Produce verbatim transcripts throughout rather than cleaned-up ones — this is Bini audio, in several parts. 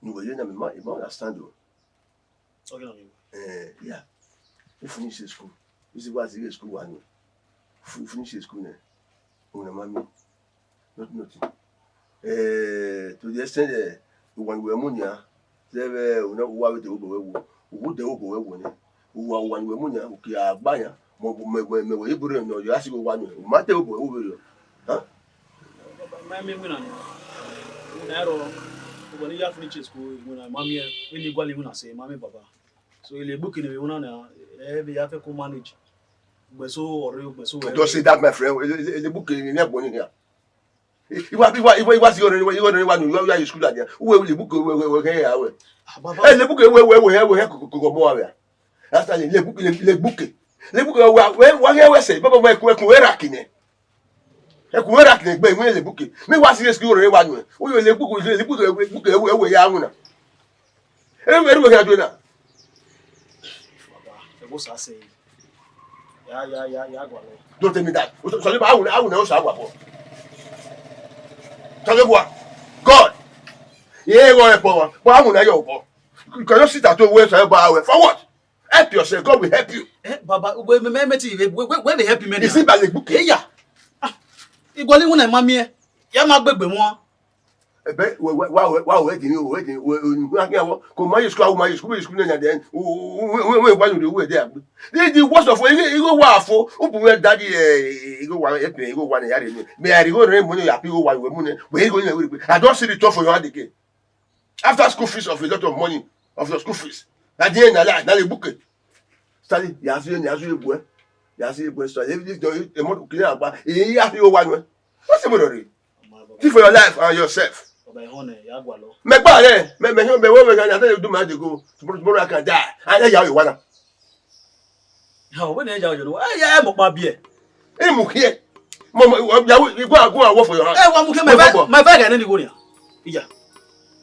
Ne uwẹ ye na, mẹ ma, I ma understand o. Okay, no, no. Eh, yeah. U finish school. U see, wa zighe school wa nẹ. U finish school nẹ. Una ma miẹn. Not nothing. Eh, to the extent that uwa ne uwẹ mu nian, zẹ vbe una, uwa vbe de obọ wẹ wo, uwu de obọ wẹ wo nẹ. Uwa, uwa ne uwẹ mu nian, uki a gba yan, mẹ, mẹ, mẹ, mẹ wẹ ibore nọ, ya si uwa nẹ, u ma de obọ wẹ wo vberriọ. Huh? Ma miẹn iwinna nian. Iwinna ẹrọ, uwa ne ya finish school, iwinna ma miẹn, vbene I gualọ iwinna sẹ, ma miẹn baba. So, Elegbuke ne vbe iwinna nian, ẹ vbe ya fẹ ko manage. Ugbeso ọre, ugbeso wẹ. Just say that, my friend. Ele, ele, Elegbuke ne ẹgbọn ni hia. Iwa, iwa, iwa, iwa si ọrẹ, iwa, iwa ọrẹ, iwa nu, iwa, iwa school ladian. Uwẹ Elegbuke, uwẹ, uwẹ, uwẹ, uwẹ, uwẹ. Ah, baba. Elegbuke, uwẹ, uwẹ, uwẹ, uwẹ, uwẹ, koko mọ avia. After Elegbuke, Elegbuke, Elegbuke, uwẹ, uwẹ, uwẹ, uwẹ, sẹ, baba, uwẹ, uwẹ, uwẹ, raki nẹ. Ẹkun uwẹ raki nẹ gbe, uwẹ Elegbuke. Mẹ wa si school rẹ wa nu. Uwẹ Elegbuke, Elegbuke, Elegbuke, uwẹ, uwẹ, ya wuna. Ẹ, ẹ, ẹ, ẹ, ẹ, ẹ, Baba, ẹ wo sa sẹ. Ya, ya, ya, ya gualọ. Don't tell me that. So, so, I will, I will never say what. Tell you what. God. Yeah, go help one. But I will not your boy. You cannot sit at home where say, "But I will." For what? Help yourself. God will help you. Eh, Baba, we, we, we, we, we, we, we help him anyhow. Is it by the book? Eh, yeah. Ah, igualọ iwinna ma miẹn. Ya ma gbegbe wọn. Ebe, wa, wa, wa, wa, we, we, we, we, we, we, ko ma ye school, ma ye school, school na then. We, we, we, we, wa, we, we, there. The, the worst of all, igho, igho wa fo, u bu we daddy, eh, igho wa, eh, igho wa ne ya re ni. Me, I go re money, ya pi igho wa, we, money. We, igho, we, we. I don't see the top for your hand again. After school fees of a lot of money, of your school fees. At the end, na, na, na, Elegbuke. Stanley, ya si, ya si egbe. Ya si egbe, Stanley. If this door, the money, clear agba. He, he, he, he, one. What's the matter? Think for your life and yourself. Ọba ẹhọn nẹ, ya gualọ. Mẹ gba rẹ, mẹ, mẹ, mẹ, mẹ, mẹ, I tell you, do my dey go. Tomorrow, tomorrow I can die. I tell you, you wanna. Ha, wẹ nẹ ya yọ nẹ, ẹ ya ẹ mọ kpa biẹ. Ẹ mu khiẹ. Mọ, mọ, ya, go and, go and work for your hand. Ẹ wa mu khiẹ, my friend, my friend, ẹnẹ ni wo nia. Iya.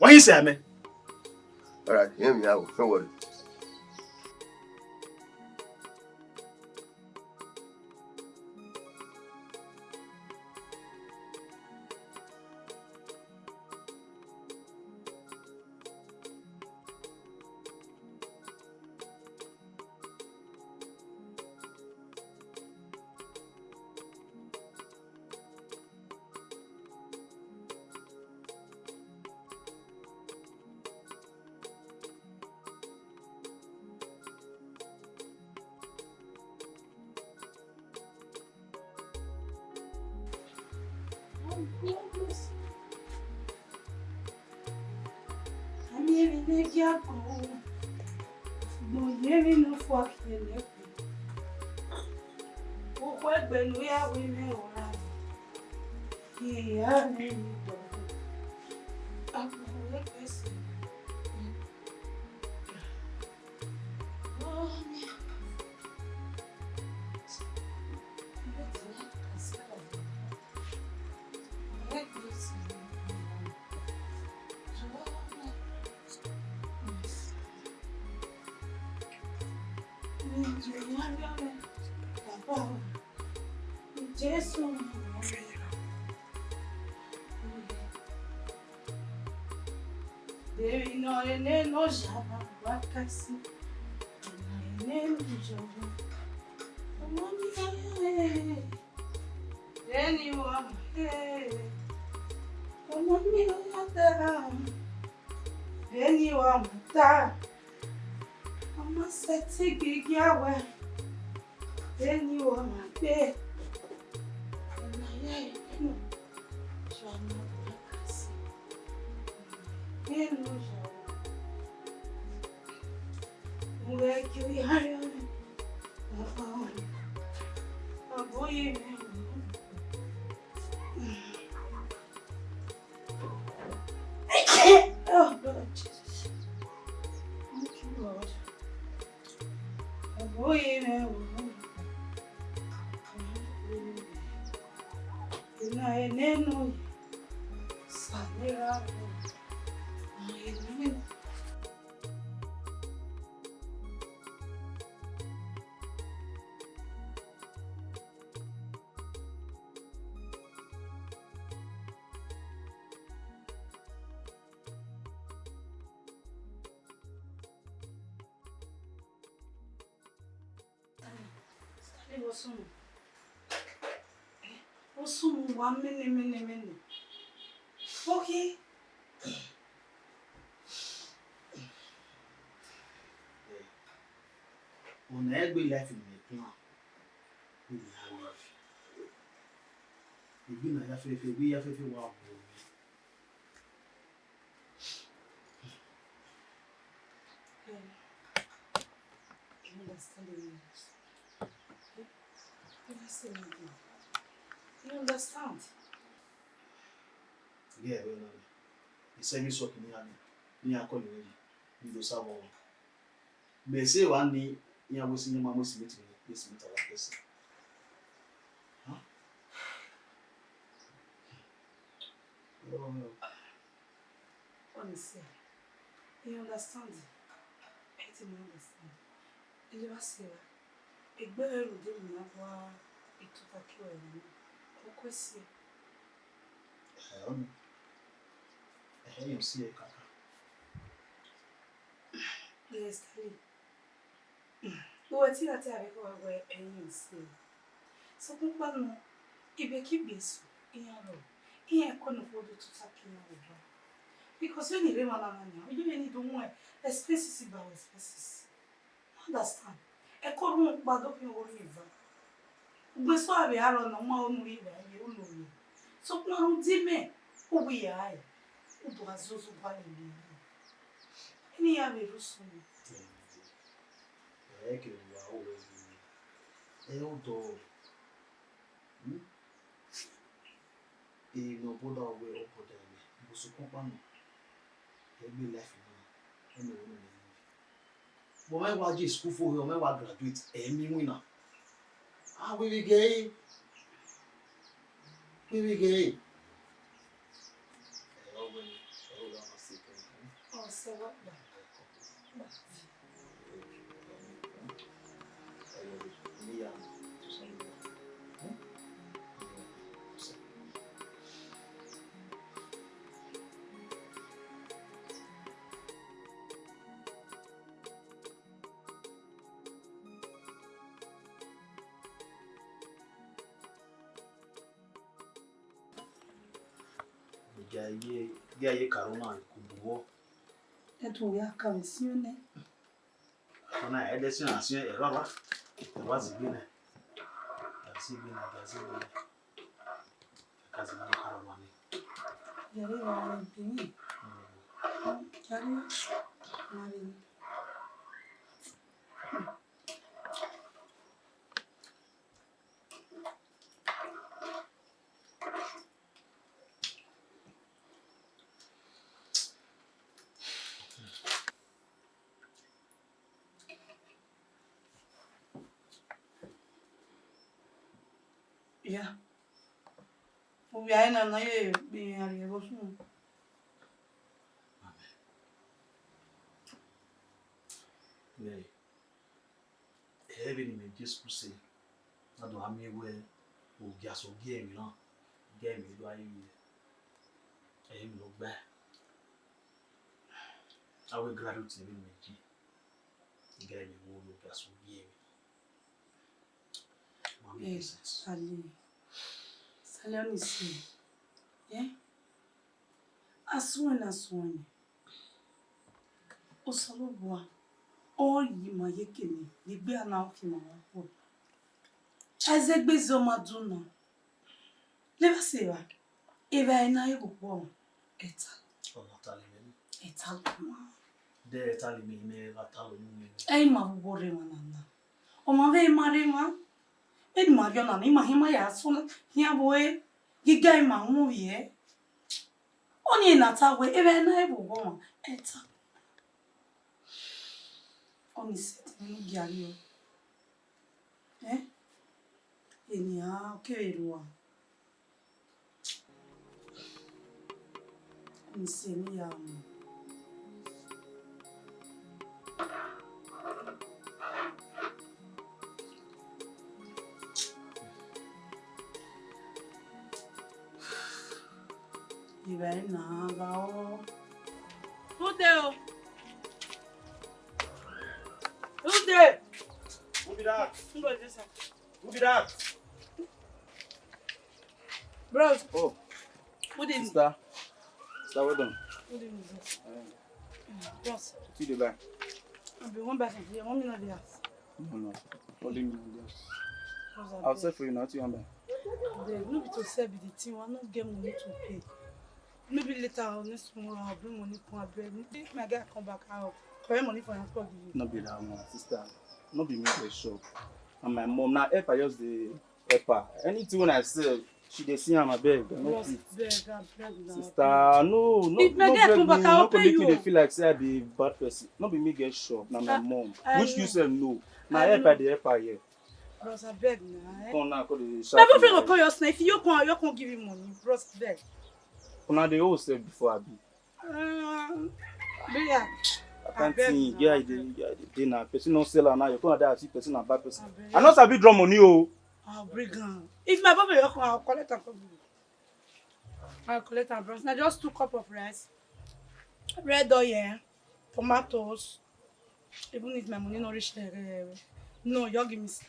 Wa yi sẹ mẹ. All right, hear me out. Don't worry. Ami emwi ne gia gbọn, gbọn ye emwi ne fua khian nẹ. Ukhue egbe ne u ya ru imẹ ora, I ya mwẹ emwi gba. Agbọn egbe sẹ. Jesu. Deghẹ ne ọ rre nene oya na wa ka si, nene oya na. Ọmọ ni ọya he, vbene wa ma he, ọmọ ni ọya da, vbene wa ma da, ọ ma sẹtin gigi awẹ, vbene wa ma gbe, ọna ya enu. Ghẹ ne u ya, u ghẹ gie u ya rriọ nẹ, Baba, ọ bu ye mwẹ. Oh, Lord Jesus. Thank you, Lord. Ọ bu ye mwẹ. Ena enenu, sa ne ra. Vbọ sunu? Vbọ sunu wa mẹnẹ, mẹnẹ, mẹnẹ? Okay. Ọna egbe life ne imẹ plan, ne imẹ gha live. Egbe na ya fẹfẹ, egbe ya fẹfẹ wa bu mwẹ. Eh, you understand the rules. Eh, you understand? Yeah, well, no. He said me something, me, me, I call you, you do serve. Mẹ sẹ wa ni iran wẹ sẹ iran ma mu estimate ne estimate our person. Huh? Oh. Honestly, you understand? I didn't understand. You never say that. Egbe ẹre de na wa ituta ki wa ni. Ko question. Eh, ọni. Eh, you see, kaka. Yes, Stanley. Uwẹ te gha te avbe kọe wẹ ẹyin si. Sokpan ọkpa nọ, ibiẹka ibiẹka eso, iran rrọọ, iran ẹko ne okhuo do tota ke iran vbe eva. Because vbene I rre emwa na na nian, ọ yevbe ne I do mu expenses ba expenses. You understand? Ẹko rhunmwuda do khian ọghe eva. Ugbeso a vbe aro na, ọ ma ho ne u rri evbare ye, u lo ye. Sokpan rhunmwuda imẹ, u wẹ ya re, u do gha zozo gua lele ẹre. Eni ya vbe rre usunu. Ẹ i kevbe uwa ru ẹre, ẹ i odọ. Hmm? Emwi ne ọ bọdọ wẹ ọ bọdọ mwẹ, but sokpan ọkpa nọ, egbe life na, ọ nọ vbene mẹ live. Vbe ọ mwẹ wa je school fo, ọ mwẹ wa graduate, ẹ i miẹn iwinna. A wẹ vbe ghe ẹre, wẹ vbe ghe ẹre. Ẹ, ọ wẹ, ẹ, ọ wẹ a ma sẹ kẹ. Ọ sẹ wa gba. Gie a ye, gie a ye corona ku bu vbọ. Ẹdun ya ka vbe siẹn nẹ. Ọna ẹdẹ siẹn na siẹn ẹre baba. Ẹre wa zigbe nẹ. Ga zigbe nẹ, ga zigbe nẹ. Ga zigbe nẹ, corona nẹ. Yẹrẹ wa rẹ bi ni. Yẹrẹ wa rẹ. Ya. Ovbi ẹre na ne ọ ye kpe iran rrie ẹvbo sunu. Amen. Ẹ, ẹ vbene imẹ Jesu sẹ, a do gha miẹn wẹẹ ogiasẹ ogie mwẹ na, ogie mwẹ do gha ye vbe ẹrinmwi ne ọ gbae. A wẹ graduate vbene imẹ ye, ogie mwẹ vbe ogiasẹ ogie mwẹ. Ma make sense. Sale, Sale, ọni sẹ, ẹ? A suẹn na suẹn nẹ. Osanobua, ọ yi ima ye kene ne egbe a na ọ ke ima wa khuẹ. Ẹzẹgbe zẹ ọ ma dun na. Levba sẹ evba, evba ẹre na re vbe okhuo ọmwa, ẹta. Ọ ma tale mwẹ. Ẹta ma. Dẹ ẹta le mẹ, mẹ gha tale unu mwẹ. Ẹ i ma vbe uwu rre emwa na na. Ọ ma vbe ma rre emwa. Vbene ima rhie ọna na, ima hin ma ya sunu khian vbe ore, ghi ga ima mu vbiẹ. Ọni na ta wẹẹ, evba ẹre na re vbe okhuo ọmwa, ẹta. Ọni sẹ ẹdẹ ne u gia rriọ. Ẹ? Eni a kevbe rua. Ọni sẹ ne I ya mu. Evba ẹre na gha ọ. Ude o. Ude. Who be that? Ngozi sir. Who be that? Bros. Oh, good evening. Sister. Sister, well done. Good evening, bros. Eh. Mm, bros. What you dey buy? I be wan buy something. I want me not the house. No, no. Only me not the house. Bros, I'll abeg. Sell for you now. What you want buy? Abeg, no be to sell be the thing. I no get money to pay. Maybe later on next tomorrow I'll bring money come abeg. If my guy come back, I'll collect money for transport give you. No be that one, sister. No be me dey shop. And my mom, na help I just dey help her. Anything when I sell, she dey see am, abeg. I no fit. Bros, beg, abeg na. Sister, no, no, if my guy come back, I'll pay you. No go make you dey feel like say I be bad person. No be me get shop, na my mom. Which you sef know. Na help I dey help her here. Bros, abeg na, eh? Come now, come dey shout. My boyfriend go call you now. If you come, you come give him money. Bros, abeg. Una dey owe sef before, abi? Um, yeah. I can't think. Yeah, I dey, yeah, I dey na. Person no sell am now. You come dey ask person na bad person. Abeg. I no sabi draw money o. I'll bring am. If my boyfriend come, I'll collect am come give you. I'll collect am, bros. Na just two cup of rice, red oil, tomatoes. Even if my money no reach there, eh, no, you give me, sir.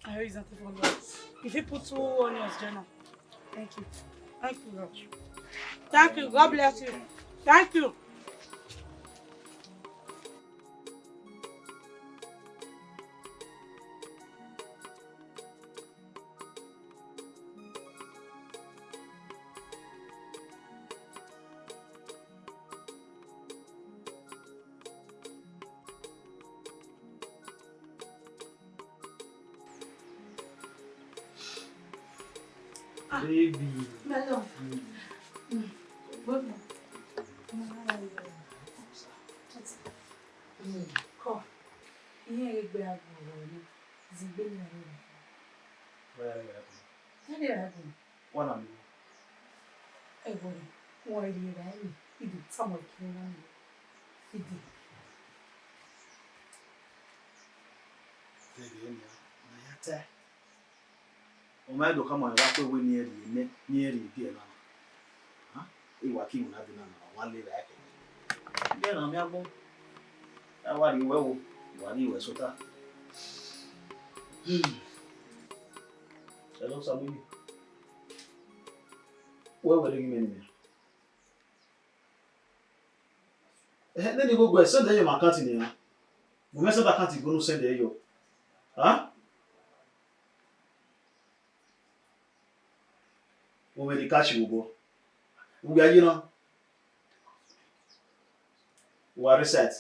I use that for love. If you put two onions, Jenna. Thank you. Thank you, Lord. Thank you. God bless you. Thank you. Ah, baby. My love. Mm. Mm. Good morning. Mm. Come. Iye egbe agbo ni. Zigbe ni aro. Where are you? Where are you? What am I? Ẹ wọrẹ, wọn ẹ rhie ra ẹmwẹ, I do tama ọke na nẹ. I de. Vbe ẹghẹ nian, ma ya tae. Ọ ma do khama mwẹ vbe akhuẹ wẹẹ ne irẹn rhie nẹ, ne irẹn rhie biẹ na. Hàn? Ẹ wa ki iwinna dee na, wa wa le ra ẹkẹ. Biẹ na miẹn agbọn. A wa rhie uwẹ wo, wa rhie uwẹ sẹ ota. Hmm. Hello, Samuel. Wẹ wẹ ghi mẹ ne mẹ. Ẹhẹ, nene igho guẹ, send ẹre yọ ma account nian. Mu mwẹ send account igho ne u send ẹre yọ. Hàn? U mwẹ ne I ka shi vbe obọ. U ya ye na. Wa rre side.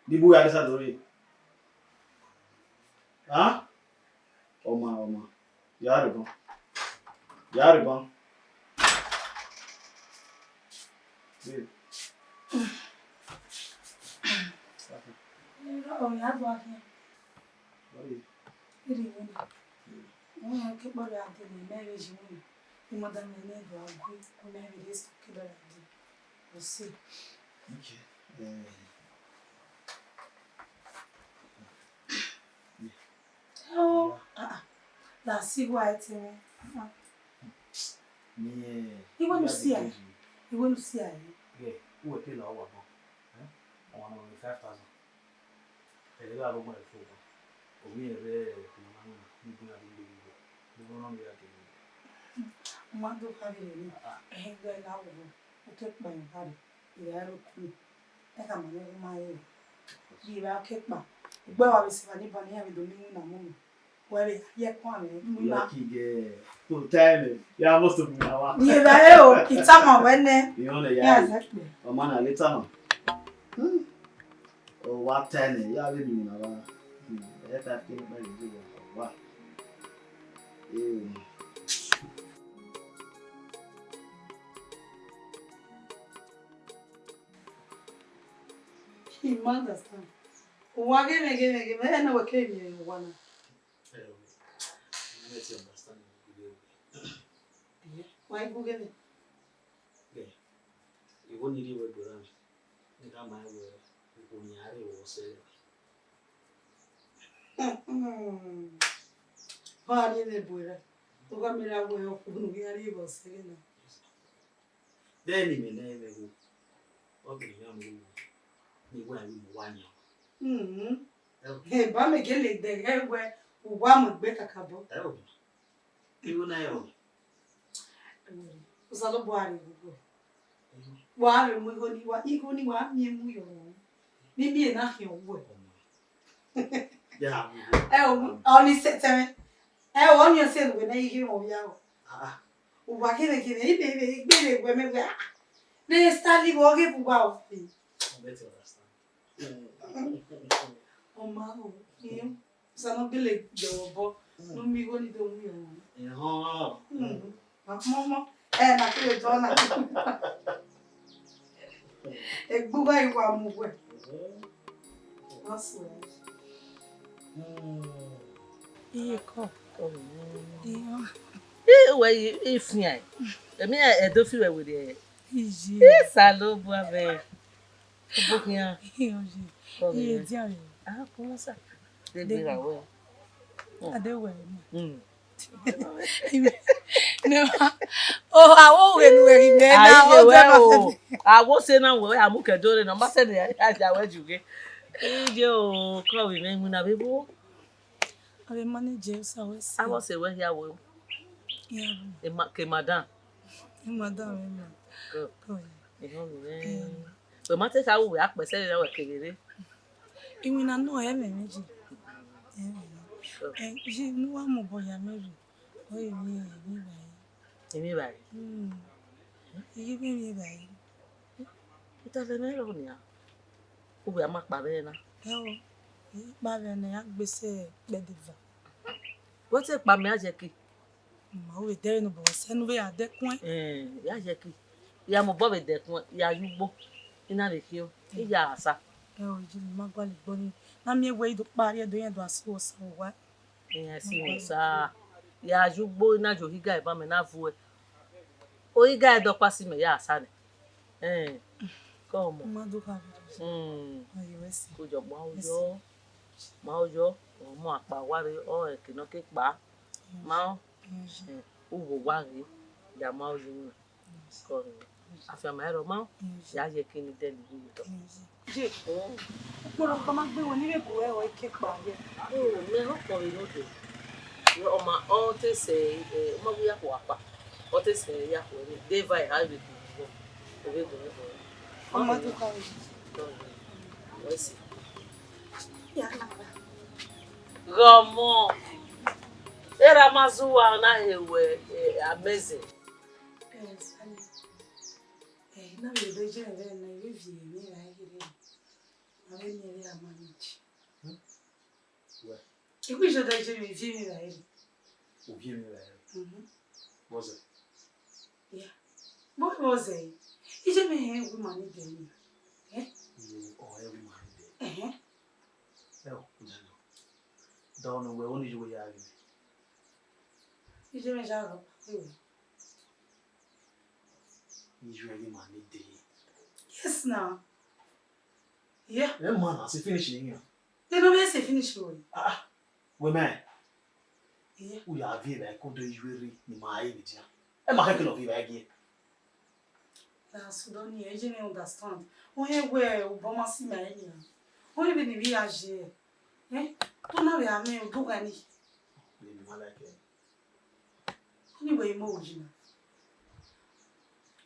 Ni bu ya rre side ore. Hàn? Ọma, ọma. Ya rre ban. Ya rre ban. Babe. Ọ ya gba khian. What is? Iri wina. Wọ́n yẹn kí pọ̀lọ̀ àti ẹ̀mí mẹ́rin jù wọ́n. Ìmọ̀dàmọ̀ ẹ̀mí ẹ̀dùn àgbo, ọmọ ẹ̀mí rẹ̀ sọ kí lọ́la dé. Kò sí. Okay. Eh. Oh, ah, ah. La si wa ete mi. Ah. Ni, eh, iwe nu si a. Iwe nu si a. Yeah, uwe te la wa bon. Eh? Ọmọ ọmọ five thousand. Ẹ̀rọ àbọ̀gbọ̀n ẹ̀fọ́ wa. Omi ẹ̀rẹ́ ẹ̀kọ́ náà ní gbọ́n àbí gbogbo. Gbogbo náà ní àgbẹ̀. Mo máa ń dọ́ka rẹ̀ ní ẹ̀hìn gbẹ́ láwùjọ. Ó tẹ́ pẹ̀lú káàdì. Ìyá ẹ̀rọ kù. Ẹ kà mọ̀ ní ọdún máa yẹ. Bí ìyá kẹ́pà. Ìgbẹ́ wa bẹ̀ sí wa ní ìbọn ní àmì ìdòmí wù nà mú mi. Wẹ́rẹ́, yẹ kọ́ àmì. Lucky girl. To time. Ya must be na wa. Yẹ bá ẹ o, ìtàmọ̀ wẹ́ nẹ. Ìyọ́n lè yá. Yeah, exactly. Ọmọ náà lè tàmọ̀. Hmm. Ọ wa tẹ nẹ, ya vbe miẹn na wa. Hmm, ẹ ta ke na ye wa wa. Eh. He ma understand. Wa ghe mẹ, ghe mẹ, ghe mẹ, ẹ na wẹ ke miẹn wa na. Eh, ẹ ti understand. Wa i gu ghe mẹ. Eh, igho ni rhie wẹ gbe ra mẹ, ne I gha ma wẹ okhuo ne iran rre vbe ọsẹ rẹ. Ọ gha rhie mwẹ bu ẹre, ọ gha mẹ ra wẹ okhuo ne iran rre vbe ọsẹ rẹ na. Vbene imẹ ne ẹmwẹ vbo, ọ gele iran mu ru ne I wa emwi ne uwa yan. Mhm. Ẹ o. Ba mẹ gele dẹghẹ wẹ Uwa mu egbe kakabọ. Ẹ o. Igho na ẹ o. Osanobua rre vbe uwẹ. Wa vbe mu igho ni wa, igho ni wa miẹn mu yọ. Ni miẹn na khian uwẹ. Ya mu igho. Ẹ o, ọni sẹtẹmwẹ. Ẹ o, ọni ẹse ne uwẹ na ighe mwẹ ovbi aro. Ah, ah. Uwa kevbe kevbe, ibe ibe, igbele wẹ mẹ wẹ, ah, ne Stanley vbe ọ ghe vbe uwa o. I bet you understand. Ọ ma o, iyan, Osa ne ọ gele jẹ vbe obọ, ne u miẹn igho ni do mu yọ. Ehọn. Mm. Ọmọ, ọmọ, ẹ na kere dọ na. Egbe uwa i wa mu wẹ. That's right. Iye kọ. Iye. Ẹ, wẹ i fian. Emwi ẹdẹ fi wẹ werriẹ. Iye. Osanobua mwẹ. Obo khian. Iye, oye. Kọ vbe iye mwẹ. Dia rẹ. Ah, kọ sa. De gbe ra wẹ. Ade wẹ. Mm. No, o, awo ghe nu ẹre mẹ na, ayi o, wẹ o. Awo se na wẹ, a mu kẹ do re na, ma sẹ ne a ja wẹ ju ghe. Iye o, kọ vbe mwẹ, iwinna vbe vbo? A vbe manage sa wẹ si. Avọ sẹ wẹ hia wẹ o. Ya. Ema, ke madam. Ke madam, ema. Good. Good. Ehọn, wẹ. Wẹ ma te kha ru wẹ akpẹ sẹ ne wẹ kevbe rre. Iwinna nọ, ẹ mwẹ mwẹ ji. Ẹ mwẹ mwẹ. Good. Ẹ, ji ne uwa mu obọ ya mẹ rre. Ọ i mwẹ emwi vbe a re. Emwi vbe a re? Hmm. I ghi mwẹ emwi vbe a re. Italọ mwẹ rrọọ nian. Uwẹ a ma kpa vbe na. Ẹ o, I kpa vbe ne a gbe sẹ kpẹdeva. Wẹ te kpa mẹ a jẹ ki? Ma, u vbe dẹre ne obọ sẹ ne u vbe ya dẹkuẹn. Ẹn, ya jẹ ki. Ya mobọ vbe dẹkuẹn, ya ye ugbo. I na vbe khian, I ya sa. Ẹ o, ji ne ima gualọ egbe nii. Na miẹn wẹ I do kpa rrie do rẹn do a si wẹ osa owa. Iran si mwẹ osa, ya ye ugbo na ye ohiga eva mẹ na vuẹ. Ohiga ẹdẹ ọkpa si mẹ ya sa nẹ. Ẹn, kọ mọ. Ma do kha vbe do. Mm. Ayo, ẹ si. Ko jọ ma o yọ. Ma o yọ, ọ mu akpa wa rre, ọ ẹke ne ọ ke kpa. Mm. Ma o. Mm. Ẹn, u wo wa ghe, ya ma o ye unu. Kọ rre. Afianma ẹre ọ ma, ya ye ẹke ne I dẹ ne I ru ye otọ. Ye, ukpọlọkpa ma gbe wẹ ne I vbe gu ẹre ke kpa ye. O, mẹ họkpọ vbe ne odẹ. Ọ ma, ọ te sẹ, eh, ọ ma wu ya khuo akpa. Ọ te sẹ ya khuo ẹre. De eva eha vbe gu vbọ. O vbe gu vbọ. Ọ ma do kha vbe. Wẹ si. Ya na. Ghe ọmọ. Erha ma zẹ uwa na he wẹ, eh, amẹzẹ. Eh, Sally. Eh, I na vbe rre ye vbe na, I vbe viọ emwi evbare kherhe. Ma vbe miẹn vbe a manage. Hmm? Wẹ? I wẹ ye ọdọ iye mwẹ, I viọ emwi evbare rre. U viọ emwi evbare rre? Mhm. Yeah. Vbọ vbọ zẹ? Iye mwẹ hẹn wẹ ima ni dẹ ni. Eh? Iye ọ hẹn wẹ ima ni dẹ. Ẹhẹn. Ẹ o, u dẹ nọ. Dọ nọ wẹ, ọ ni ye wẹ ya ghi mwẹ. Iye mwẹ ya gha kpa wẹ. Iye mwẹ ghi ima ni dẹ. Yes now. Yeah. Ẹ ma na, se finish ni yan. Then no be say finish o. Ah, ah. Wẹ mẹ. Yeah. U ya viọ evbare ke odọ iye rre ne ima re vbe dia. Ẹ ma khẹke ne ọ viọ evbare gie. Na so do ni, ẹ je ne understand. Ọ hẹn wẹ obọ ma si ma ẹ nia. Ọ hẹn vbene I vbe ya ye. Eh? To na vbe a mwẹ odugha ni. Vbene I ma like ẹ. Anyway, I mu ohu yi na.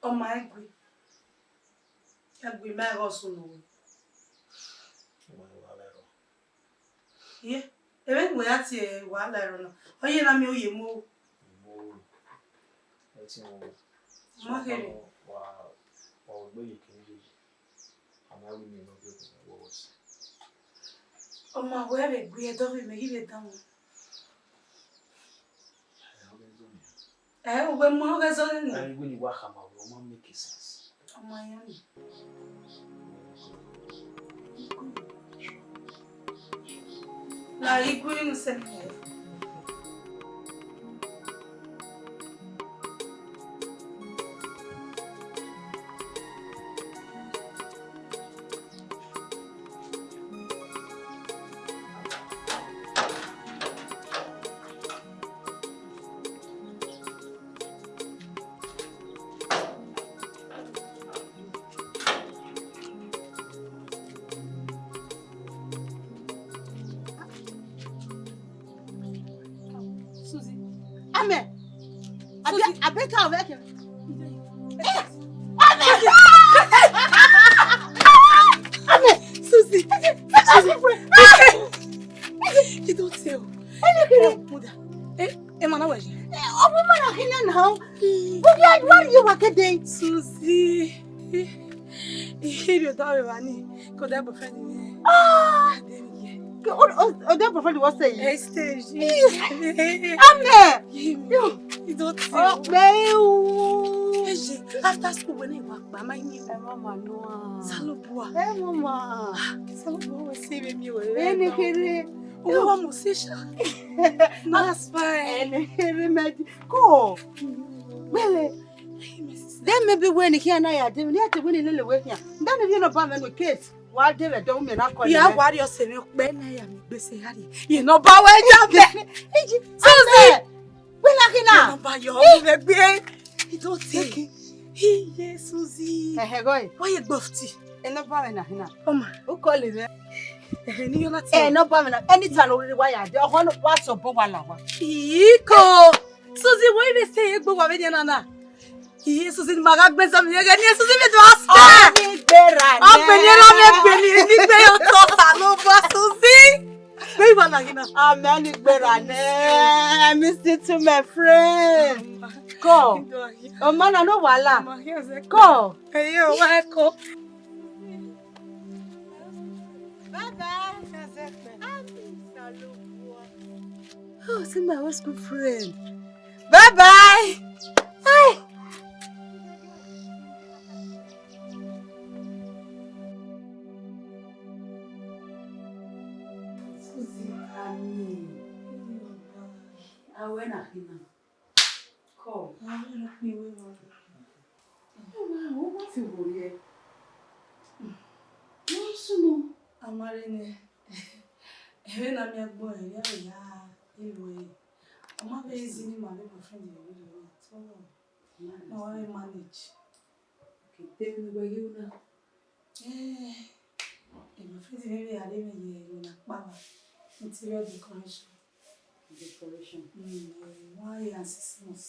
Ọ ma ẹgui. Ẹgui ma ẹghẹ ọsunu. Ọ ma ẹgui ma ẹghẹ. Iye, ẹmwẹ ne uwẹ ya tie wahala ẹre na, ọ ye na miẹn oye mu. Mu, ẹ tie mu. Ma khere. Wa, wa gbe ye kene ye. A ma ru ime ne ọ biẹ obọ ne wẹ wẹ sẹ. Ọ ma wẹ vbe gbe ẹdẹ ọvbe mẹ ghi vbe danmwẹ. Ẹ, ọ ghi zọ nia. Ẹ, uwẹ mu ọghẹ zọ nẹ. Ẹ, iwẹ ni wa khama wẹ, ọ ma make sense. Ọ ma yan ni. La igu inu sẹ ni. Amen. Abi, Susie. Abi ka o vẹ ke. Amen. Amen. Susie. Susie. You don't tell. Ẹnẹ kere. Mother. Eh, eh, man, how are you? Eh, ọmọ mara kina now. What are you, what are you working day? Susie. Ihe rhie odọ vbe evba ni, ke odẹ boyfriend mwẹ. Ah! Ke o, o, odẹ boyfriend wọ sẹ yi? Eh, stage. Amen. Yo. Idọti. Ọkpẹ o. Eje, after school wẹ ne wa gba ma yin. Ẹ ma ma nọ a. Osanobua. Ẹ ma ma. Osanobua wẹ sẹ vbe miẹn wẹ. Ẹ ne kere. Owẹ wa mu sisha. That's fine. Ẹ ne kere mẹ. Ko. Gbele. Then maybe wẹ ne I khian na ya dee, ne I ya te wẹ ne I lele wẹ khian. Then if you no ba mwẹ no case, wa dee vbe do me na call. Ya wa rhie ọse mwẹ ọkpẹ na ya mi gbe sẹ gha rhie. Ye nọmba wẹ ya mwẹ. Eji, Susie. Wẹ na kina. Ye nọmba yọ, mi vbe gbe. Idọti. Iye Susie. Ẹhẹ, gọe. Wa ye gbọfti. Ẹ nọmba mwẹ na kina. Ọma. U call mwẹ. Ẹhẹ, ne I ya na tie. Ẹ nọmba mwẹ na. Anytime no riri wa ya dee, ọghọ no wa sẹ obọ wa la wa. Iko. Susie, wẹ vbe sẹ egbe wa vbe nian na na. Iye Susie, ma gha gbe zọ mi ẹghẹ ni, Susie vbe do a sẹ. Ọni gbera nẹ. Ọgbẹni ra mi ẹgbẹni, ni gbe yo to Osanobua Susie. Wẹ wa na gina. Amen, ni gbera nẹ. I miss you too, my friend. Ko. Ọma na no wala. Ko. Eyo, wa ko. Bye bye. Oh, see my old school friend. Bye bye. Hi. Susie, Annie. Awẹ na khin na. Kọ. Awẹ na khin wẹ wa. Ẹ ma, o ma fi wo ye. Wọ́n súnmọ́. A ma rẹn nẹ. Ẹvbo na miẹn agbọn ẹre a ya ru ẹre. Ọ ma vbe easy ne ima vbe boyfriend rẹ vberriọ na, so ma wa vbe manage. Okay, tell me where you now. Eh, boyfriend mwẹ vbe a rre mwẹ ye ẹvbo na kpa vba, interior decoration. Decoration. Mm, one year and six months.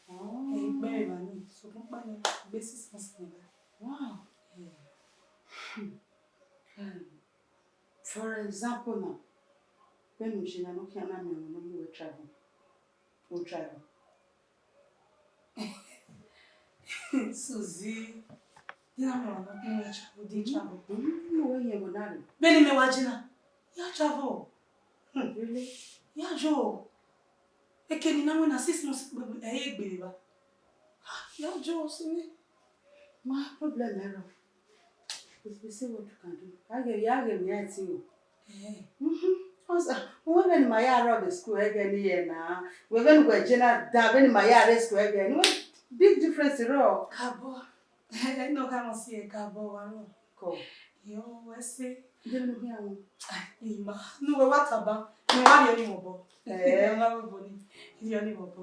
Oh. Eh, ikpẹn vbe evba nii, sokpan ọkpa nẹ, egbe six months nẹ ba. Wow. Eh. Hmm. Um, for example now, vbene u ye na, ne u khian na miẹn ọmwa ne ọ mu uwẹ travel, u travel. Susie, de na miẹn ọmwa ne ọ mu uwẹ travel, de travel. Mm, no, wẹ yẹn ẹvbo na rre. Vbene imẹ wa ye na, ya travel. Hmm, really? Ya yo. Eke ne I na winna six months, ẹ i gbe vbe evba. Ah, ya yo, sẹ nẹ. Ma problem ẹrọ. We will see what you can do. A ghe, ya ghe emwi ẹtin o. Eh. Mhm. Ọsa, wẹ vbene ima ya rrọọ vbe school ẹghẹ ne I ye na. Wẹ vbene uwẹ je na da vbene ima ya rre school ẹghẹ ne. Big difference rrọọ. Kabọ. Ẹ nọ ka mọ si ẹ kabọ wa rrọọ. Kọ. Yo, wẹ sẹ. Deghẹ ne u khian wọn. Ai, ima. Ne uwẹ wa taba. Ne wa rhie ni mobọ. Eh. Ne wa rhie ni mobọ.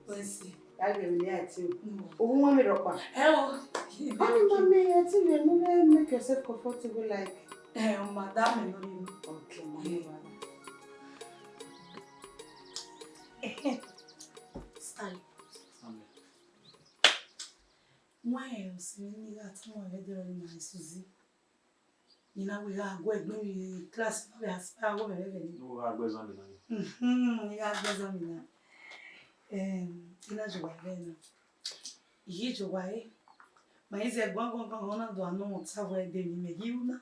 Wẹ sẹ. Ya ghe emwi ẹtin o. Mm. Ovbi uwẹ mwẹ rhọkpa. Ẹ o. Ọni ma mẹ ẹtin vbe ne u make yourself comfortable like. Eh, ọ ma da mẹ nọ ni. Okay, ma. Eh. Style. Wẹ ọse mwẹ ne I gha tama mwẹ vbe ẹdẹrriọ ne ima Susie. I na wẹ I gha gu egbe vbe class na vbe aspire ọghe mwẹ vbe ẹghẹ nii. Ne u gha gu exam na. Mhm, I gha gu exam na. Em, I na jọ wa vbe na. I ghi jọ wa re. Ma i zẹ guan guan guan guan na do anọ mwẹ ota vbe ẹdẹ ne imẹ ghi ru na.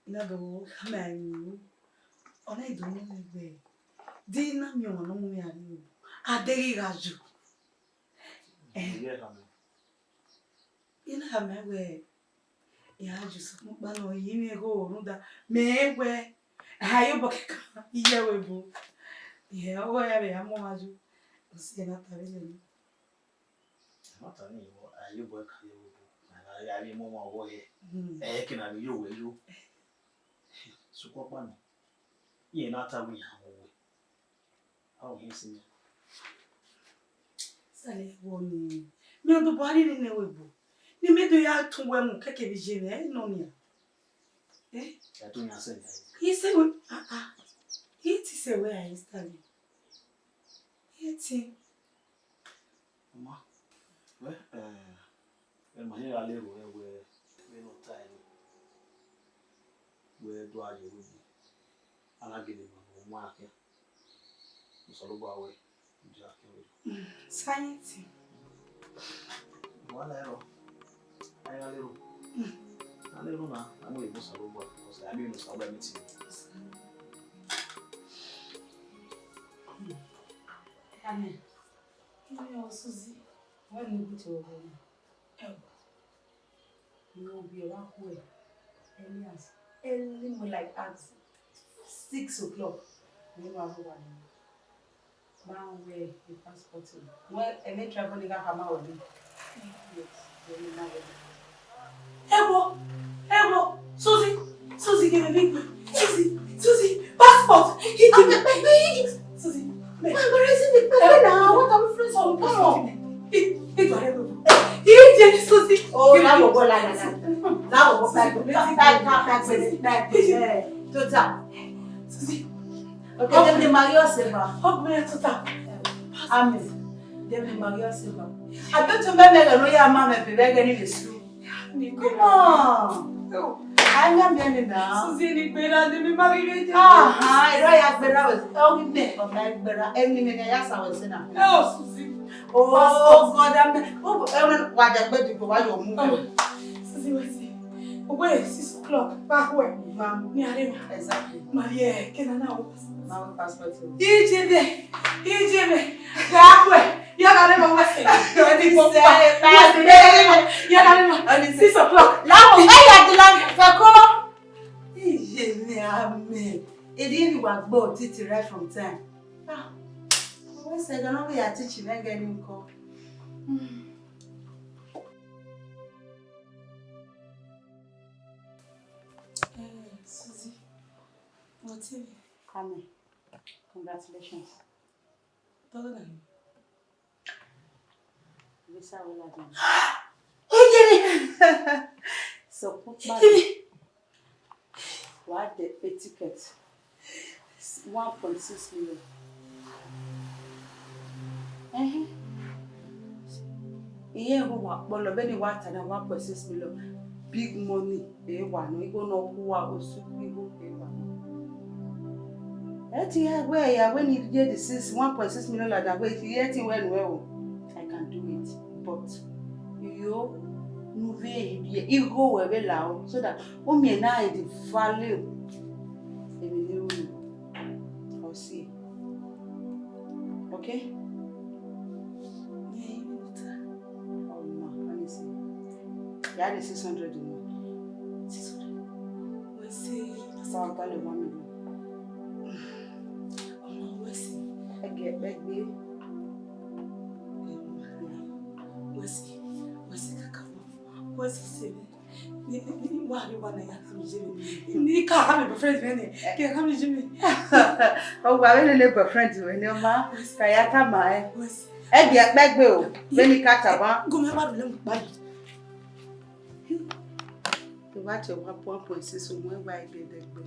I na do khama ẹre ru. Ọ na do mu mwẹ wẹẹ, de I na miẹn ọmwa ne ọ mu mwẹ arre o. A deghẹ I gha yo. Eh. Iye khama. I na khama wẹẹ, ya yo sokpan ọkpa nọ, I ye mwẹ igho rhunmwuda mẹ wẹẹ, a ye obọ kẹkan, I ye ẹvbo ebo. Ihe ọghe ya vbe ya mu ọmwa yo, ọ si ẹre na ta vbe lele. Ẹmwata nii, a ye obọ ẹkan, ye ẹvbo ebo, a gha vbe mu ọmwa ọghọe hẹ. Hmm. Ẹ i ke na vbe yo wẹ yo. Sokpan ọkpa nọ, irẹn na ta wẹẹ iran mu wẹ. How he see me? Sale wo ni. Mi o do bọ ari ni ne we bo. Ni me do ya tun wẹ mu keke vbe je mwẹ, ẹ nọ nia. Eh? Ya tun ya sẹ ya. He say we, ah, ah. He ti sẹ wẹ a Sale. Eti. Mama, wẹ, eh, ẹ ma hia gha le ru ẹre wẹ, vbene ọ ta ẹre, wẹ do a ye vbe ogie, a na gele ma mu a khian. Osanobua wẹ, u dia khian vbe. Sayẹnsi. Wa la ẹrọ. A i gha le ru. A le ru na, a mu egbe Osanobua, because a miẹn ne Osanobua meet you. Amen. Ẹ, Suzy, wẹ ne u gu te vbe ọghọ na? Ẹo, ne ovbi ẹre wa khuẹ, Elias, early morning, like at six o'clock, ne wa rre owa nẹ. Ma wẹ e passport o. Wẹ, ẹmwẹ travel ni gha khama wẹ ni. Yes, wẹ ni na wẹ. Ewo, ewo, Suzy, Suzy, give me big, Suzy, Suzy, passport. He give me, Suzy, me. Why am I raising the paper now? What are we friends for? Come on. He, he got it. He did, Suzy. Oh, that will go like that. That will go like that. That, that, that, that, that, that, Tota. Suzy. Okay, dem dey marry us ever. Hug me, Tota. Amen. Dem dey marry us ever. I bet you, me, me, no, ya, ma, me, be begging you this. Come on. Anya mi ẹni na. Suzy ni gbera, ni mi ma ghi vbe ya. Aha, ẹ ra ya gbera wẹ. Ẹ o ghi nẹ, ọ ma gbera. Ẹni mi ne ya sa wẹ sẹ na. Ẹ o Suzy. Oh God, amen. O, ẹ wa da gbe dugbo wa yo mu. Suzy, wẹ si. Wẹ six o'clock, ba wẹ. Ma. Ni are ma. Exactly. Ma ye, ke na na o. Ma wẹ passport o. Ije be, ije be. Ba wẹ. Ya na le ma wẹ sẹ. Odi sẹ, ba sẹ. Ya na le ma. Odi six o'clock. La o, ẹ ya di la fẹ ko. Iye mi, amen. Edi ni wa gbe otiti right from time. Ah, wẹ sẹ ga na ya teach me get ni nko. Eh, Suzy, what? Amen. Congratulations. Tọ́lá ni. Visa wẹ ladian. Iyẹnẹ. Sọ pupọ ni. Wa de e ticket. One point six million. Ẹhẹn. Iye ru wa kpọlọ, vbene wa ta na one point six million. Big money, e wa nọ, igho ne ọ khu wa, osu igho e wa nọ. Ẹ ti ya wẹ, ya wẹ ni ye the six, one point six million ladian, wẹ ti ye ti wẹ nuẹ o. I can do it, but yo, nu vbe ye igho wẹ vbe la o, so that u miẹn na the value emwi ne u ru. Ọ si. Okay? Oh, ma, let me see. Ya the six hundred in. Six hundred. Wẹ sẹ. Sa ọgba le one million. Ọmọ, wẹ sẹ. Ẹgẹ ẹkpẹgbe. Wẹ sẹ, wẹ sẹ kaka mọ. Wẹ sẹ sẹ. Ni, ni, ni, wa, ni wa na ya ka mi je mi. Ni ka ha mi boyfriend mi ni. Ke ka mi je mi. Ọ wa vbe lele boyfriend wẹ ni, ọ ma. Ka ya tama ẹ. Wẹ sẹ. Ẹgẹ ẹkpẹgbe o. Vbene I ka tama. Go me ba le mu pa. Te wa tie one point six, mu ẹwa ẹdẹdẹgbe.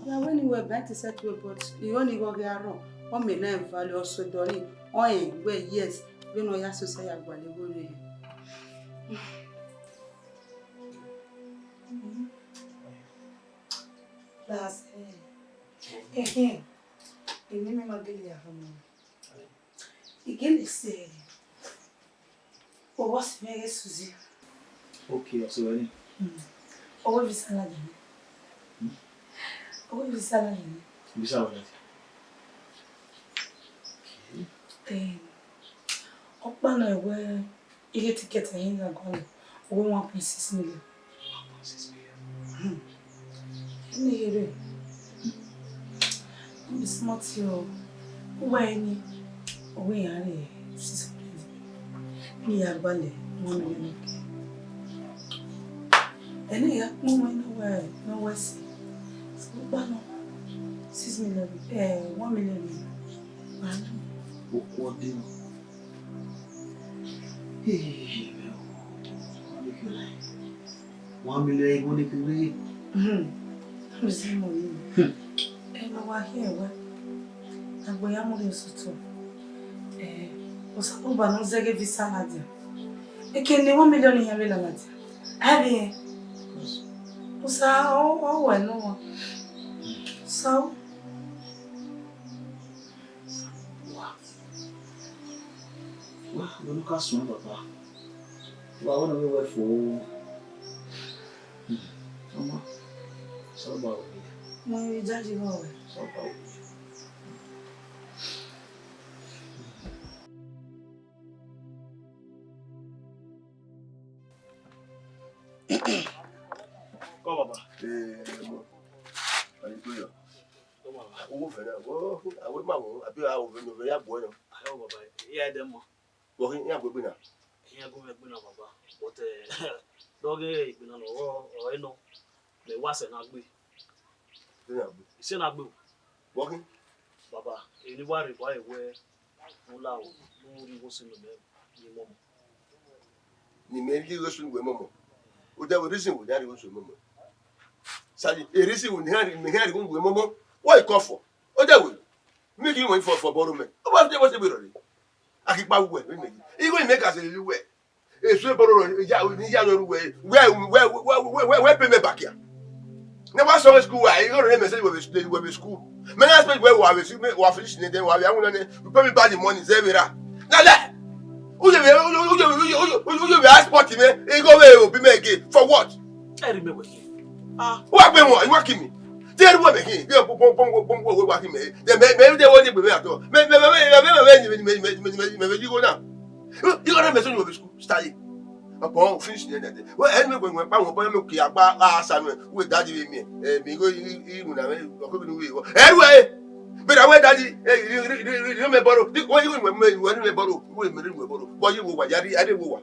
Ya wẹ ni wẹ bẹn te sẹ tuẹ, but irẹn ni vbe ọ ghi arọ, ọ mẹ na value ọsẹ dọ ni, ọ rẹn wẹ yes, vbene ọ ya sosa ya gualọ igho rre. Las, eh, eh, eh, emwi ne ima gele ya khama. I gele sẹ ọvbọsẹ mwẹ ghe Suzy. Okay, ọse ruẹ ni. Mm. Ọ wẹ visa ladian. Hmm? Ọ wẹ visa ladian. Visa wẹ ladian. Okay. Eh, ọ kpa nọ wẹ ighe ticket ẹre I gha gualọ, ọ wẹ one point six million. One point six million. Hmm. Eni here, no be small thing o. Uwa eni, ọ wẹ iran rre six hundred. Ne I ya gualọ one million. Eni ya kpọnmwẹ ne ọ wẹ, ne ọ wẹ sẹ. Sokpan nọ, six million, eh, one million. Okhuo de nọ. Hey, one million igho ne kere. Hmm. Ẹ ma wa khian wẹ, agbọn ya mu rhie sotọ. Eh, Osanobua ne ọ zẹghe visa ladian. Eke ne one million hia vbe la ladian. A vbe rẹn. Osa, ọ, ọ wẹ ne uwa. Osa, o. Wa, wa, vbene u ka suẹn, Baba. Wa, wẹ ne ọ vbe wẹ fo. Hmm, ọma, Osanobua wẹ. Mo ri jaji vbe ọwẹ. Osanobua wẹ. Kọ, Baba. Eh, mo. Ani to yọ. Kọ, Baba. Owó fẹ na, wo, awe ma wo, abi a wo no ya gbo yo. Ayo, Baba. Iya de mo. Wo hin ya gbe na. Iya gu me gbe na, Baba. But, eh, dọghe igbe na nọ, ọ, ọ, eno. Mẹ wa sẹ na gbe. Sẹ na gbe. Sẹ na gbe o. Wo hin. Baba, eni wa rre, wa rre wẹ, u la o, u rhie igho sunu mẹ, ye mọmọ. Ne imẹ rhie igho sunu wẹ mọmọ. Odẹ wẹ reason wẹ ne a rhie igho sunu mọmọ. Sali, e reason wẹ ne a rhie, ne a rhie igho wẹ mọmọ. What you call for? Odẹ wẹ, me give money for, for borrow me. What, what, what you be running? A ghi kpa uwẹ, vbene igho imẹ ka sẹ lele uwẹ. Esu ebọrọ rọ, ya, ni ya rọ ruẹ, wẹ, wẹ, wẹ pay me back ya. Ne wa sọ school wa, igho rẹ mẹ sẹ wẹ be, wẹ be school. Mẹ na expect wẹ wa be, wa finish ne, then wa be awun na ne, you pay me back the money, zẹ vbe ra. Na lẹ. U ye vbe, u ye vbe, u ye vbe ask spot mẹ, igho vbe obi mẹ again. For what? Ẹ ri mẹ wẹ. Ah, wa gbe wọn, wa ki mi. Te ẹ ru wẹ mẹ khin, ghe pọnpọn pọnpọn pọnpọn wẹ wa ki mẹ. Then mẹ, mẹ de wo ni gbe mẹ atọ. Mẹ, mẹ, mẹ, mẹ, mẹ, mẹ, mẹ, mẹ, mẹ, mẹ, mẹ, igho na. Igho na mẹ sẹ ni wẹ be school, study. Ọkpọ finish ni ẹdẹdẹ. Wẹ, ẹ ni wẹ wẹ pa wọn, pa mẹ ki agba a sa nuẹ. Wẹ daddy vbe miẹn. Ẹ, mi igho i, i, i mu na mẹ, ọkọ bi ni wẹ igho. Ẹ ru ẹ. But I went daddy, ẹ, you, you, you, you, you me borrow. Di, wẹ igho wẹ me, wẹ me borrow. Wẹ me, me borrow. But you wo wa, ya ri, I dey wo wa.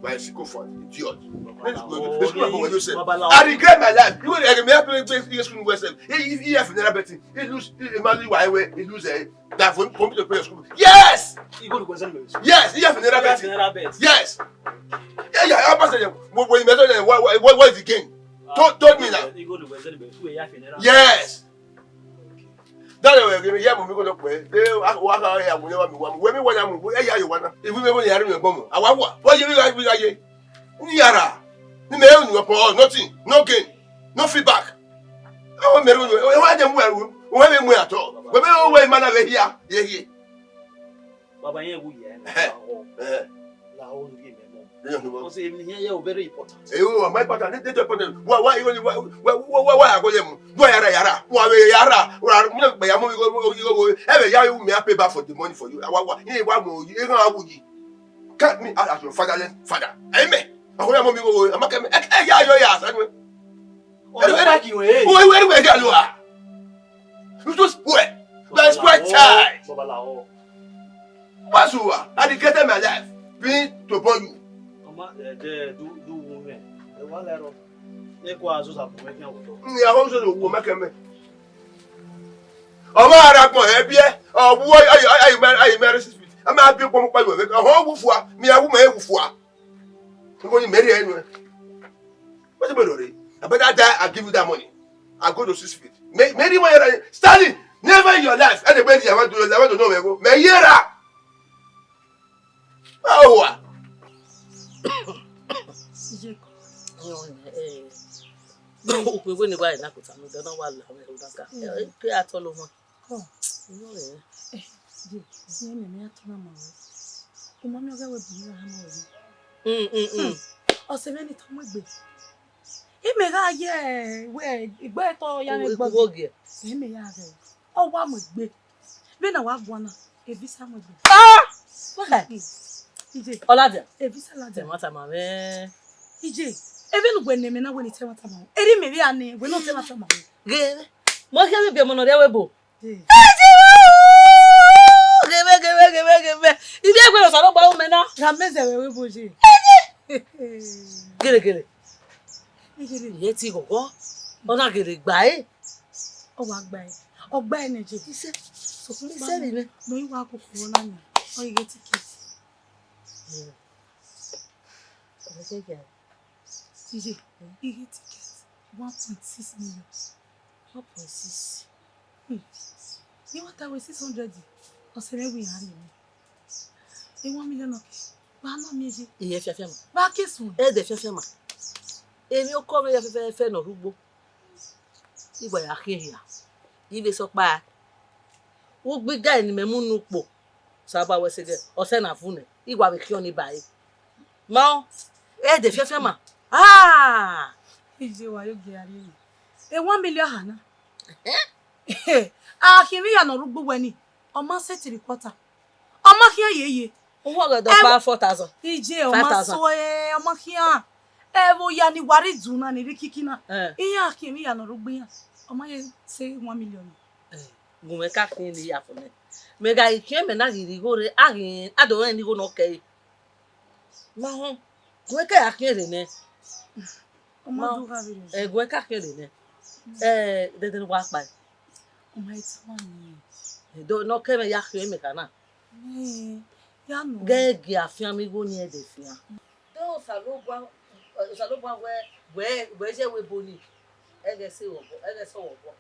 My sycophant, idiot. Let's go. Let's go for yourself. I regret my life. You will make me play, play, play school yourself. He, he, he have never betting. He lose. He, he, man, why, why he lose, eh? That for, for me to pay school. Yes. He go to question me. Yes, he have never betting. Yes. Yeah, yeah. I pass it. What, what, what, what, what, what is the game? Told, told me now. He go to question me. Yes. Dale wẹ ghe ya mu mi ko nọ kpẹ. De wa wa ya mu ne wa mi wa mu. Wẹ mi wa ya mu, ẹ ya yo wa na. Iwu me bo ya ri mi gbọmọ. A wa wa. Wa ye mi gha, mi gha ye. Ni ara. Ni me unu for nothing. No gain. No feedback. Awo me ru. E wa de mu ẹru. Wẹ me mu atọ. Wẹ me wo wẹ ma na vbe hia. Ye ye. Baba, yẹn wu yẹ. Ẹhẹ. Ẹhẹ. La o ri mẹ mọ. Ẹhẹ. Because even here, very important. Eyo, my important. They, they important. Why, why you only, why, why, why, why, why I go there? Why yara yara? Why yara? Why, you know, but I'm going to go, go, go. Ever, yeah, you may pay back for the money for you. Why, why? You, why more? You, you know how would you? Cut me out as your fatherless father. Amen. I go, I'm going to go. I'm going to, eh, eh, yeah, yeah, yeah. Ọ̀rẹ́ pàkì wẹ̀. Where, where, where, where, where? You just spoil. You are a spoiled child. Babalao. What's over? I regretted my life being to born you. Ọma, eh, de, du, du wu mẹ. E wa lẹ rọ. Ne kwa zo sa bu mẹ kẹ wotọ. Ni a ho zo wo mẹ kẹ mẹ. Ọmọ ara gbọn ẹbiẹ, ọ wu ayi, ayi, ayi, ayi, six feet. A ma bi gbọmọ pa yo vbe. Ọ wu fua, mi a wu mẹ wu fua. Ngo ni Mary enu. What you mean, Ore? I better die and give you that money. I go to six feet. May, maybe when you're Stanley, never in your life. Anybody I want to, I want to know where go. Me here. Oh, wa. Sije ko. Yo, eh. Yo, we we ni wa na ko ta mo dana wa la me ro daga. Eh, ke atọ lo mo. Kọ. Yo, eh. Eh, je, je me me atọ na ma we. Ko ma mi ọghe we bu mi ra ha ma we. Mm, mm, mm. Ọ sẹ vbene I tama egbe. I mẹ gha ye wẹ igbe tọ ya mwẹ egbe. Wo gie. I mẹ ya ghe. Ọ wa mu egbe. Vbene a wa guan na, e visa mu egbe. Ah! Wẹ. Ije. Ọ ladian. E visa ladian. Ẹmwata ma mwẹ. Ije. Vbene uwẹ ne mẹ na wẹ ne I te ẹmwata ma mwẹ. Eri mẹ vbe a nẹ, wẹ ne ọ te ẹmwata ma mwẹ. Ghe. Mo khe vbe biẹ ọmọ ne ọ rhie ẹvbo. Ije. Ghe mwẹ, ghe mwẹ, ghe mwẹ, ghe mwẹ. I vbe gbe ne Osanobua ru mẹ na. Gha mẹ zẹ vbe ẹvbo je. Gele, gele. Gele. Iye ti ghọghọ. Ọ na gele gba e. Ọ wa gba e. Ọ gba e nẹ je. Ise. Sokun ise gba ni nẹ. Nọ i wa koko na ni. Ọ ighe ticket. Iye, ighe ticket one point six million. One point six. Hmm. Ni wa ta we six hundred. Ọ sẹ mwẹ wẹ I gha rrie mwẹ. One million ọ ke, gba na miẹn ye. Iye fiafiama. Gba ke sun. Ẹdẹ fiafiama. Emwi okọ vbe ya fẹfẹfẹ ne ọ rre ugbo. I wa ya khian ehia. I vbe sẹ ọkpa. Ugbo iga ne imẹ mu ne ukpo. Osanobua wẹ sẹ gẹ, ọ sẹ na vu nẹ. I wa vbe khian ọnii ba ẹre. Ma ọ, ẹdẹ fiafiama. Ah! Iye wa yo gie a rrie mwẹ. One million ha na. A khian emwi hia ne ọ rre ugbo wẹ ni, ọ ma sẹ three quarter. Ọ ma khian yeye. Uwẹ ọghe dọ kpa four thousand. Iye, ọ ma sẹ, ọ ma khian. Ẹvbo hia ni wa rre idu na ni rre ikiki na. Eh. Iran khian emwi hia ne ọ rre ugbo iran. Ọ ma ye sẹ one million. Eh, gu mwẹ ka khian ne iyafo nẹ. Mẹ gha ghi khian mẹ na ghi rhie igho rre, a ghi, a do rẹn ne igho ne ọ kẹre. Ma họn, gu mwẹ ka ya khian rre nẹ. Ọ ma do gha vberriọ. Eh, gu mwẹ ka khian rre nẹ. Eh, dẹdẹ ne uwa kpa. Ọ ma i tama nẹ. Do ne ọ kẹ mwẹ ya khian mẹ ka na. Eh, ya nọ. Gẹ gie afianma igho ni ẹdẹ fian. Do Osanobua, Osanobua wẹ, wẹ, wẹ ye ẹvbo ebo ni. Ẹghẹ sẹ ọvbọ, ẹghẹ sẹ ọvbọ.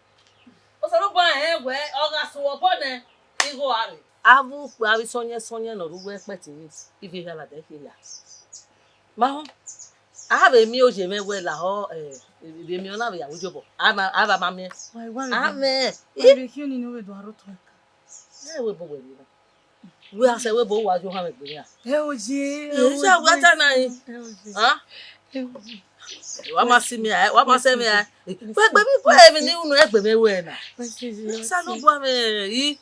Osanobua rẹn wẹ, ọ gha sẹ ọvbọ nẹ, igho a rre. Avbe ukpo avbe sọyẹn sọyẹn ne ọ rre uwu ẹkpẹti ni, I vbe hia ladian khin hia. Ma họn, a vbe miẹn oye mwẹ wẹ lahọ, eh, vbe miẹn ọna vbe ya vbe iyobọ. A ma, a vbe ma miẹn. Wa, wa vbe A miẹn. Wa vbe khian ọnii ne ọ vbe do aro tuẹ ka. Ẹ wẹ ebo wẹ rre na. Wẹ a sẹ wẹ ebo wa yo ohan mwẹ egbe na. Ẹ oye, ẹ Ẹ, oye. Wa ta na yin. Ẹ oye. Hàn? Ẹ oye. Wa ma si mi a, wa ma sẹ mi a. Wẹ gbe mi, wẹ emwi ne unu egbe mwẹ wẹ na. Wẹ si, wẹ si. Osanobua mwẹ yi.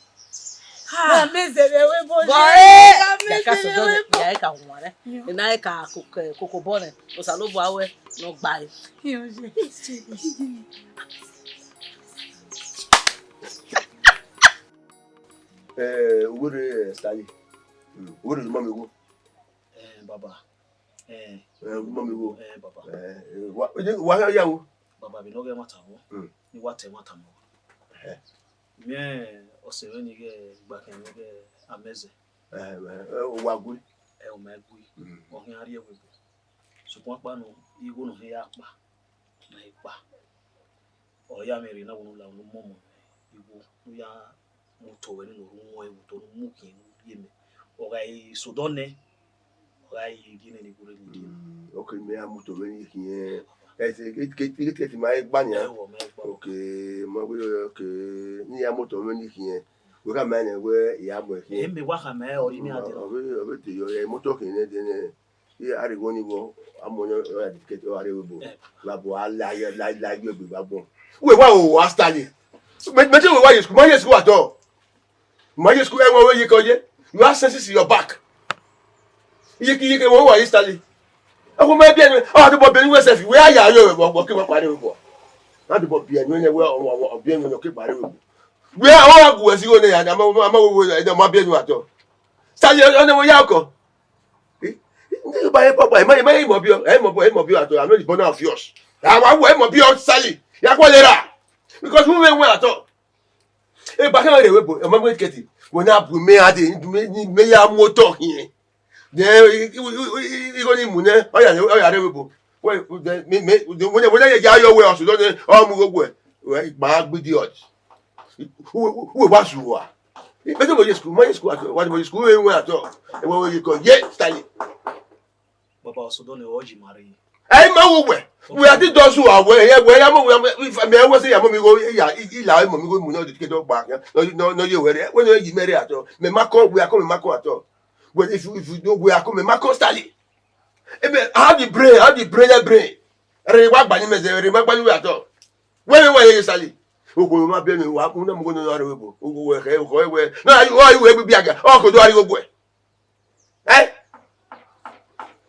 Ha. Wa mẹ zẹ vbe wẹ ebo Bọ ye. Ẹ, Wa mẹ ya ka zẹ so vbe dọ wẹ ebo. Ya ka wan rẹ. Yo. Ena ẹ ka ko, ko, koko bọ nẹ. Osanobua wẹ ne ọ gba ẹre. Ẹ oye. Eh, uwere, eh, Stanley. Mm, uwere ne imam igho. Eh, baba. Eh, Eh, imam igho. Eh, baba. Eh, eh, wa, wa ya wo. Baba, vbe ne ọ ghẹ ẹmwata vbọ. Mm. Ne I wa ta ẹmwata ma. Eh. Miẹn ọse mwẹ ni ghẹ gba khian ni ghẹ amẹzẹ. Eh, eh, eh, wa gui. Ẹ, ọ ma gui. Mm. Ọ khian rrie ẹvbo ebo. Sokpan ọkpa nọ, igho ne ọ khian ya kpa, ma i kpa. Ọ ya mwẹ rre na, wẹ ne u la unu mọmọ igho, ne u ya mu otọ ruẹ ni ne u rre uwọẹn vbe otọ ne u mu khian ne u rhie mẹ. Ọ gha i sẹ odọ nẹ, ọ gha i rhie nẹ ne igho rre ni rhie. Mm, ok, mẹ ya mu otọ ruẹ ni khian. Ẹ, ẹ, ẹ, ẹ, ẹ, ẹ, ma gba nian. Ẹ, wọ mẹ gba. Ok, ma gbe, ok, ne I ya mu otọ ruẹ ni khian. Wẹ khama nẹ wẹ I ya mu ẹre khian. Ẹ, mẹ wa khama ẹre, ọ rhie mẹ a dẹ. Ọ vbe, ọ vbe te yọ, ẹ, mu otọ khian nẹ dẹ nẹ. Iye a rre igho ni vbọ, a mu ọyọn, ọ ya dedicate, ọ ya rre ẹvbo ebo. Vbe abo a la, la, la, la, ye egbe vbe agbọn. Uwẹ wa o, a Stanley. Mẹ, mẹ te wẹ wa ye school, ma ye school at all. Ma ye school, ẹ, wẹ, wẹ ye kọ ye. You have senses in your back. Iye ke, iye ke wẹ wa ye Stanley. Ẹ kọ ma biẹ ni, ọ, a tobọ biẹ ni wẹ sẹfi, wẹ a ya yọ vbe ẹvbo, ke wa kpa rre ẹvbo ebo. A tobọ biẹ ni, wẹ, wẹ, ọ, ọ, ọ, biẹ ni, ọ ke kpa rre ẹvbo ebo. Wẹ, ọ, a gu wẹ si igho nẹ ya, a ma, a ma, wẹ, wẹ, ẹ, ma biẹ ni at all. Stanley, ọ, ọ, nẹ wẹ ya kọ. Eh? Nigga, ba ye papa, ẹ ma, ẹ ma ye mọ biẹ, ẹ mọ, ẹ mọ biẹ at all. I'm not the born of yours. Ẹ wa wẹ ẹ mọ biẹ, Stanley. Ya kọ lera. Because who may win at all? Ẹ ba kẹ rre ẹvbo ebo, ẹ ma wẹ kẹti. Wẹ na bu mẹ ade, mẹ, mẹ ya mu otọ khian. Then, i, i, igho ni mu nẹ, ọ ya, ọ ya rre ẹvbo ebo. Wẹ, then, mẹ, mẹ, wẹ, wẹ ya yọ wẹ ọsẹ, then, ọ mu igho wẹ. Wẹ, gba gbidi ọt. Uwẹ, uwẹ wa zu wa. Mẹ te mo ye school, ma ye school at all. Wa te mo ye school, uwẹ wẹ at all. Ẹ wẹ ye kọ, ye, Stanley. Baba, ọsẹ odọ nẹ, ọ yi ma rre. Ẹ ma wo wẹ. Wẹ a ti dọ zu wa wẹ, ẹ wẹ ya mo, wẹ, mẹ wẹ sẹ ya mo mi igho, ya, i, i la mo mi igho mu nẹ, ọ de ke dọ gba. Nọ, nọ, nọ ye wẹ rre. Wẹ nọ yi mẹ rre at all. Mẹ ma kọ, wẹ a kọ, mẹ ma kọ at all. Wẹ if you, if you don't, wẹ a kọ, mẹ ma kọ Stanley. Ebe, how the brain, how the brain, that brain? Rre wa gba ni mẹ zẹ, rre ma gba ni wẹ at all. Wẹ, wẹ, wẹ, ye Stanley. Ogo ma biẹ ni wa, una mu go no rre ẹvbo ebo. Ogo wẹ, kẹ, ogo wẹ. Na, ayu, ayu, egbe bia ga. Ọ ko do ari ogo ẹ. Eh?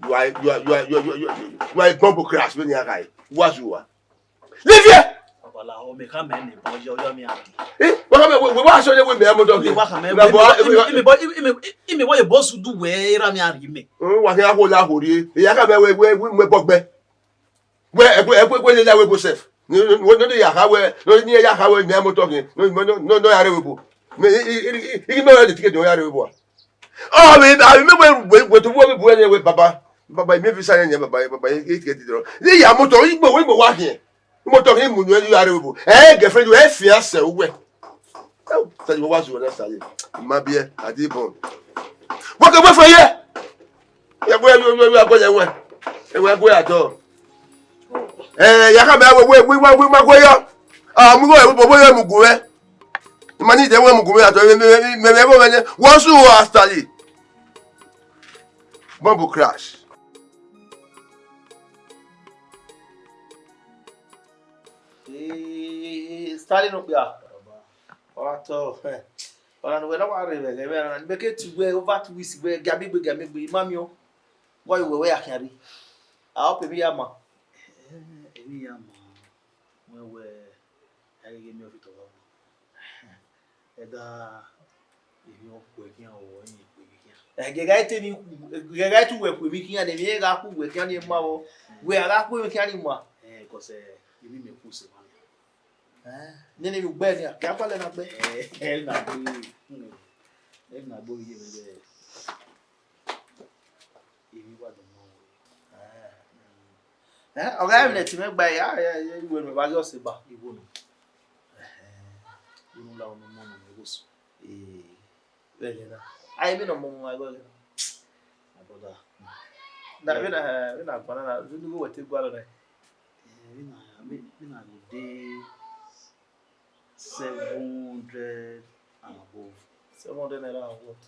You are, you are, you are, you are, you are, you are, you are a bumble crash when you are guy. What you are? Leave here! Baba, la, ọ mẹ khama ẹre ne bọ, yọ, yọ mi a. Eh? Wa khama, we, we, wa so ne we mẹ mo dog. Wa khama ẹre, Baba, imi, imi, imi, imi, imi, wa ye boss du wẹ, ra mi a rhie mẹ. Mm, wa kẹ a ho la ho rie. E ya khama ẹre, we, we, we, we bọgbẹ. Wẹ, ẹkue, ẹkue, ẹkue lele ẹvbo ebo sef. Ni, ni, ni, ni ya kha wẹ, ni, ni ya kha wẹ, mẹ a mu otọ khian. Ni, ni, ni, ni, ni ya rre ẹvbo ebo. Mẹ, i, i, i, i, i, mẹ wẹ de tike do ya rre ẹvbo ebo. Ọ, mẹ, a, mẹ wẹ, wẹ, wẹ, to wẹ, wẹ, wẹ, wẹ, baba. Baba, mẹ visa nẹ, baba, baba, i, i, tike do. Ni ya mu otọ, i gbe, wẹ, gbe wa khian. Mu otọ khian, mu nu ya rre ẹvbo ebo. Eh, girlfriend, ẹ fian sẹ wẹ. Ẹ, Stanley, wẹ wa zuẹ na, Stanley. I ma biẹ, I dey born. Wẹ ke wẹ fẹ ye. Ẹ wẹ, wẹ, wẹ, wẹ, wẹ, wẹ, wẹ, wẹ, wẹ, wẹ, wẹ, ẹ, ya ka mẹ wẹ, wẹ, wẹ, wẹ, wẹ, wẹ, wẹ, ya. Ah, mu wẹ, wẹ, wẹ, wẹ, mu gu wẹ. I ma need wẹ mu gu wẹ at all. Mẹ, mẹ, mẹ, mẹ, mẹ, mẹ, wẹ su wa, Stanley. Bomb crash. Eh, Stanley no kpia. Ọ ra tọ, eh. Ọna ne uwẹ na wa rre vbe ẹghẹ na, ne imẹ ke tu wẹ over two weeks, wẹ gia mi egbe, gia mi egbe, I ma miẹn. Wẹ wẹ wẹ ya khian rre. A hope emwi ya ma. Eh, emwi ya ma. Wẹ wẹ, a ghi ghe miẹn ọfitọ vbe ọmọ. Ẹdẹ emwi ọ khuẹ khian, ọ yin ikpe khian. Ẹgẹgha te ni khu, ẹgẹgha te uwẹ khu emwi khian, ne emwi gha khu uwẹ khian ni ma vbọ. Wẹ a gha khu emwi khian ni ma. Eh, because, eh, emwi mẹ khu sẹ mwa nia. Eh, nene emwi ugbẹ nia, ke a gualọ na gbẹ. Eh, eh, na gbe, hmm, eh, na gbe ye mẹ dẹ. Emwi wa do nọ. Eh, eh, ọ gha emwi ne ẹtin mwẹ gba ya, ya, ya, iwe ne wa ghi ọse ba. Igho nọ. Eh, unu la unu mọ nọ mẹ ghost. Eh, vbe ẹghẹ na. A, emwi ne ọ mọ mwa igho ẹghẹ na. My brother. Na, vbe na, vbe na guan na, vbe ne igho wẹ te gualọ na. Eh, vbe na, vbe, vbe na gho de seven hundred and above. Seven hundred naira and what?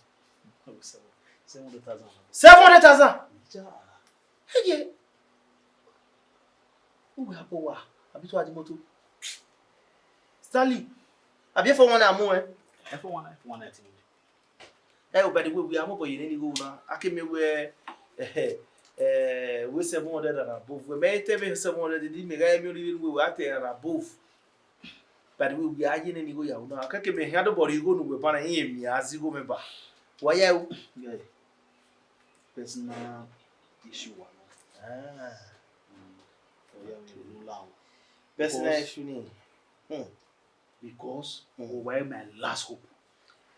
No be seven, seven hundred thousand and above. Seven hundred thousand? Yeah. Hey, yeah. Uwe abo wa, abi to adi moto. Stanley, abi efo wan na mu, eh? Efo wan, efo wan na ti mu. Eh, oh, by the way, we are mobile in any go na. I came here where, eh, eh, we seven hundred and above. We may tell me seven hundred, the me guy me only we were at and above. By the way, we are in any go ya na. I can't me handle body go no we ban him me as go member. Why you? Yeah. Personal issue one. Ah. Mm. Oh, yeah, we rule out. Personal issue ni. Hmm. Because, hmm, oh, why my last hope?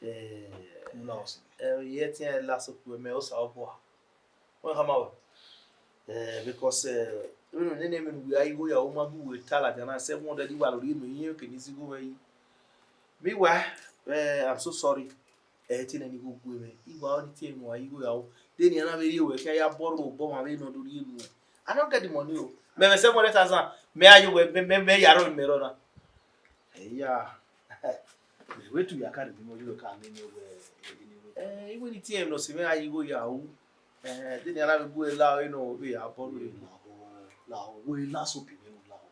Eh, no, eh, yeah, ti last hope we me osa obo. Wẹ khama wẹ. Eh, because, eh, you know, nene mẹ ne uwẹ a igho ya, ọ ma gu wẹ ta ladian na seven hundred wa lori enu iye ke ni zigho wẹ yi. Meanwhile, eh, I'm so sorry. Eh, te nene igho gu mwẹ. Iwa ọ ni te enu a igho ya o. De ne a na vbe rhie wẹ ke a ya bọrọ obọ ma vbe nọ do rhie enu. I don't get the money o. Mẹ mwẹ seven hundred thousand. Mẹ a yo wẹ, mẹ, mẹ, mẹ ya rọ, mẹ rọ na. Eh, ya. Mẹ wẹ tu ya ka de mo yo ka nene wẹ, eh, nene wẹ. Eh, iwe ni te enu nọ si mwẹ a igho ya o. Eh, de ne a na vbe gu la o, enu vbe ya bọrọ. La o, la o, we la so bi me la o.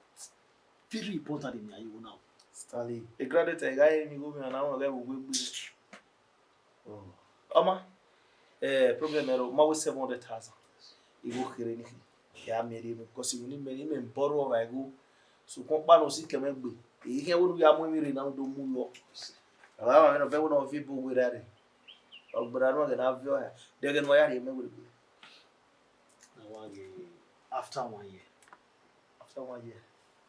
Very important in your now. Stanley. A graduate, a guy in go me and I want to get we we. Oh. Ọma, eh, problem ero, ma we seven hundred thousand. Igho khere ni. Ya mi ri mi, because we ni me ni me borrow wa igho. So kon pa no si keme gbe. Eyi khe wo nu ya mu mi re na do mu yo. Ala wa me no be wo no vi bu we ra re. Ọgbẹra nu ghe na vi o ya. De ghe nu ya re me we. Na wa ghe after one year. After one year,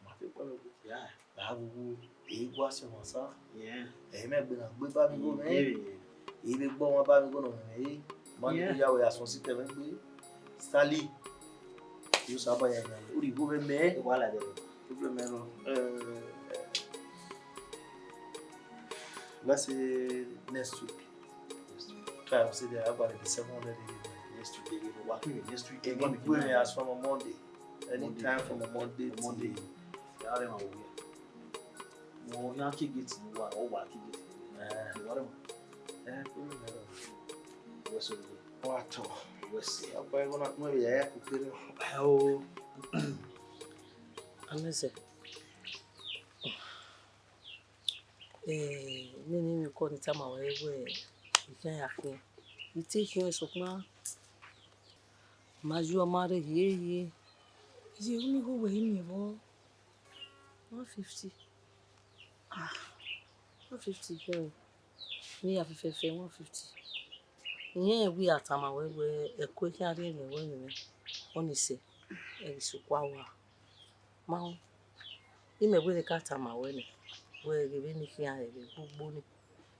ma te kpọlọ gbe. Yeah. La ghogho, e gua sẹ ọmwa sa. Yeah. Ẹ mẹ gbe na gbe ba mi go mẹ. Yeah. E vbe gbe ọmwa ba mi go nọ mẹ. Ma ni, yeah, ya wẹ asọn si tẹ mẹ gbe. Stanley. Yo sa ba ya na. U ri go mẹ mẹ. E wa la de. Problem ẹ nọ. Eh, let's say next week. Next week. Try and see the, I got the seven hundred again. Next week, they will work with next week. They will be as from a Monday. Anytime from a Monday to Monday. They are my way. Mo yan ki gate ni wa, o wa ki gate ni. Eh. Wa re mo. Eh, problem ẹ nọ. Wẹ so ni. Wa tọ. Wẹ se. Apa ẹ gona mo ya ya ku kere. O. Amẹsẹ. Eh, nene emwi ọkọ ni tama ruẹ wẹ, I khian ya khian. I te khian sokpan, ma ju ọma rre hiehie. Iye unu igho wẹ i miẹn vbọ? One fifty. Ah, one fifty kẹ. Ne I ya fẹfẹfẹ one fifty. Irẹn wẹ a tama ruẹ wẹ, ẹko khian rre ẹmwẹ ruẹ mwẹ, ọnii sẹ, ẹ ghi sokpan wa. Ma họn, imẹ wẹ ne ka tama ruẹ nẹ, wẹ ghe vbene I khian hẹ vbe gbogbo nii,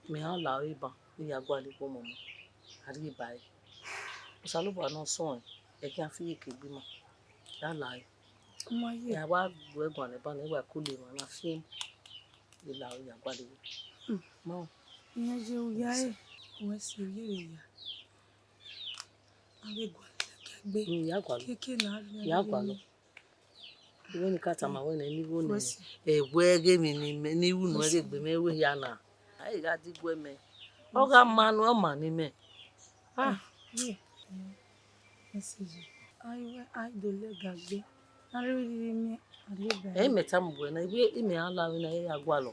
mẹ ra la ọre ban ne I ya gualọ ikhuo mọmọ, a rhie ba ẹre. Osanobua ne ọ sọnrẹn, ẹ khian fi iyeke gbe ima, ya la ẹre. Ọ ma ye. Ẹ wa gu ẹre guan nẹ ban nẹ, wa kule emwa na fian, I la ọre ya gualọ ikhuo. Ma o. Iran ye u ya ẹre, wẹ si u ye vbe ya. A vbe gualọ lẹkẹ gbe. Mm, ya gualọ. Keke na a vbe ya gualọ. Iwẹ ni ka tama wẹ nẹ, ne igho nẹ, ẹwẹ ghe emwi ne imẹ, ne I ru nuẹn ghe egbe mwẹ ru hia na. A i gha diguẹ mẹ. Ọ gha ma nuẹn, ọ ma ne imẹ. Ah. Message. Ai wẹ, ai do lẹga gbe. A rhirhi miẹn, a rhie ba. Ẹ i mẹ tama uwẹ na, iwẹ imẹ a la vbe na, ẹ ya gualọ.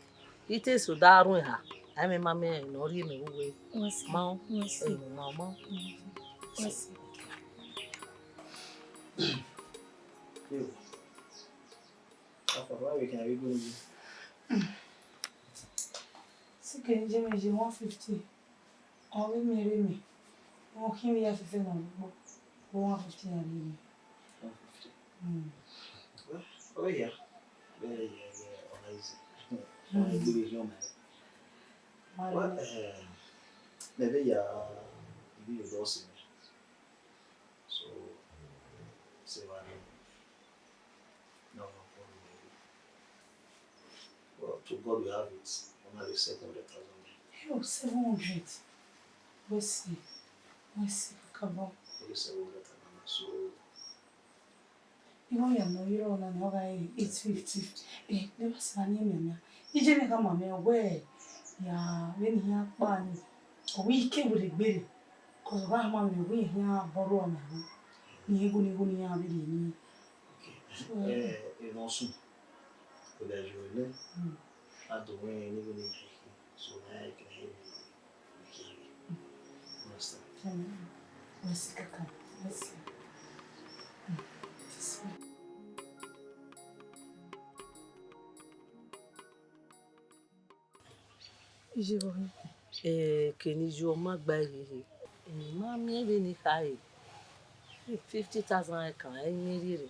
I te so da rhun eha, a i mwẹ ma mẹ ne ọ rhie mẹ vbe uwẹ. Wẹ si. Ma o. Wẹ si. Ẹ, ma o, ma o. Wẹ si. Afa, why we can we go? Sikẹ ne je mẹ je one fifty. Ọ vbe miẹn vbe mẹ, ọ khian vbe ya fẹfẹ na vbe ukpo, one fifty na rhie mẹ. One fifty. Mm. Well, ọ vbe hia. Vbene ọ na easy. Ọ na gbe vbe hiọn mẹ. Ma Well, rẹn. Eh, mẹ vbe ya ivbi vbe ọse mẹ. So, se wa ni. No, no, no, no. Well, to God we have it. Ọ na rhie seven hundred thousand. Yo, seven hundred. Wẹ si, wẹ si, kakabọ. Only seven hundred thousand. So, Iwẹ ya nọ, irọ na ni ọ gha re eight fifty. Eh, ne wa sa ni mẹ na. Iye ne khama mẹ wẹ, ya vbene iran kpa ni, ọ wẹ ike vbe rre gbere. 'Cause ọ gha khama mẹ wẹ iran borrow na ru. Ni ego ni ego ne iran vbe rhie ni. Okay. So, eh, eh, no soon. Kò dẹ̀ ju ẹlẹ́. Mm. A do wẹ ẹn níbi ní ìyá yìí. So, na ya kẹ ẹn ní ìyá yìí. Understand? Mm. Wẹ si kaka. Wẹ si. Mm. This one. Iye vbe ọhọn. Eh, kene iye ọ ma gba ehehe. Eh, ma miẹn vbene I khare. Fifty thousand ẹkan, ẹ i miẹn rhierhe.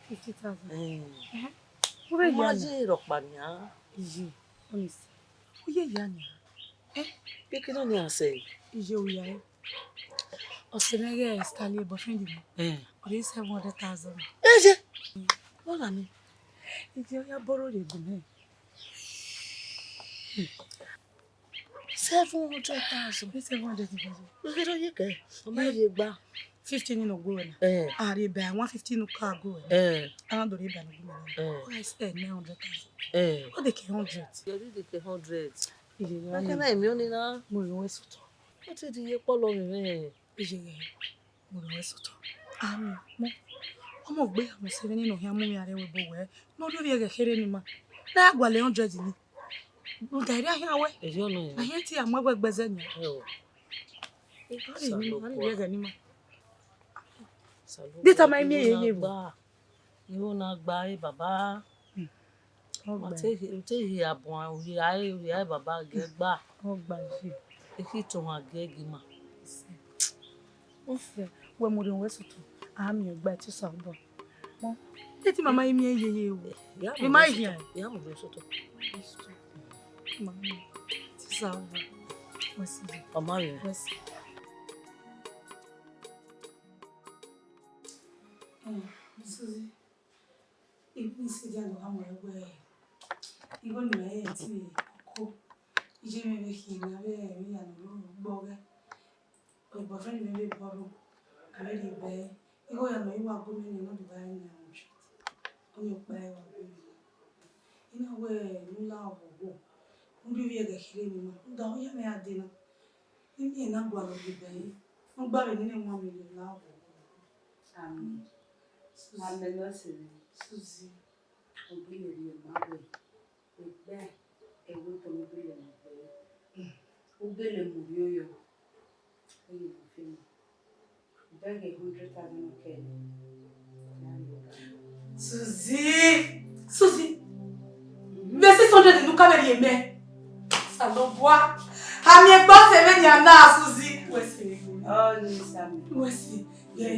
Fifty thousand? Eh. Ẹhẹn. U vbe Ma ya na? ye rhọkpa nian. Iye, honest. U ye ya nian. Eh? Kekere ọni a sẹ. Iye u ya re. Ọ sẹ mwẹ ghe Stanley boyfriend mwẹ. Eh. Ọ rhie seven hundred thousand. Eye. Ọ na ni. Iye ọ ya borrow rhie gu mwẹ. Seven hundred thousand. Seven hundred thousand. Wẹ ghe ye kẹ? Ọ ma rhie gba. Fifty ni nọ gu wẹ na. Eh. A rhie ba one fifty ni ka gu wẹ na. Eh. A na do rhie ba ni gu wẹ na. Eh. Ọ gha sẹ nine hundred thousand. Eh. Ọ de ke hundred. Ọ de ke hundred. Iye gha Na ye. kẹ na emi oni na. Mo rhie wẹ sotọ. Ọ te di ye kpọlọ mwẹ mwẹ. Iye gha. Mo rhie wẹ sotọ. Ami, mo. Ọmọ gbe ọmọ sẹ vbene nọ khian mu mwẹ a rre ẹvbo wẹ. Ne ọ rhie ovbi ẹghẹ kherhe ni ma. Na ya gualọ hundred ni. Rhunmwuda erriọ khian wẹ. Erriọ nọ ya. A hiẹn te a mu ẹguẹ gbe ẹzẹ nia. Ẹ o. Ẹ, ọ rhie ni ma, ọ rhie ẹghẹ ni ma. Salobua, De tama emiẹn ye ye vbo? Igho na gba re baba. Hmm. Ọ Ma gba. te, te hia buan, hia, hia baba gẹ gba. Ọ gba je. Ekhi to han gẹ gi ma. Wẹ mu rhie wẹ sotọ. A miẹn gba ẹtin Salobua. Mọ, eti mama yi miẹn yeye o. Ya Ẹ mu ma rhie hian. sotọ. Ya mu rhie sotọ. Mama, ẹtin Salobua. Wẹ si. Ọ ma rhie. Wẹ si. Eh, Suzy, I sẹ dia do ha mu ẹre wẹ, igho ne imẹ re ẹtin ọko, iye mwẹ vbe khin, a vbe emwi ya ne ọ roro gbe ọghẹ. Boyfriend mwẹ vbe borrow, a vbe rhie ba ẹre. Igho ya nọ, I wa gu mwẹ nẹ, ne ọ do gha re nine hundred. Ọni ọkpa ẹre wa gu mwẹ nẹ. I na wẹ ne u la vbe owo, ne u rhie ovbi ẹghẹ kherhe ne ima, rhunmwuda ọ ya mwẹ gha dee na. Emiẹn na gualọ rhie ba ẹre, ne u gba vbe nene one million na vbe owo. Amen. Suzy. Amen, ọ sẹ mwẹ. Suzy. Ọ gele rhie ma wẹ, egbe ẹvbo otọ ne u gele mu gbe, u gele mu rhie yọ, u gele mu fe ma. Bẹghe hundred thousand kẹ. Suzy! Suzy! Vbe six hundred ne u ka vbe rhie mẹ. Salobua. A miẹn gbe ọse vbe nian na, Suzy. Wẹ si. Ọ ni Sami. Wẹ si. Ye,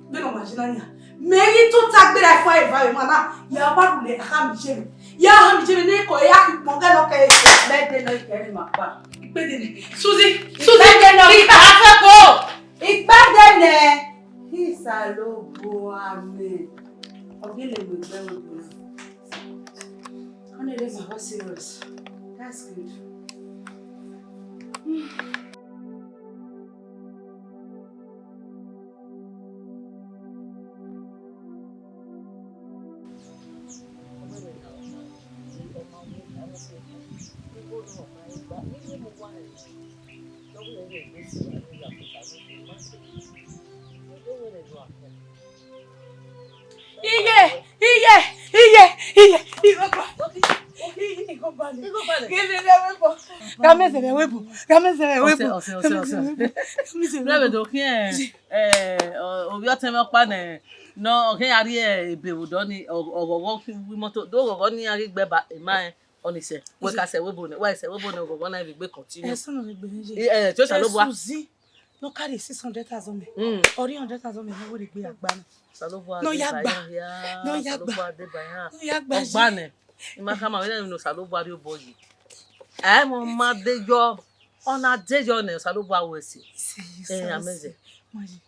vbene ọ ma je na nian. Mẹ ghi tota gberra fua eva vbe emwa na. Ya wa rhule, a kha miẹn iye mwẹ. Ya kha miẹn iye mwẹ, ne kọ ya khin ukpọn ghe nọ kẹ. Ikpẹdẹ nọ ikẹrin ma kpa. Ikpẹdẹ nẹ. Suzy, Suzy. Ikpẹdẹ nọ, ikpẹdẹ nọ. Ikpẹdẹ nẹ. Isalobua mẹ. Ọ gele mu egbe ẹvbo na. Ọ na rre ma serious. That's good. Iye, iye, iye, iye, ighọba. Ighọba. Gha mẹ zẹ vbe ẹvbo, gha mẹ zẹ vbe ẹvbo, gha mẹ zẹ vbe ẹvbo. Ọsẹ, ọsẹ, ọsẹ, ọsẹ. Gha mẹ zẹ vbe ẹvbo. Lẹvbe do khian, eh, ovbi ọtẹn mwẹ ọkpa nẹ, nọ, ọ khian ya rrie ebe vbe odọ ni, ọ, ọghọghọ wi moto, do ghọghọ ne iran ghi gbe ba emwa rẹn. Ọnii sẹ, wẹ ka sẹ ẹvbo nẹ, wẹ sẹ ẹvbo nẹ, ọghọghọ na vbe gbe continue. Ẹsẹ nọ vbe gbe ye. Eh, eh, to Osanobua. Ẹsẹ uzi, nọ carry six hundred thousand mẹ. Mm. Ọ rhie hundred thousand mẹ, nọ wẹ rhie gbe ya gba na. Osanobua nọ ya gba. Nọ ya gba. Osanobua deba iran. Nọ ya gba. Ọgba nẹ. I ma khama wẹ ne Osanobua rhie obọ yi. Ẹ mọ ma de yọ. Ọ na de yọ nẹ, Osanobua wẹ ẹse. Ẹse, ẹse, eh, amẹzẹ. Ma ye.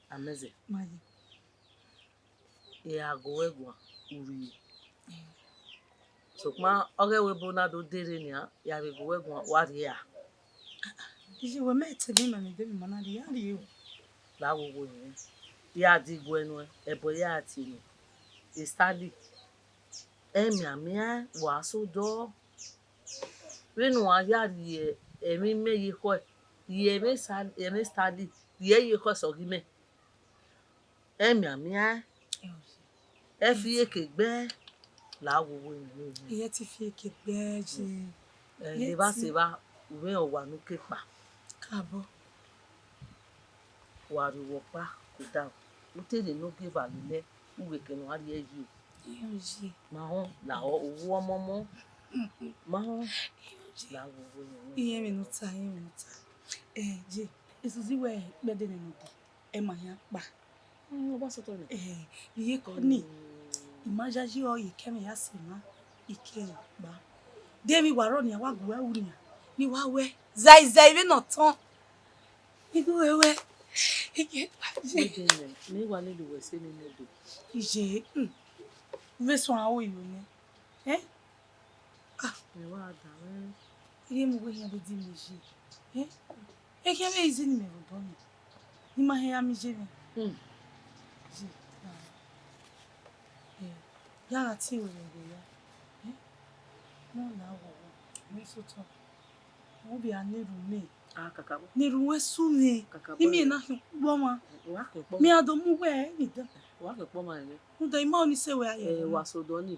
Amẹzẹ. Ma ye. I ra gu wẹ guan, u rrie. Sokpan ọghe ẹvbo ebo na do dee rre nian, ya vbe gu wẹ guan, wa rrie ra. Iye, wẹ mẹ te ne ima ne de ma na rrie, a rrie o. La wo wo yẹn. Ya di guẹ nuẹn, ẹbọ ya tie nuẹn. Stanley, emianmian wa sẹ odọ. Vbene uwa ya rhie emwi mẹ ye ekhọe, rhie emwi Sa-, emwi Stanley, rhie ye ekhọe sẹ ọghe mẹ. Emianmian, ẹ fi eke gbe, la wo wo yẹn. Iye ti fi eke gbe je. Ẹ, ne evba sẹ evba, u mwẹ ọwa ne u ke kpa. Kabọ. Wa rrie owa ọkpa, kota, u te rhie ne ogieva lele, u wẹ eke ne ọ rhie yi. Iye. Ma họn, lahọ, owu ọmọmọ. Ma họn, la wo wo yẹn. Iye mwẹ ne u ta, iye mwẹ ne u ta. Ẹ, je, esuzi wẹ ikpẹdẹ nẹ ne u di. Ẹ ma hia kpa. Mm, ọ gba sọtọ nẹ. Eh, iye kọ ni, mm, I ma yayi ọre, I ke mwẹ ya sẹ emwa, I ke ẹre kpa. De emwi wa rrọọ nian, wa gu ẹre ru nian, ne I wa wẹ, zẹizẹi vbene ọ tọn. I gu ẹre wẹ, I ke kpa je. Wẹ de nẹ, ne I wa lele uwẹ sẹ ne I do. Iye, mm, vbe suẹn aro yo nẹ. Eh? Ah, mẹ wa da mwẹ. Iye mu wẹ hia vbe di mẹ ye. Eh? Ekhian vbe easy ne imẹ vbe obọ nẹ, ne ima hia ya miẹn iye mwẹ. Hmm. Ye, ah, eh, ya gha tie ore vbe ya. Eh? Ne ọ la ghọghọ, ne ọ sotọ. Ọ bia ne erhunmwu. Ah, kakabọ. Ne erhunmwu su mwẹ. Kakabọ. Imẹ na khian ukpọmwa. Wa khian ukpọmwa. Mẹ a do mu wẹ ẹre ni dan. Wa khian ukpọmwa ẹre. Rhunmwuda ima ọnii sẹ wẹ a ye. Eh, wa sẹ odọ ni.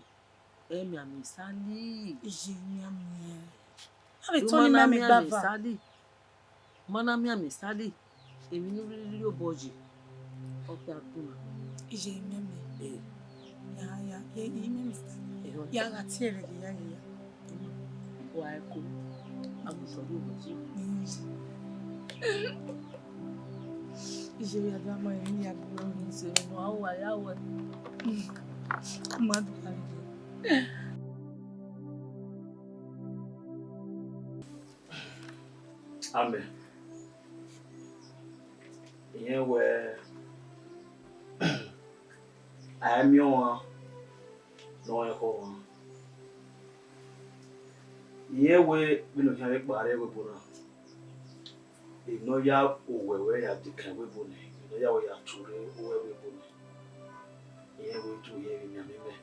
Ẹ miẹn amẹ Sally. Iye, miẹn amẹ. A vbe tọ ne ima miẹn gba eva. Sally. Ma na miẹn amẹ Sally. Emwi ne u rhirhi rhie obọ yi. Ọ khian gbunna. Iye, miẹn amẹ. Eh. Ya, ya, ye, ye miẹn amẹ Sally. Eh, ya gha tie ẹre ghe ya, ghe ya. Wa ẹko. Agutan rhie obọ yi. Mm. Iye ya da ma emwi ya gbe. Iye ne a wa ya wẹ. Mm. Ma do khare. Amẹ. Irẹn wẹẹ, a i miẹn ọmwa ne ọ rẹn ekhọe ọmwa. Irẹn wẹẹ, vbene ọ khian vbe kpa rre ẹvbo ebo na, emwi ne ọ ya owẹ wẹ ya dekan ẹvbo ebo nẹ, emwi ne ọ ya wẹ ya tu rre owẹ ẹvbo ebo nẹ, irẹn wẹẹ, ju irẹn vbe miẹn amẹ imẹ.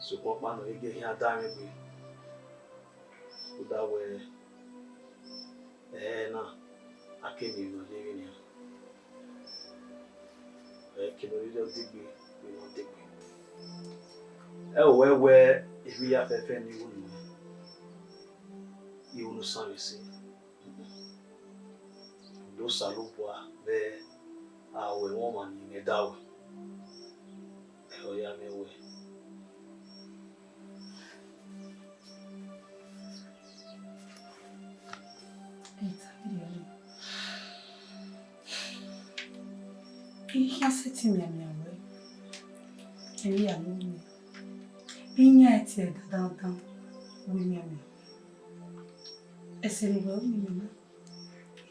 Sokpan ọkpa nọ, ọ ghi khian da mwẹ egbe. Rhunmwuda wẹẹ, ẹre na, a ke miẹn emwi ne ọ ye vbe nian. Ẹ ke ne ọ rhirhi degbe, vbene ọ degbe. Ẹ o wẹ wẹ, emwi ya fẹfẹ ne I ru nuẹn, I ru ne u sanmwẹ ẹse. Do Osanobua vbe a ru ẹmwẹ ọmwa ne imẹ da ruẹ. Ẹ ọ ya mwẹ wẹ. Ẹ ta gidi ọnii. I khian sẹtin mianmian wẹ, ẹre a ru mẹ. I yan ẹtin dandan wẹ mianmian. Ẹse ne uwẹ ru mẹ na,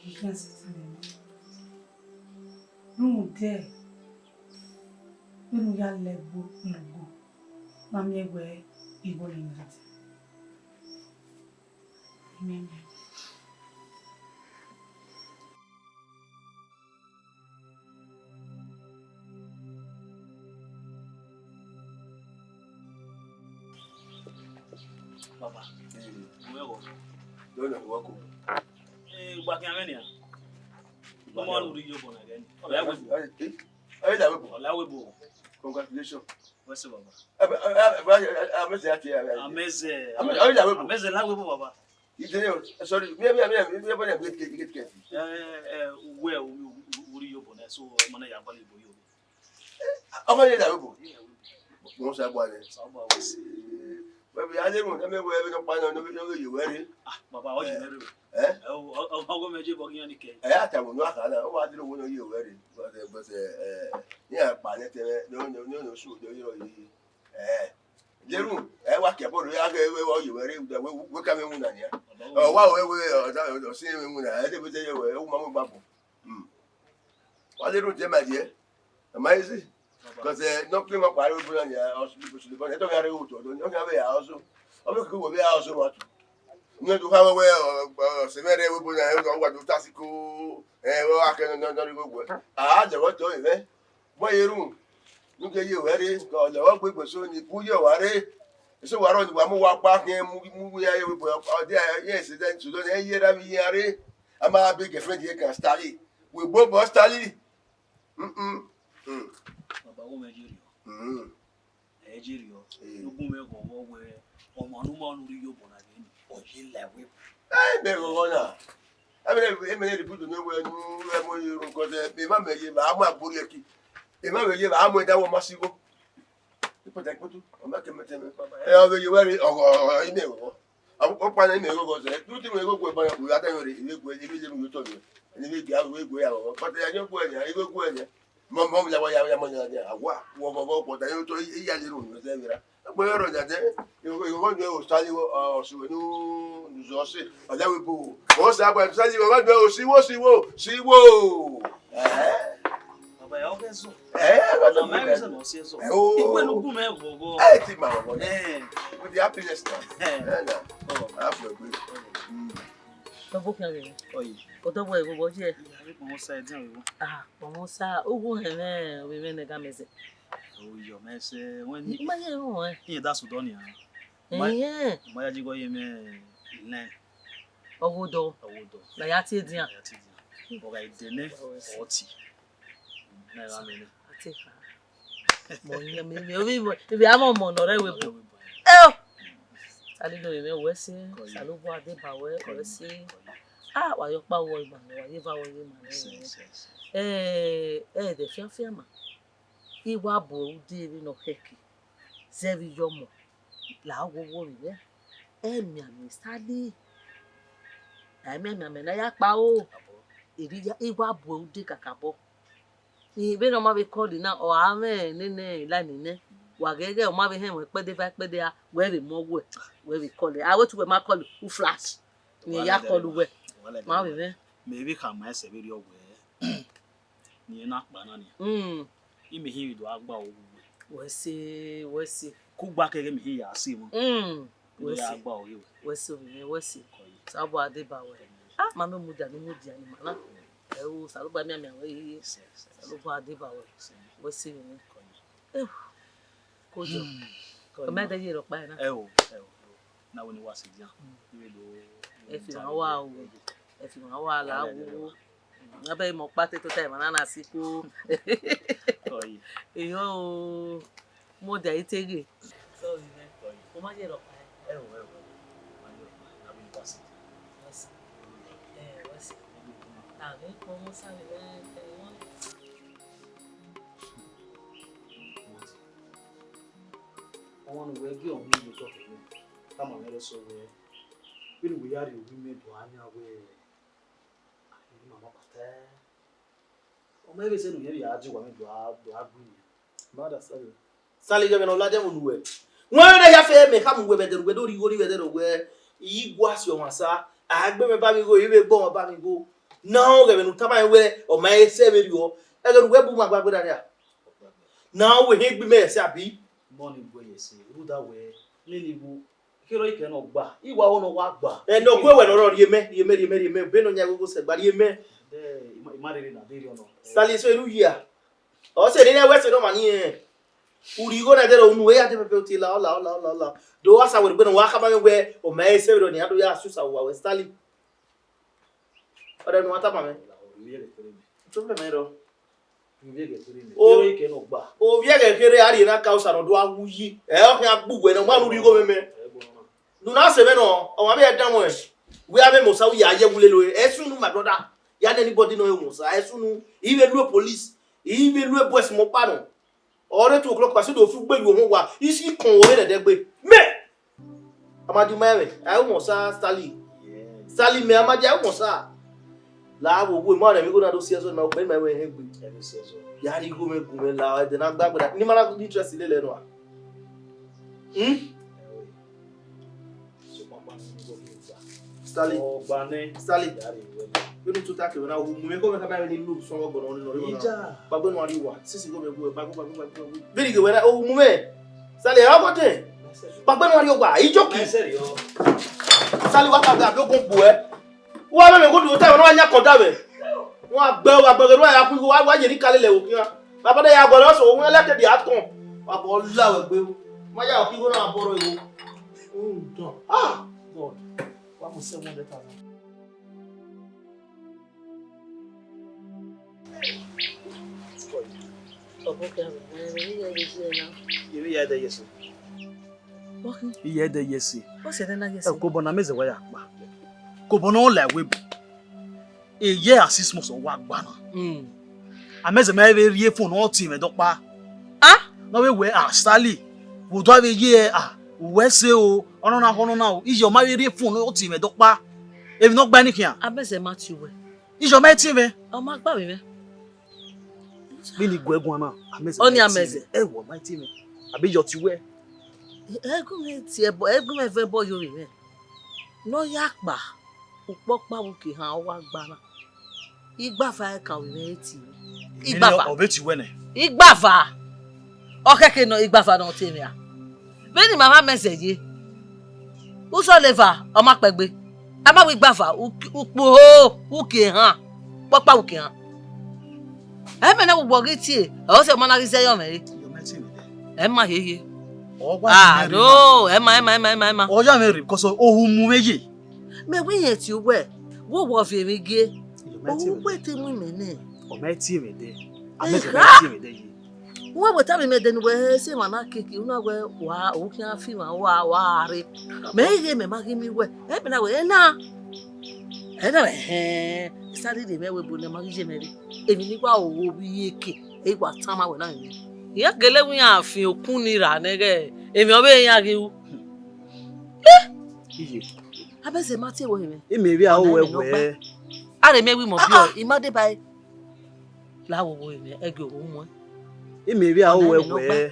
I khian sẹtin mianmian. Rhunmwuda, vbene u ya la ẹgbo logbo, ma miẹn wẹ igho ne I na dee. Amen. Baba, mm, u mwẹ ẹghẹ ọnii. Ọna wa ko. Eh, ugba khian mwẹ nian. Ọmọ ru rhie iyobọ na ghẹ ni. Ọ la webo. Ọ la webo. Congratulations. Wẹ sẹ baba. Amẹzẹ a tie. Amẹzẹ. Amẹzẹ la webo baba. Ide yo, sorry. Mi, mi, mi, mi, mi, mi, mi, mi, mi, mi, mi. Eh, eh, uwẹ, u, u, u rhie iyobọ na, so, ọmọ na ya gualọ ebo yo. Ọmọ ye la webo. Mo sa gba nẹ. Sa gba wẹ si. Wẹ bi ale mo, na me wẹ, wẹ nọkpa nọ, nọ, nọ, ye wẹ re. Ah, baba, ọ ye mwẹ re. Eh? Ẹ, ọ, ọ, ọgọ mẹ je bọ ghi yan ni kẹ. Ẹ, a ta mo nọ akha na, ọ wa diro wo nọ ye wẹ re. But, eh, but, eh, eh, iran kpa nẹ tẹmwẹ, nọ, nọ, nọ, nọ, su, nọ, yọ, yi. Eh. Leru, ẹ wa ke bọọlu, ya ghe, wẹ, wẹ, ọ ye wẹ re, wẹ, wẹ, wẹ ka mwẹ iwinna nian. Ọ wa wẹ, wẹ, ọ, ọ, ọ si mwẹ iwinna, ẹ de vbe te ye wẹ, ẹ wu ma mu gba bọ. Hmm. Wa leru, dear my dear. Am I easy? 'Cause, eh, nothing ma kpa re bu na nian, ọ si, ọ si, ọ si, ọ si, ọ si, ọ si, ọ si, ọ vbe ya ọso. Ọ vbe keke wẹ vbe ya ọso wa tu. Nẹ do kha wẹ, wẹ, ọ, ọ, sẹ mwẹ rre wẹ bu na, ọ wa do ta si ko, ẹ, wẹ wa kẹ nọ, nọ, nọ, nọ, wẹ. A, jẹ wẹ to, ẹ, wẹ ye ru. Nu ke ye wẹ rre, ọ lẹ ọ gbe gbe so ni bu ye wa rre. Eso wa rọ ni wa mu wa kpa khian mu, mu ya ye wẹ, ọ dia ye se den so ne ye ra mi ya rre. A ma be girlfriend ye kan Stanley. We both boy Stanley. Mm-mm. Mm. Baba, wo mẹ ye rriọ. Mm. Ẹ ye rriọ. Eh. Ugun mwẹ ghọghọ wẹ, ọmọ ne u ma nu rhie iyobọ na ghẹ ni, ọ ye la wẹ. Ẹ, mẹ ghọghọ na. Ẹ, mẹ, ẹ, mẹ ne rhie ibudo ne wẹ nu, ẹ, mo ye ru, 'cause, ẹ, emwa mẹ ye vbe, a mu agbọn rhie ẹki. Emwa mẹ ye vbe, a mu ẹdẹ wẹ ma si igho. Ikpẹtẹ ikputu, ọ ma kẹ mẹ tẹmwẹ. Ẹ, ọ vbe ye wẹ rre, ọ, ọ, ọ, imẹ ghọghọ. Ọkpa na imẹ ghọghọ zẹ, du ti mwẹ ghọghọ ba ya, ya ta mwẹ rre, ivbe gue, ivbe ye mu yo tọ mwẹ. Ivbe gue, ivbe gue ya ghọghọ. But ya yọ gue ya, ivbe gue ya. Mọ, mọ, ya wa, ya, ya, mọ, ya, ya, awa, wọ ghọghọ, but ya yọ tọ, iya le ro, zẹ vbe ra. Egbe rọ ya zẹ, ghọghọ ni o sali, ọ, ọ, su, nu, nu zọ se, ọ ya we bo. O sa gba, sali, ghọghọ ni o si wo, si wo, si wo. Eh? Baba, ya ọghe zọ. Eh, ọghe zọ. Na ma ẹmwẹ zẹ ne ọ si ẹzọ. Eh, o. Iwẹ ne ugun mwẹ ghọghọ. Eh, ti ma ghọghọ. Eh. With the happiness now. Eh. Eh, na. Oh. I feel good. Mm. Tọ bọ khian ghe. Ọye. Otọ bọ ẹvbo bọ je. Iya, ẹ kpọnmwẹ sa ẹdian vbe vbo. Ah, kpọnmwẹ sa, uwu hẹ mwẹ, ovbi mwẹ ne ga mẹ zẹ. Oyo, mẹ sẹ, wẹ ni. Ma ye ru ẹ. Iye da sudọ nian. Ma, eh, ma ya ji gọ ye mẹ nẹ. Ọghodọ. Ọghodọ. Na ya tie edian. Na ya tie edian. Ọ gha ide nẹ, ọ ti. Na ya mẹ nẹ. A te kha. Mọ yẹn, mẹ, mẹ, ovbi, ovbi a mọ ọmọ ne ọ rre ẹvbo. Eo! Sali do mwẹ wẹ sẹ, Osanobua deba wẹ, wẹ sẹ. Ah, wa ye ọkpa wọ ima nẹ, wa ye eva wọ ye ima nẹ. Eh, ẹ dẹ fianfian ma. I wa bu ude vbene ọ khẹke, zẹ vbe iyọmọ, la wo wo rre. Ẹ mianmian Sali. A mianmian mẹ ne a ya kpa ro. Erriọ, I wa bu ude kakabọ. Vbene ọ ma vbe call na, ọ a mwẹ nene line nẹ. Wa ghẹ ghẹ ọ ma vbe hẹn mwẹ kpẹdẹ va kpẹdẹ a, wẹ vbe mu ọghe, wẹ vbe call. A wẹ te uwẹ ma call, u flash. Ne I ya call uwẹ. Ma vbe mwẹ. Mẹ vbe khama ẹsẹ vberriọ wẹ, ne irẹn na kpa na nian. Mm. Imẹ hin vbe do gha gba ro ghe uwẹ. Wẹ sẹ, wẹ sẹ. Kugba kẹghẹ mẹ hin ya sẹ emwa. Mm. Wẹ sẹ. Wẹ sẹ ovbi mwẹ, wẹ sẹ. Osanobua deba wẹ. Ah, ma nọ mudia ne u mudia ne ima na. Ẹ o, Osanobua mianmian wẹ yeye. Osanobua deba wẹ. Wẹ sẹ ovbi mwẹ. Eh, kojọ. Ọ ma dẹ ye rhọkpa na. Ẹ o, ẹ o, ẹ o. Na wẹ ne wa sẹ edian. Mm. Ẹ fi mwa wa o. Ẹ fi mwa wa la wo. Abẹ mọ ọkpa te tota emwa na na si kpo. Iyo o, mo dia ite ghe. Sorry, man. Mo ma ye rhọkpa. Ẹ o, ẹ o, ẹ o. Ma ye rhọkpa. Na wẹ ne wa sẹ edian. Wẹ sẹ. Ẹ, wẹ sẹ. Tavbe kpọnmwẹ Sali, ẹ, ẹ, wọn. Ọmwa ne uwẹ gie ọmọ unu otọ kevbe, tama mwẹ rẹsọ wẹẹ, vbene uwẹ ya rhie owa imẹ do a yan wẹẹ, a rhie ima ma kpata ẹe. Ọ ma vbe sẹ ne u yẹn vbe a die uwa mwẹ do a, do a gu iyẹn. Mada Sali. Sali, ghẹ ẹmwẹ ne ọ ladian vbe unu uwẹ. Wẹ vbene ya fẹ mẹ khama uwẹ vbe ẹdẹ ne uwẹ do rhie igho rre vbe ẹdẹ ne uwẹ, I gua si ọmwa sa, a gbe mwẹ ba mwẹ igho, I vbe gbe ọmwa ba mwẹ igho. Na ọ ghẹ ẹmwẹ ne u tama rẹn wẹẹ, ọ ma he sẹ vberriọ, ẹghẹ ne uwẹ bu mwẹ agbagberra nia. Na wẹ hẹ egbe imẹ ẹse, abi? Mọ ne gue ye ẹse, rhunmwuda wẹẹ, nene igho, kherhe ọ i kẹ ne ọ gba, I wa ho ne ọ wa gba. Ẹ, ne ọ gue wẹ ne ọ rọ, rhie mẹ, rhie mẹ, rhie mẹ, rhie mẹ, be ne ọ yan igho sẹ gba, rhie mẹ. Dẹ, I ma, I ma rherhe na, de rhie ọnọ. Sali, so erha uyi a? Ọ sẹ ne wẹ sẹ ne ọmwa ni rẹn. Urhi igho na dẹrẹ unu, e ya de pẹpẹ oti la, ọla, ọla, ọla, ọla. Do wa sa wẹ egbe na, wa khama mwẹ wẹ, ọ ma ẹse vberriọ ne iran do ya susa uwa wẹ, Stanley. Ọdẹ ne uwa tama mwẹ. Problem mẹ rọ. O, ovbi ẹghẹ kherhe a rhie na ka usa ne ọ do a wu yi. Ẹ, ọ khian gbe uwẹ nẹ, ọ ma ne urhi igho mwẹ mẹ. Ne u na sẹ mwẹ nọ, ọmwa vbe ẹdẹ ọmwẹ, wẹ a vbe mẹ osa, u ya ye ẹwu lele ẹre. Ẹ sunu, my brother. Ya ne anybody nọ re mẹ osa. Ẹ sunu, I vbe lu police, I vbe lu boys mẹ ọkpa nọ. Ọ rre two o'clock, pasi do fi ugbe ye ohọn owa, isi kọn wẹ rẹdẹ gbe. Mẹ! Amadi ma ẹmwẹ, a ru mẹ osa, Stanley. Stanley mẹ, Amadi, a ru mẹ osa. La wo wo, ma rẹ mi igho na do si ẹzọ, ma ukpẹ ma ẹmwẹ hẹn gbe. Ya rhie igho mwẹ gu mwẹ la, ẹdẹ na gba gbe na. Ne ima na interest lele nua. Hmm? Stanley. Stanley. Vbene u tota kevbe na, u mu mwẹ, ko mwẹ khama mwẹ ni lu sọmọ gbọnọ ni nọ rre na. Kpagbenu a rrie uwa, sisi igho mwẹ gu, kpagbenu, kpagbenu, kpagbenu. Vbene ighe wẹ na, u mu mwẹ. Stanley, ẹ ọgọdẹ. Kpagbenu a rrie uwa, ijoki. Stanley, wa kpagbẹ, a do gun gbuẹ. Wa mẹ mẹ gu do ta, wa ya kọ da mwẹ. Wa gbẹ, wa gbẹ, wa ya ku igho, wa, wa ye ni ka lele ẹvbo khian. Baba de ya gualọ sẹ, owẹ lẹkẹ dia tọn. Wa bọ la wẹ gbe. Ma ya ku igho na bọrọ igho. Undọ. Ah, God. Wa mu seven hundred thousand. Iyẹ ẹdẹ ye ẹse. Ọ khin. Iyẹ ẹdẹ ye ẹse. Ọ sẹ ẹdẹ na ye ẹse. Ẹ, kobọ ne amẹ zẹ wa ya kpa. Kobọ ne ọ la ẹvbo ebo. Eye a six months ọ wa gba na. Mm. Amẹ zẹ ma vbe rhie phone ne ọ tie mwẹ dọkpa. Ah? Ne ọ vbe wẹ, ah, Stanley, vbe odua vbe ye, ah, uwẹ ẹse o, ọnọna khọ ọnọna o, iye ọ ma vbe rhie phone ne ọ tie mwẹ dọkpa. Emwi ne ọ gba ni khian. Amẹ zẹ ma tie uwẹ. Iye ọ ma tie mwẹ. Ọ ma gba vbe mwẹ. Vbene I guẹ guan na, amẹ zẹ. Ọni ma amẹ tie zẹ. Mwẹ. Ẹ wọ ma tie mwẹ. Àbí iye ọ tie uwẹ. Ẹgumwẹ tie ẹbọ, ẹgumwẹ vẹ ẹbọ yo vbe mwẹ. Ne ọ ya kpa, ukpọkpa vbe uki ehan ọ wa gba na. Igbava ẹkan vbe mwẹ tie. Igbava. Ọ vbe tie uwẹ nẹ. Igbava. Ọ khẹke nọ, igbava nọ te mwẹ a. Vbene ima mwa mẹ zẹ ye. Usọleva, ọ ma kpẹgbe. A ma wẹ igbava, u-, ukpo, uki ehan. Ukpọkpa uki ehan. Ẹmwẹ na wẹ uwẹ ghi tie, ọ sẹ ọmọ na ghi zẹ yọ mwẹ re. Iye ọ ma tie mwẹ dẹ. Ẹ ma hiehie. Ọ wa Ah, di mwẹ rre no, ma. Ẹ ma, ẹ ma, ẹ ma, ẹ ma, ẹ ma. Ọ ya mwẹ rre, because ohu mu mwẹ ye. Mẹ wẹ irẹn tie uwẹ, wẹ uwẹ ọ viọ emwi gie. Iye ọ ma tie Ohu mwẹ uwẹ dẹ. Te mu imẹ nẹ. Ọ ma tie mwẹ dẹ. Amẹ zẹ Eha! Ma tie mwẹ dẹ ye. Uwẹ wẹ tama imẹ dẹ ne uwẹ sẹ emwa na keke, u na wẹ wa, u khian fi emwa, wa, wa rre. Mẹ i ghe mẹ ma ghi miẹn uwẹ. Ẹ mẹ na wẹ, ẹ na. Ẹ na wẹ, hẹn, Stanley rhie mwẹ wẹ ebo ne ma ghi ye mẹ rre. Emwi ne I wa ro vbe iyeke, ẹ i wa tama wẹ na emwi. Iran gele wẹ iran fian okun ni ra nẹ ghẹ, emwi ọvbehe iran ghi ru. Iye. Abẹzẹ ma tie wẹ mwẹ. Imẹ vbe aro Ọna wẹ ẹmwẹ ne ọ gba. Wẹ. A rhe miẹn wẹ imẹ ọbiọ, I ma deba ẹre. La wo wo mwẹ, ẹgie ohu muẹn. Imẹ vbe aro Ọna wẹ ẹmwẹ ne ọ gba. Wẹ.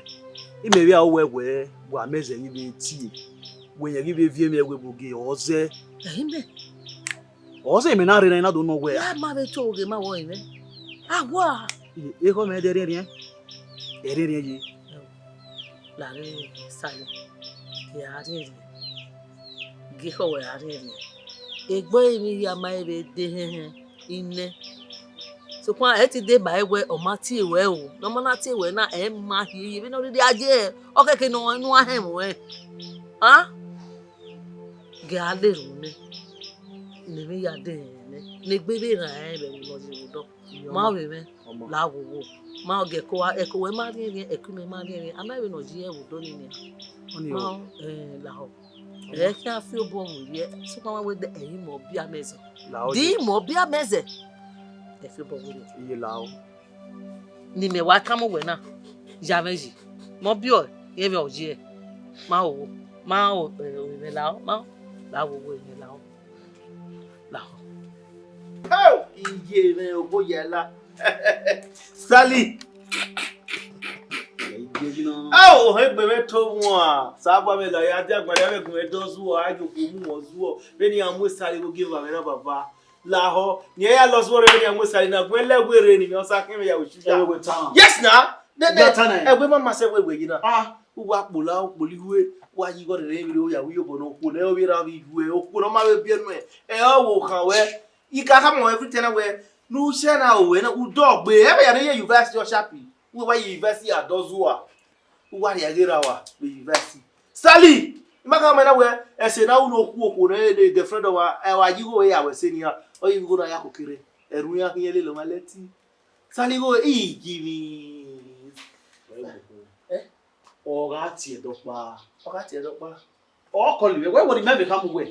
Imẹ vbe aro wẹ wẹ, wa mẹ zẹ ghi vbe tie. Wẹ yẹn ghi vbe viẹ mwẹ wẹ ebo ge ọ zẹ. Ẹhẹn mẹ. Ọ zẹ imẹ na rre na, I na do nọ wẹ a. Ya ma vbe to oghe ma wọ mwẹ. A wa. Ekhọe mwẹ dẹ rhiẹnrhiẹn. Ẹ rhiẹnrhiẹn ye. La rre Stanley, gie a rhiẹnrhiẹn, gie ekhọe wẹ a rhiẹnrhiẹn. Egbe emwi hia ma vbe de hẹnhẹn, I nẹ. Sokpan ẹ ti deba ẹre wẹ ọ ma tie ruẹ o, ne ọ ma na tie ruẹ na, ẹ ma hiehie vbene ọ rhirhi a ye, ọ khẹke ne ọ, ne uwa họn ẹmwẹ ruẹ. A? Gie a le erhunmwu nẹ, ne emwi hia de hẹnhẹn nẹ, ne egbe vbe rran rẹn vbe ẹvbo ne ọ ye vbe odọ. Ma vbe mwẹ, la wo wo. Ma gie ẹko, ẹko wẹ ma rhiẹnrhiẹn, ẹko imẹ ma rhiẹnrhiẹn, a ma vbe ne ọ ye ẹvbo odọ nii nian. Ọni Ma o. Lahọ. Ẹ khian fi obọ vbe ye, sokpan wa wẹ de, ẹ i mẹ ọbia mẹ zẹ. Lahọ De ye. I mẹ ọbia mẹ zẹ. Ẹ fi obọ vbe ye. Iye lahọ. Ne imẹ wa tama uwẹ na, ya mwẹ yi. Mẹ ọbiọ, irẹn mwẹ ọ ye. Ma o, ma o, ẹ, o, imẹ lahọ, ma o. La wo wo, imẹ lahọ. Lahọ. Iye mwẹ obo yẹ la. Stanley. Ao, ohẹn egbe mwẹ to wan. Saba mwẹ la ya dia agbada mwẹ gun mwẹ dọ zuọ, a yo gu mu wọn zuọ. Vbene iran mu Stanley vbe ogieva mwẹ na baba. Lahọ, ne iran ya lọ zuọ rre vbene iran mu Stanley na, gun lẹ wẹ rre ne imẹ ọ sa khin mwẹ ya vbe ushi ya. Yes na. Nene, ẹwẹ ma ma sẹ wẹ wẹ yi na. Ah. Uwa kpola, ukpolo ihue, wa yi igho rere vbe ya ru iyobọ ne okhuo ne ọ vbe ra vbe iyuẹ, okhuo ne ọ ma vbe biẹ nuẹ, ẹ ọ wo khan wẹ. I ka khama ruẹ every time na wẹ, ne u sẹ na ro wẹ na, u dọ gbe, ẹ vbe ya ne ye university ọ sharp. Uwẹ wa ye university a dọ zua. Wa rhie ghe ra wa vbe university. Sally, ima khama na wẹ, ẹse na ru ne okhuo okhuo ne girlfriend ọmwa, ẹ wa yi igho ya wẹ ẹse nian, ọ yi igho na ya koko rre, ẹrhu iran khian lele ọmwa lẹti. Sally igho, iyi vbi. Eh? Ọ gha tie ẹdẹ ọkpa. Ọ gha tie ẹdẹ ọkpa. Ọ kọlọ mwẹ, wẹ wẹ ne imẹ vbe khama uwẹ.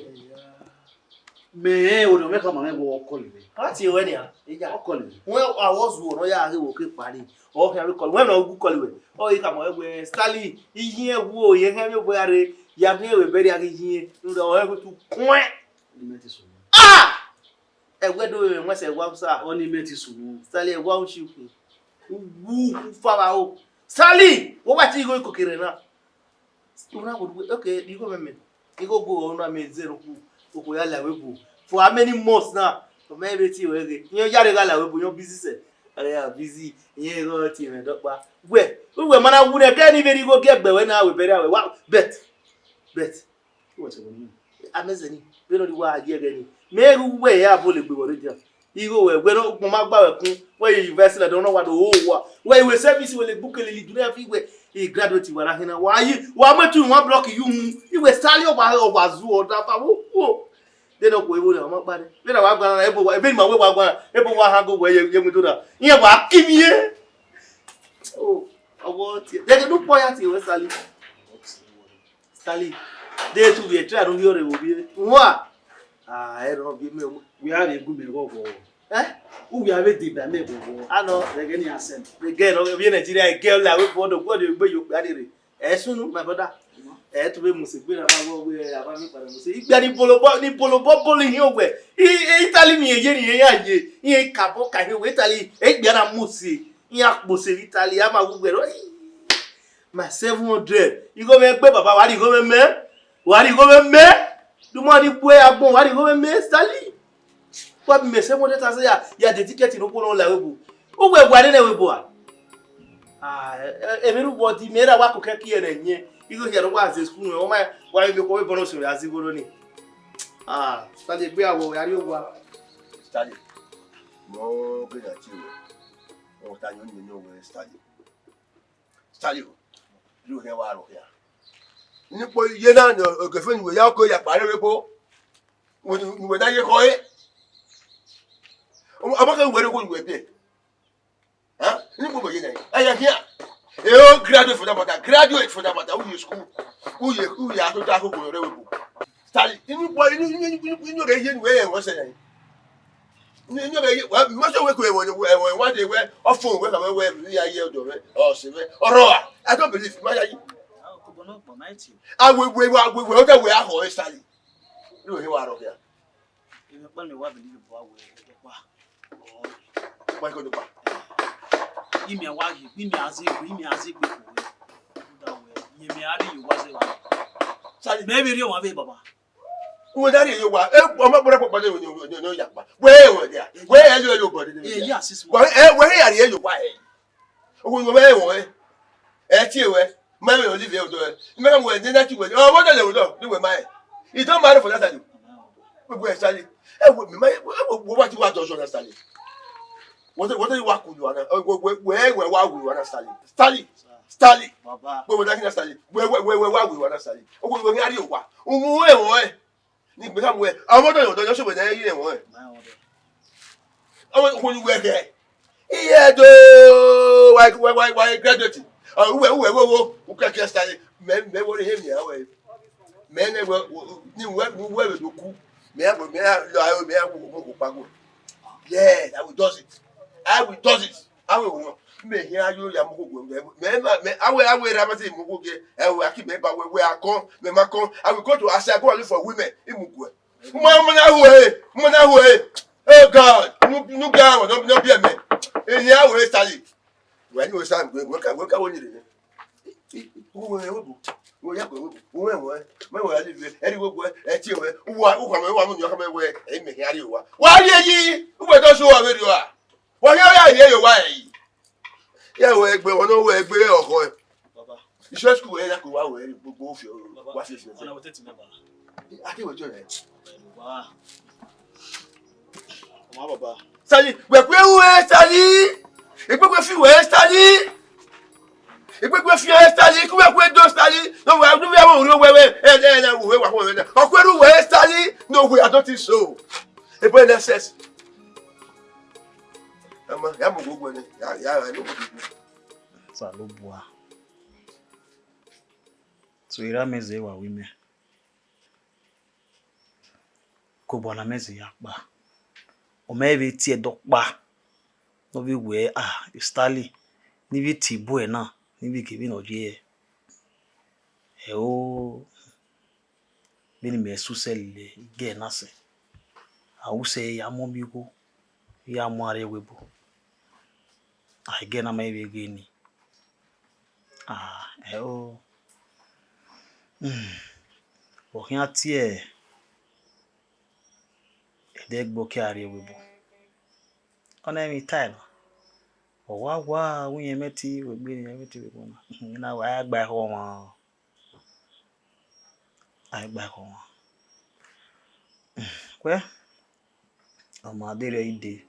Mẹ rẹn orhiọn mwẹ khama mwẹ wẹ ọ kọlọ mwẹ. A tie ruẹ nian, eya. Ọ kọlọ mwẹ. Wẹ a vbe zuọ ne ọ ya ghe vbe oke kpa ni. Ọ khian vbe kọlọ mwẹ, wẹ ne ọ gu kọlọ mwẹ. Ọ ghi khama wẹ, Sally, iye ẹwu o, iye khian vbe obọ ya rre, ya miẹn vbe bẹrriẹ ghi iye, rhunmwuda ọ rẹn vbe tu kuẹn. Ọni mẹ te sunu. Ah! Ẹwẹ do vbe mwẹ sẹ ẹwu Hausa. Ọni mẹ te sunu. Sally, ẹwu Hausa ukhu. Uwu ufa vbe aro. Sally, wẹ wa tie igho ikoko rre na. Una would wait. Okay, igho mẹ mẹ. Igho go on, I mean, zero ku. Oko ya la we bu. For how many months now? For many wetin we get. Yan ya re ga la we bu, yan busy sẹ. Are ya busy. Yan go ti me dokpa. Wẹ, we we mana wu ne ke ni veri igho ge gbe we na we bẹrriẹ we. Wa, bet. Bet. What's going on? Amẹzẹ ni. Vbene ọ rri wa ye ẹghẹ ni. Mẹ ru wẹ ya bo le gbe wọ rre dia. Igho wẹ, wẹ ne ukpọn ma gba wẹ kun, wẹ ye university lẹdẹ, ọ na wa do ho owa. Wẹ i wẹ service, wẹ le gbe ukele, le idun na fi wẹ, i graduate wa na hina. Wa yi, wa mu etu one block yu mu. I wẹ Sally, ọ wa, ọ wa zu, ọ da ba wo, wo. De ne ọ khuo ebo ne ọ ma kpa nẹ. Vbene wa gba na, ebo wa, ebe ni ma wẹ wa gba na, ebo wa han go wẹ ye, ye window na. Iran wa ki mi ye. Oh, ọwọ tie. De ne ukpọn ya tie wẹ Sally. Sally, de tu vbiẹ, try ne u rhie ọre vbe ovbi ẹre. Wa! Ah, ẹre ọ biẹ mẹ. Wẹ a vbe gu mẹ ghọghọ. Eh? U wẹ a vbe deba mẹ ghọghọ. Anọ. Ẹghẹ ni a sẹ. Ẹghẹ nọ, vbe Nigeria, ẹghẹ la wẹ bọdọ, bọdọ egbe yo kpia ni rre. Ẹ sunu, my brother. Ẹ tu vbe muse gbe na ma wọ wẹ a ba mi kpara muse. Igbe ni bolo bọ, ni bolo bọ bolo ihin owẹ. I, i Italy mi ye ni ya ye. Iye kabọ ka ihin owẹ Italy. Egbe na muse. Iyan kpose vbe Italy, a ma wu wẹ rọ. My seven hundred. Igho mwẹ gbe baba, wa rhie igho mwẹ mẹ. Wa rhie igho mwẹ mẹ. Du ma ni bu agbọn, wa rhie igho mwẹ mẹ, Sally. Wa bi mẹ seven hundred thousand ya, ya dedicate ne okhuo ne ọ la wẹ bu. U wẹ wa nene wẹ bu a? Ah, e, e, emwi ne u wọ di mẹ ra wa koko ẹki ẹre yẹn. Igho hia ne wa ze school, ọ ma wa mi ko vbe bọnọ so ya zẹ igho ni. Ah, Sally, egbe a wọ, ya rhie owa. Sally, mo gbe na ti wẹ. Ọ ta yọ ni yọ wẹ Sally. Sally o, rhie ohia wa rhọ hia. Ni kpo ye na ne ogefe ne uwẹ ya ko ya kpare vbe kpo. Uwẹ, uwẹ na ye khọe. Ọ ma kẹ wẹ rre ko uwẹ biẹ. Ha? Ni kpo ye na. Aya hia. E o graduate for that matter. Graduate for that matter. U ye school. U ye, u ye ato ta ko ko rre vbe kpo. Sally, inu kpo, inu, inu, inu, inu rẹ ye nu, ẹ, wọ sẹ ya. Inu, inu rẹ ye, wa, ma sọ wẹ ko ẹwọ, ẹwọ, ẹwọ, wa de wẹ, ọ fo wẹ, ka wẹ, wẹ, ya ye ọdọ wẹ, ọ sẹ wẹ, ọrọ a. I don't believe, ma ya yi. A wẹ, wẹ, wa, wẹ, wẹ, ọ da wẹ, a họ, ẹ Sally. Inu he wa rọ kẹ a. Emwi ọkpa ne wa believe bọ a wẹ, ẹ dọkpa. Wa ko dọkpa. Imi a wa ghi, imi a zẹ egbe, imi a zẹ egbe ko wẹ. Da wẹ, ye mi a rhie ye owa zẹ wa. Sally. Mẹ vbe rhie ọmwa vbe baba. Uwẹ da rhie ye owa, e, ọmọ bọrọ kpọkpọ ne, ne, ne, ne, ne, ya kpa. Wẹ ẹ wẹ dia. Wẹ ẹ lo, ẹ lo bọ de, de, de. Wẹ ẹ, wẹ ẹ ya rhie ye owa ẹ. Owo wẹ ẹ wẹ. Ẹ tie wẹ. Ma wẹ olive odọ ẹ. Ma wẹ ne na ti wẹ. Ọ, wẹ da le odọ, ni wẹ ma ẹ. I don't marry for that time. Wẹ, wẹ Sally. Ẹ wẹ mi ma, wẹ, wẹ, wẹ wa ti wa dọjọ na Sally. Wẹ, wẹ, wẹ wa ku you na. Wẹ, wẹ, wẹ, wẹ wa wu you na Sally. Sally. Sally. Baba. Wẹ, wẹ da kina Sally. Wẹ, wẹ, wẹ, wẹ wa wu you na Sally. Owo wẹ ni a rhie owa. Umu wẹ wẹ. Ni gbe ka mu wẹ, ọmọ ọdọ yọ, ọdọ yọ, sẹ wẹ ne ẹ i rẹn wẹ. Ọmọ ọdọ yọ wẹ kẹ. Iye do, wa, wa, wa, wa graduate. Ọ, uwẹ, uwẹ, wo, wo, u kẹ kẹ style. Mẹ, mẹ wo re he mi a wẹ. Mẹ ne wẹ, ni wẹ, ni wẹ wẹ do ku. Mẹ a wẹ, mẹ a lọ, a wẹ, mẹ a wo, mo ko pa go. Yes, I will do it. I will do it. Awe wọn, mẹ hian yo ya mu gogo mẹ, mẹ ma, mẹ, awe, awe ra ma se mu gogo, ẹ, wẹ, aki mẹ ba wẹ, wẹ a kọn, mẹ ma kọn, I will go to outside, go and look for women, I mu gu ẹ. Mo, mo na hu ẹ, mo na hu ẹ. Oh God, nu, nu ga wọn, no, no be me. Eyin awe Sally. Wẹ ni wẹ Sally, wẹ, wẹ ka, wẹ ka wẹ ni re. Wẹ, wẹ, wẹ, wẹ ya wẹ, wẹ, wẹ, wẹ, mẹ wẹ ya live, ẹ ri wẹ, wẹ, ẹ tie wẹ, wẹ, wẹ, wẹ, wẹ, mẹ hian ri wa. Wa ye yi, wẹ do so wa vbe ri wa. Wa hia ya ye yo wa yi. Ya wẹ egbe, wọn wẹ egbe ọkọ ẹ. Baba. Iṣẹ́ school ẹ ya ko wa wẹ gbogbo ofi. Baba, wa fi fi. Ọna wẹ tẹtẹ mẹ ba. A ti wẹ jọ rẹ. Wa. Ọmọ baba. Sally, wẹ kwe wẹ Sally. Egbe kwe fi wẹ Sally. Egbegbe fian Estali, ku wẹ ku do Estali, no wẹ du vbe ru wẹ wẹ, ẹ ẹ ẹ ru wẹ wa wẹ. Ọ ku ru wẹ Estali, no wẹ I don't think so. Ebo N S S. Ama, ya mo gbogbo ne, ya ya ra no. Osanobua. So, erha mẹ zẹ wa wi mẹ. Kobọ na mẹ zẹ ya kpa. Ọ mẹ vbe tie ẹdẹ ọkpa. Ne ọ vbe wẹ, ah, Estali, ne I vbe tie ibuẹ na, ne I vbe gie vbene ọ ye. Ẹo, vbene imẹ susẹ lele igẹ na sẹ, a usẹ ya mu miẹn igho, ya mu arriẹn ẹvbo ebo. A igẹ na ma vbe ghe ni. Ah, ẹo. Hmm. Ọ khian tie ẹdẹ gbe ọ ke arriẹn ẹvbo ebo. Ọna emwi tae na. Ọ wa wa, wẹ irẹn mwẹ te vbe egbe, irẹn mwẹ te vbe egbe na. I na wẹ a gba ẹkhọ ọmwa. A gba ẹkhọ ọmwa. Wẹ, ọ ma deghẹ I dee,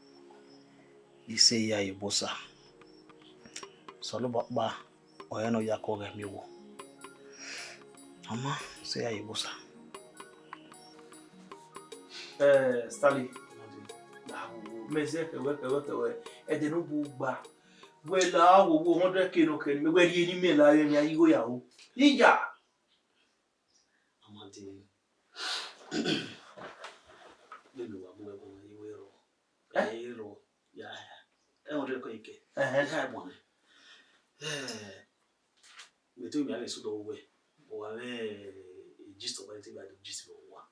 I sẹ ya ye obọ Osa. Osanobua ọkpa, ọ rẹn ne ọ ya kọ ghẹ miẹn owo. Ọ ma sẹ ya ye obọ Osa. Eh, Stanley, mẹ zẹ kẹwẹ, kẹwẹ, kẹwẹ, ẹdẹ ne u bu gba. Wẹ la wo wo hundred K nọ kẹ ne mẹ, wẹ rhie ne imẹ la vbe emwi a ye igho ya ro. Iya! Amadi, vbene uwa mu ẹbọ na ye wẹ rrọọ, ẹ? Ẹ i rrọọ, ya, ẹ hundred K kẹ, ẹhẹn, ya ẹbọ nẹ. Eh, mẹ te mẹ a vbe sẹ odọ wẹ, ọ wa mwẹ, eh, gist ọkpa ne te gba do gist vbe owa.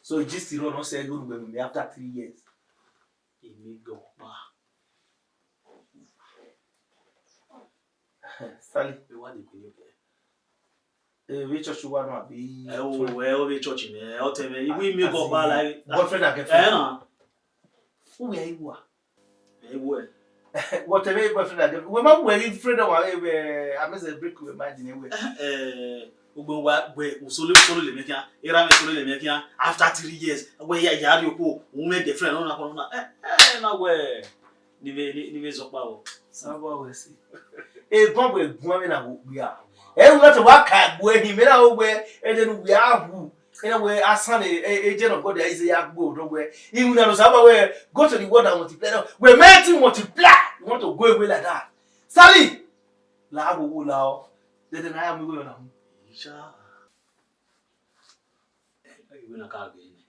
So gist rrọọ ne ọ sẹ ghe unu wẹ mẹ after three years. Imẹ ghe ọkpa. Stanley. Ẹ wa de kele kẹ. Eh, vbe church wa nọ abi? Ẹ o, ẹ o vbe church nẹ, ẹ o tẹ mẹ. Iwu imẹ ghe ọkpa like boyfriend and girlfriend. Ẹ na. Uwẹ iwu a? Ẹ iwu ẹ. Whatever boyfriend and girlfriend. Wẹ ma wẹ friend wa, eh, amẹzẹ break wẹ ma di ne wẹ. Eh, ugbo wa wẹ usolo usolo le mẹ khian. Era mẹ solo le mẹ khian. After three years, wẹ ya ya ri okpo, u mẹ girlfriend nọ na kọ na. Eh, eh, na wẹ. Ni vbe, ni, ni vbe zọkpa o. Saba wẹ si. Ebọ wẹ guan vbe na wo okpia. Ẹ wẹ te wa ka gbe hin, mẹ na wo wẹ, ẹ de nu wẹ a hu. Ẹ na wẹ asan e, e, e jẹ nọ God a ize ya gbe odọ wẹ. Iwu na no saba wẹ, go to the world and multiply. No, wẹ mẹ ti multiply. You want to go away like that. Sali! La wo wo la o. Dede na ya mu igho yọ na hu. Isha. Ẹ, iwe na ka gbe nẹ.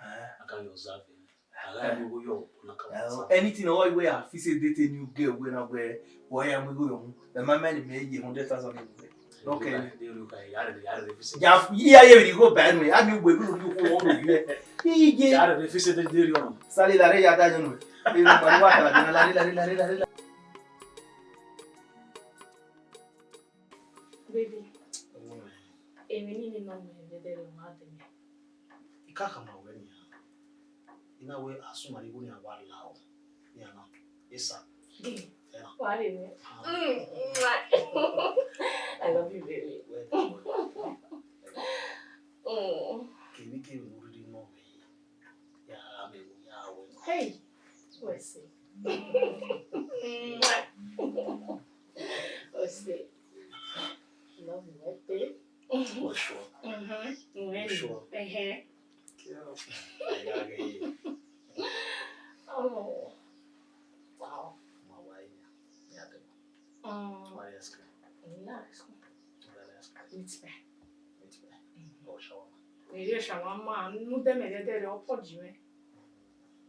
Eh. A ka vbe observe nẹ. A gha mu igho yọ, na ka vbe observe. Anything ọ i wẹ a fi sẹ date new girl wẹ na wẹ, ọ ya mu igho yọ hu. Ẹ ma mẹ ni mẹ ye hundred thousand ni wẹ. Okay. De ru ka ya re, ya re fi sẹ. Ya, ya ye vbe igho ba nẹ, a ni wẹ bi ru ni khuo ro yẹ. Iye. Ya re fi sẹ de, de ri ọmọ. Sali la re ya da yọ nẹ. Ẹ ma wa ta la, la re, la re, la re, la re. Baby, emwi nini nọ mu ẹdẹdẹ rẹ ma dẹ mẹ. I ka khama ruẹ nian. I na wẹ asọn ma ni igho nian wa la o. Nian na, esa. Gini? Ẹ na. Wa rhe mwẹ. Ah. Mm, mwah. I love you, baby. Well done. Mm. Kevbe kevbe ne u rhirhi nọ mwẹ, ya gha mwẹ, ya wẹ nọ. Hey, wẹ sẹ. Wẹ sẹ. Love you, baby. For sure. Mm-hmm. For sure. Uh-huh. Yeah. Yeah, yeah, yeah. Oh. Wow. Ma wa ya. Ya de. Mm. What ice cream? Nice. What ice cream? Meat pie. Meat pie. Mm-hmm. Or shawarma? Maybe shawarma. No, dem, dem, dem, dem, opo ji me.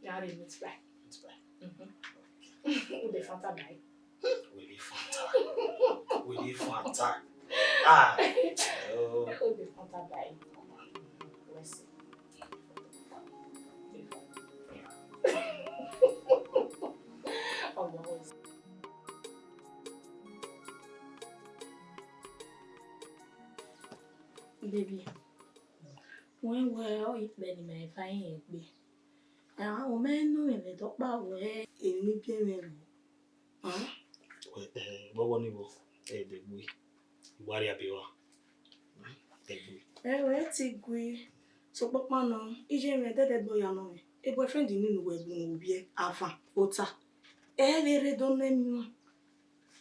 Ya de meat pie. Meat pie. Mm-hmm. With the Fanta bye. With the Fanta. With the Fanta. Ah. Oh. With the Fanta bye. Let's see. Baby, wẹ wẹ ọ ikpẹ ne imẹ eva rẹn egbe. Ẹmwẹ mẹ nọ mwẹ vbe dọkpa wẹ emwi ne I biẹ mwẹ ru. Wẹ, eh, vbọghọ ni vbo, eh, degbe, I wa rhie abe rua. Degbe. Ẹ wẹ te gui, sokpan ọkpa nọ, iye mwẹ dẹdẹ gbe ọ ya nọ mwẹ. E boyfriend ni ne uwẹ gu mwẹ ovbiẹ, avan, ota. Ẹ vbe rre do nẹ emwi nọ.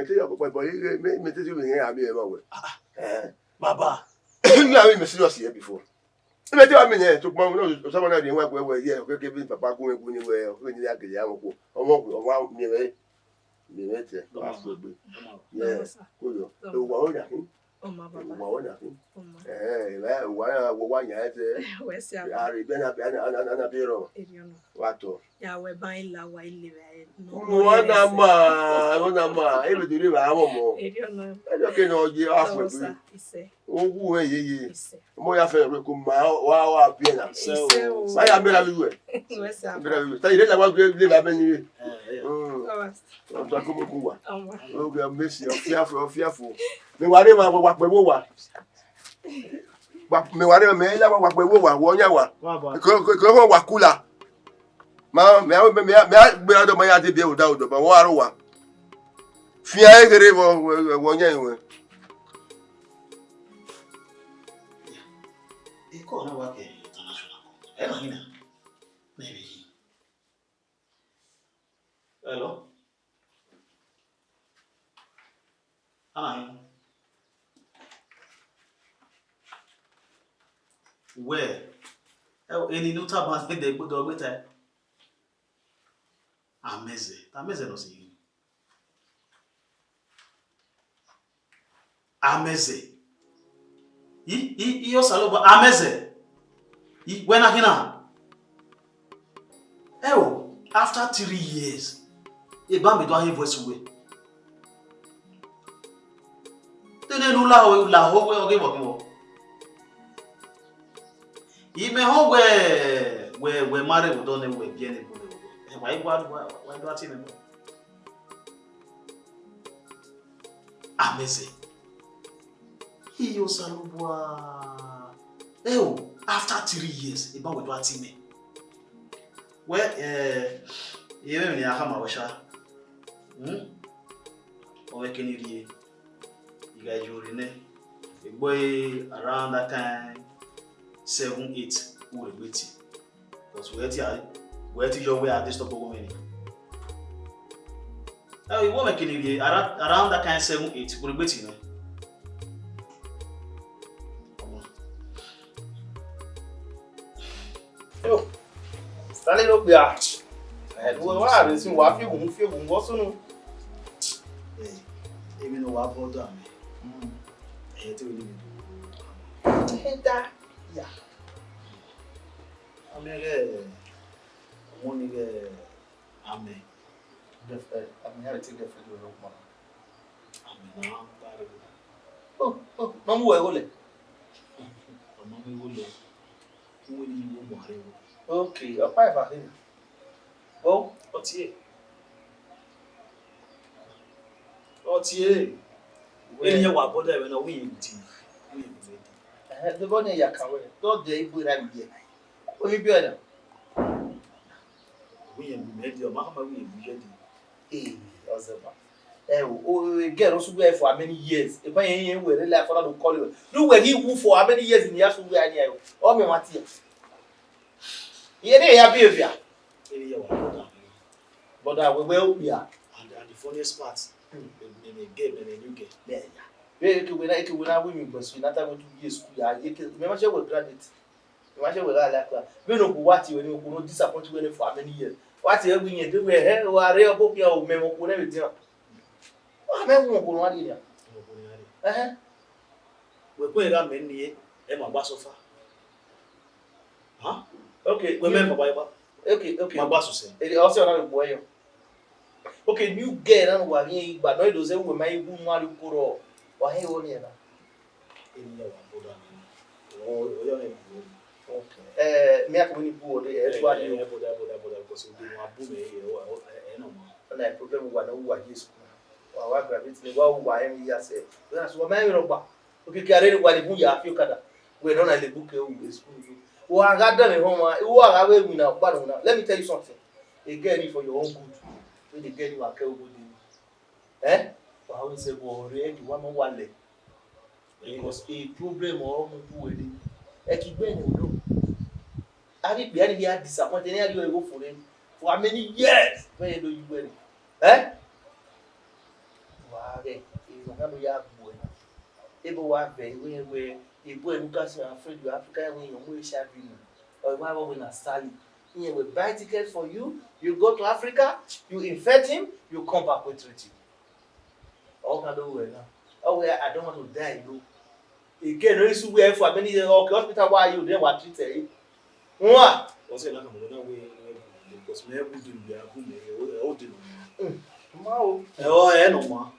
mẹ te ya ọkpọkpọ, but ighe, mẹ, mẹ te si vbe rẹn a miẹn vbe wẹ. Ah, ah. Eh. Baba. You are me serious here before. Mẹ te wa miẹn nẹ, to gbọn, no, Osama na rhie ẹwaẹn wẹ, wẹ, yeah, okay, okay, papa gu ẹn gu ni wẹ, okay, ni ya gele ya wọn kpo. Ọmọ, ọmọ, miẹn vbe, miẹn vbe tẹ, wa fo egbe. Yeah, ko yo. Wa o na khin. Ọma baba. Wa o na khin. Ọma. Eh, wa, wa, wa, wa yan ẹsẹ. Wẹ si a. Ari bẹ na, bẹ na, na, na, na, bẹ rọ. Eriọna. Wa tọ. Ya wẹ ba i la wa i le vbe. Wa na ma, wa na ma, e be dore ba wa mọ. Eriọna. E do ke no ye a fo egbe. Ise. Owu ẹ yeye. Ise. Mo ya fẹ rẹ ko ma wa wa bi na. Ise o. Ba ya mera lu ẹ. Wẹ si a. Mera lu. Ta ire la wa gbe le ba me ni. Eh, yeah. Mm. Ọma. Ọtọ ko mo ku wa. Ọma. Oge mesi, ọ fiafo, ọ fiafo. Mẹ wa rre ma wa kpẹ wo wa. Wa, mẹ wa rre ma, mẹ la wa kpẹ wo wa, wọ yan wa. Wa ba. Ko, ko, ko wa kula. Ma, mẹ a, mẹ, mẹ a, mẹ a gbe ra dọ ma ya de bi ẹvbo da odọ, ma wa aro wa. Fian eghere vbọ, wọ, wọ, wọ yan iwẹ. Ekọ na wa ke international call. Ẹ na ni na. Na ebe yi. Hello? Ana hin. Wẹ, ẹ, eni ne u tama ẹdẹ gbe dọ gbe ta. Amẹzẹ, amẹzẹ nọ sẹ yi. Amẹzẹ. I, i, i Osanobua, amẹzẹ. I, wẹ na khin na? Ẹo, after three years, eba mẹ do a he voice wẹ. Te ne u la ho, u la ho wẹ, ọ ghe vbọ khin vbọ. I mẹ họn wẹ, wẹ, wẹ ma rre vbe odọ nẹ, wẹ biẹ ne ebo nẹ vbe odọ. Ẹ, wa i wa, wa, wa i do a tie mẹ nọ. Amẹzẹ. I Osanobua. Ẹo, after three years, eba wẹ do a tie mẹ. Wẹ, eh, emwi ne a khama wẹ sha. Hmm? Ọ vbe kene rrie. I gha yo rre nẹ. Egbe around that time, seven, eight, u rhe gbe tie. Because wẹ ti a, wẹ ti yọ wẹ a disturb ọghe mwẹ ni. Ẹ, iwọ mwẹ kene rhie around, around that kind seven, eight, kpọlegbe tie nẹ. Yo, Stanley no kpia. Ẹ, wa rre sin, wa fi ghun, fi ghun vbe sunu. Ẹ, emwi ne ọ wa bother mwẹ. Ẹ, te wẹ ne mi do. Ẹ da, ya. Amẹ ghẹ, ọmọ ni ghẹ, amẹ. Girlfriend, amẹ ya te girlfriend wẹ ọkpọnọ. Amẹ na ba rre. Oh, oh, nọ mu wẹ igho lẹ. Ọ ma mu igho lẹ. Uwẹ ni igho mu arre igho. Okay, ọkpa eva khin. Oh, ọ tie. Ọ tie. Wẹ- Eni yẹn wa bother ẹmwẹ na, wẹ irẹn di. Wẹ irẹn di. Eh, the boy ni ya ka wẹ. Don't dare igbo ra mi yẹ. Omi bi ọna. Wẹ irẹn di, ọ ma khama wẹ irẹn di. Ee, Ọzọba. Ẹ o, o, o, girl no sugbe for how many years? Eba yẹn yẹn wẹ rre la fọna do call you. Do wẹ ghi wu for how many years ni ya sugbe ani ayo? Ọ mẹ ma tie. Iye ne ya behavior. Eni ya wa bother. Bother wẹ wẹ okpia. And, and the funniest part, Hmm. the, the, the girl, the, the new girl. Yeah, yeah. Wẹ eke wẹ na, eke wẹ na wi mi gbẹn school, na ta wẹ tu ye school ya, ye ke, me ma se wẹ graduate. Me ma se wẹ gha la class. Vbene okhuo wa tie wẹ ni, okhuo no disappoint wẹ ni for how many years? Wa tie wẹ yin de wẹ, hẹ, wa rre ọbokhian o, mẹ okhuo nẹ vbe dian. Wa mẹ wu okhuo no a rrie nian. Ẹhẹn. Wẹ kue gha mẹ ni, ẹ ma gba suffer. Huh? Okay, wẹ mẹ ma gba, okay, okay. Ma gba suse. Ere, ọ sẹ ọna vbe gbuẹ yọ. Okay, new girl na ne uwa ghi gba, nọ do zẹ uwẹ ma i wu nwa rrie ukpo rrọọ, wa hẹ vbọ ni ẹna. Eni ya wa bother mi. Ọ, ọ ya ne bu. Okay. Eh, me a kẹmẹ ni bu ọdẹ, ẹ, tu a di o. Ẹ, bother, bother, bother, because ogun wa bu mẹ, ẹ, ẹ, ẹ, ẹ, nọ ma. Ọna problem wa na uwa ye school. Wa, wa graduate ni, wa, wa, ẹ, mi ya sẹ. Wa na so, wa ma ẹ rọgba. Okiekie a rre ne uwa le bun ya fi okada. Wẹ nọ na le bun ke u school. Wa gha dẹ mwẹ họn ma, wa gha vbe winna ọkpa nọ na. Let me tell you something. A girl need for your own good. When the girl you are care good. Eh? Wa always say, "Well, already one more wallet." Because a problem or no do wedding. Ẹ ki gbe ne do. A ghi kpia ni a disappoint, ne a rhie igho fo re for how many years? Wẹ ye do yu wẹ ni? Eh? Wa ghe, e ma ka do ya gbuẹ na. Ebo wa vẹ, iwẹ wẹ, ebo ẹre Lucas and Fred, Africa, wẹ yọ mu HIV nu. Ọ wa wẹ na Sally. Iye wẹ buy ticket for you, you go to Africa, you infect him, you come back, we treat you. Ọ ka do wẹ na. Ọ wẹ, "I don't want to die alone." Again, no issue where for many years, okay, hospital, why you then what treat eh? Nwa. Ọ sẹ na ka mo na wẹ, because me good in the room, eh, o de no. Ma o. Ẹ, ọ, ẹ nọ ma.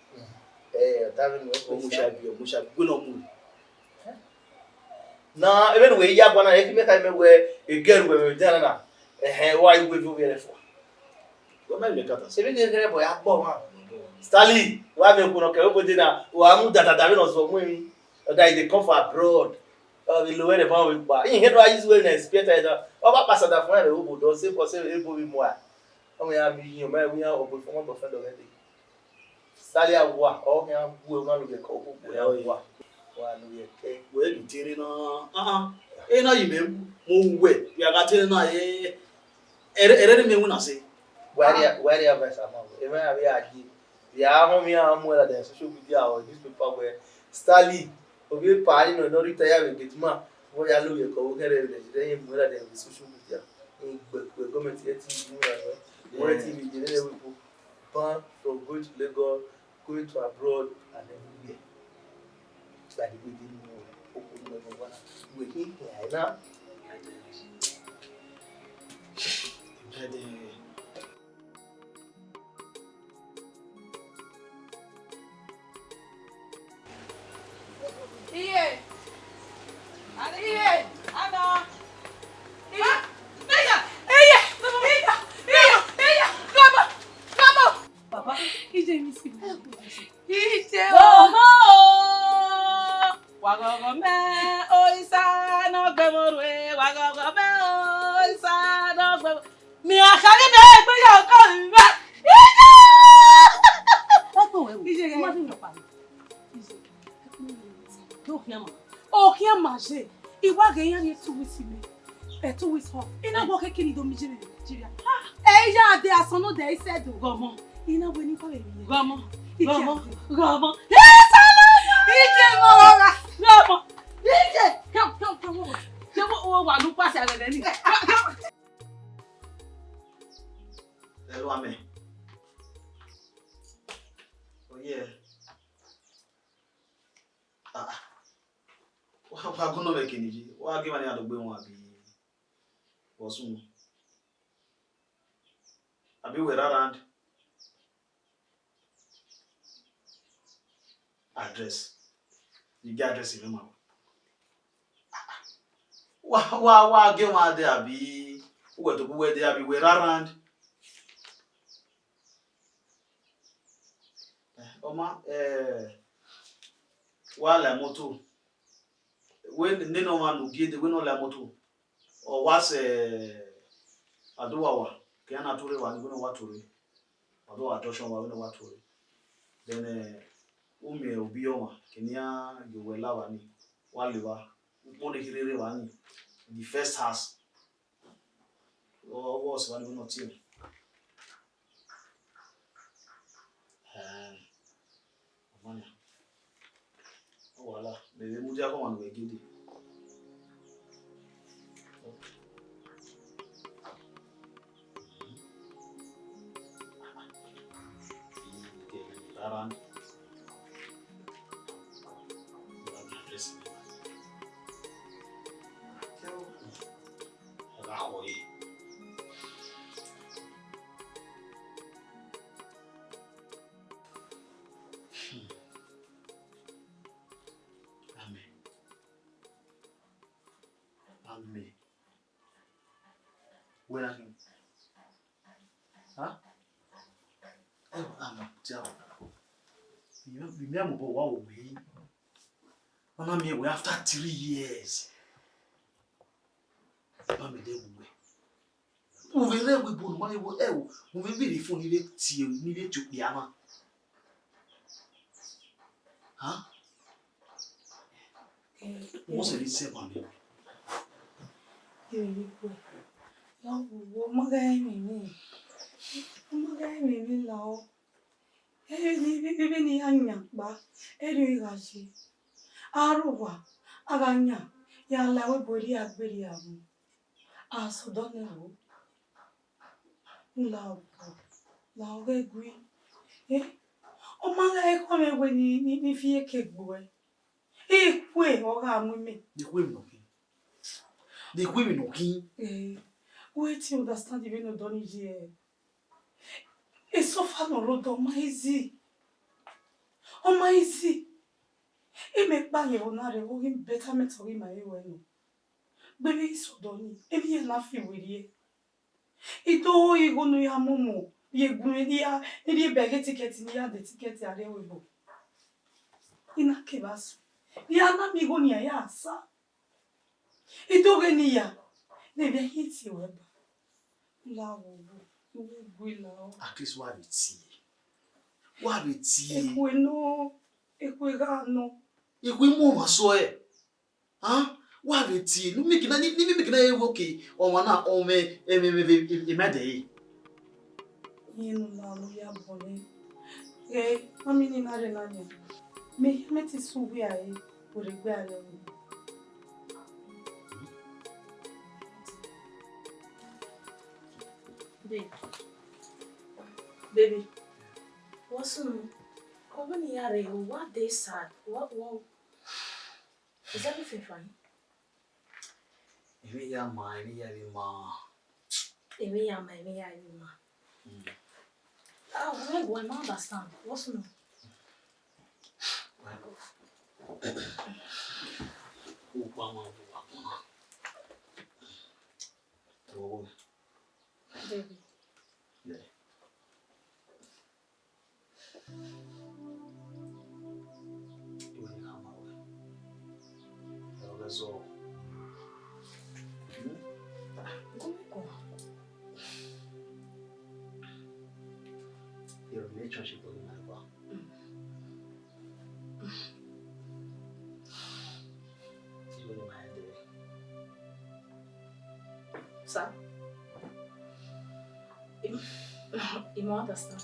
Ẹ, ta vbe nọ. Ọ mu sha bi, ọ mu sha bi, gbe nọ mu. Na, even we ya gba na, e ki make I me wẹ, again, wẹ, wẹ, dan na. Ẹhẹn, wa i wẹ vbe ovbi ẹre fua. Wẹ ma make that. Even the girl boy, a gbọ ma. Stanley, wa me kunu ke obo de na, wa mu da da da vbe nọ zọ mu emwi. That is they come for abroad. Ọ vbe lo wẹ ne van we gba. Iye do a use we na expect that. Ọ ba pasa da fun ẹre obo do se, bọ se ebo vbe mu a. Ọ me ya mi yin, ọ ma wi ya obo fun, obo fun do already. Sali awa, ọ khian gu ẹre, u na lele ẹko, u gu ẹre awa. Wa lele ẹkẹ. Wẹ ghi tie na, ah, ah. E na yi mẹ mu wẹ, ya gha tie na, eh, ẹrẹ, ẹrẹ ne mẹ winna sẹ. Wa ria, wa ria verse ama. E ma ya vbe a yi. Ya họn mi a mu ẹre ladian social media or newspaper wẹ Stanley, ovbi epa ni nọ, nọ retire vbe gate man. Wẹ ya lele ẹko, u kẹrẹ vbe Nigeria, mu ẹre ladian vbe social media. Gbe, gbe gọọmenti ẹ ti mu ra nọ. Wẹ ti vbe je nene we po. Ban from going to Lagos, going to abroad, and everywhere. By the way, they know, open the door, we can hear now. Iye! Ani iye! Ana! Iye! Iye! Iye! Iye! Iye! Come on! Come on! Baba, ije mi si. Ije o. Wa ghọghọ mẹ, Orisa ne ọ gbe mwẹ orhu, wa ghọghọ mẹ, Orisa ne ọ gbe mwẹ. Mi a khare mẹ egbe ya ọkọ mi mẹ. Ije! Ije, ghẹ. Ma fi mi pa. Ije. Do khian ma. O khian ma je. I wa ghe iran ye two weeks mẹ. Eh, two weeks off. I na wọ keke ni do mi je vbe Nigeria. Ah, eh, ya de asọn nọ de, I said, o. Gọmọ. I na wẹ ne I kha vbe rhie. Gha ọmọ, gha ọmọ, gha ọmọ. Yes, I love you. Ije mọ gha. Gha ọmọ. Ije. Come, come, come, come. Come, come, come, wa lu pasi aghẹghẹ ni. Come, come. Hello, Ame. Oh, yeah. Ah, ah. Wa, wa gu nọ mwẹ kene yi. Wa gie emwa ni a do gbe wọn abi? Wọ sunu. Abi wẹ rre around? Address. I gie address mwẹ ma wẹ. Wa, wa, wa gie emwa dẹ abi? Uwẹ tobọ uwẹ dẹ abi wẹ rre around? Eh, ọ ma, eh, wa la moto. Wẹ nene ọmwa ne u gie dee, wẹ ne ọ la moto. Ọ wa sẹ Adowawa, ke iran na tuorre evba ni, wẹ ne ọ wa tuorre. Adowawa junction wa, wẹ ne ọ wa tuorre. Then, eh, u miẹn obi ọmwa, ke ne iran ye owẹ la evba ni, wa la evba. Ukpo ne kherhe rre evba ni, the first house. Ọ, ọ wẹ ọ sẹ evba ni, wẹ ne ọ tie. Eh, ọmọ nia. Ọ wala, mẹ vbe mudia khọ ọmwa ne uwẹ gie dee. Rara ni. Ọ gha khọ ẹre. Amen. Amen. Wẹ na khin? Ha? Ẹ, amen. Tia. Vbe mẹ, vbe mẹ mobọ wa wo wẹ. Ọ na miẹn wẹ after three years. Amen de wo wẹ. U vbe rre ẹvbo ebo ne u ma rre ẹvbo ẹvbo, u vbe viri fo ni vbe tie, ni vbe tie okpia na. Ha? Wọ́n sì rí sẹ́wọ̀n mi. Ẹ, ọ ma gha ẹmwẹ emwi, ọ ma gha ẹmwẹ emwi la ọ. Ẹ, vbene I ya yan kpa, ẹre ọ gha ye. Aro owa, a gha yan, ya la ẹvbo ebo rhie a gbe rhie a mu. A sẹ odọ nẹ ro. U la obọ, la ọghe gui. Eh, ọ ma gha ekhọe mwẹ wẹ ne, ne, ne I fi eke gbe uẹ. Ekhue ọ gha mu imẹ. De ekhue emwi nọ khin? De ekhue emwi nọ khin? Eh, wẹ te understand vbene odọ ni ye. Esọfa ne ọ rre odọ, ọ ma easy. Ọ ma easy. Imẹ kpa ye vbe na rre, ọ ghi betterment ọ ghi ma ye ruẹ nọ. Gbe vbe I sẹ odọ ni, emwi iran na fi werriẹ. I do igho ne u ya momo, ye gun ne I ya, ne I rhie bẹghe tikẹti, ne I ya de tikẹti a rrie ẹvbo ebo. I na kevbe asu, ne I ya na miẹn igho ne iran ya sa. I do ghe ne I ya, ne ẹvbo ẹre khin tie ruẹ ba. La wo wo, I gu la o. At least wa vbe tie. Wa vbe tie. Ekhue nọ, ekhue gha nọ. Ekhue mu ọmwa sẹ ọe. An, wa vbe tie, ne u miẹn gina, ne, ne u miẹn gina ye wẹ, okay, ọmwa na, ọ mwẹ, ẹmwẹ, ẹmwẹ, ẹmwẹ, ẹmwẹ dẹ ẹre. Irẹn ne u la aro ya bọ nẹ. Ghẹ, mami ni na rre na nian. Mẹ, mẹ te sẹ uwẹ a re, werriegbe a rre ẹvbo. Babe. Baby. What's wrong? Come on, yare, what they sad? What, what? Is everything fine? Emwi ya ma, emwi ya vbe ma. Emwi ya ma, emwi ya vbe ma. Mm. Ah, well, well, I understand. What's wrong? Well, ukpa ma bu wa kpọnọ. Baby. Yeah. Iwẹ ne I ma wẹ. Ẹ, ọ ghe zọ. Hmm? Your relationship with my wife. Even in my head, eh? Sir? You, you understand?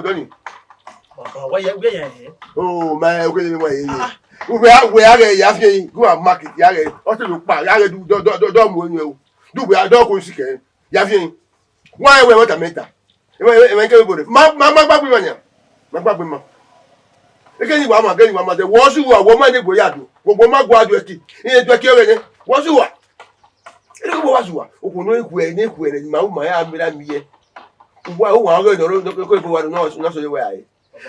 odọ ni. Baba, wẹ ya, wẹ ya hẹ. Oh, ma, okay, ma ye ye. Uwe, uwe a ghẹ ya fi, go and market, ya ghẹ. Ọ te lo pa, ya ghẹ du, do, do, do, do mu enu o. Du uwe a do ko si kẹ. Ya fi. Wa ẹwẹ wẹ ta mẹta. Ẹmẹ, ẹmẹ, ẹmẹ kẹ bore. Ma, ma, ma gbagbe ma nia. Ma gbagbe ma. Eke ni wa ma, eke ni wa ma, de wọ su wa, wọ ma ni gbe ya do. Wọ, wọ ma gua do ẹki. Iye do ẹki ọghẹ nẹ. Wọ su wa. Eke wọ wa su wa. Okhuo ne ọ khuẹ, ne khuẹ ne ma, ma ya mera mi ye. Uwa, uwa ọghẹ nọ, nọ, ko ko wa nọ, nọ so ye wa ye.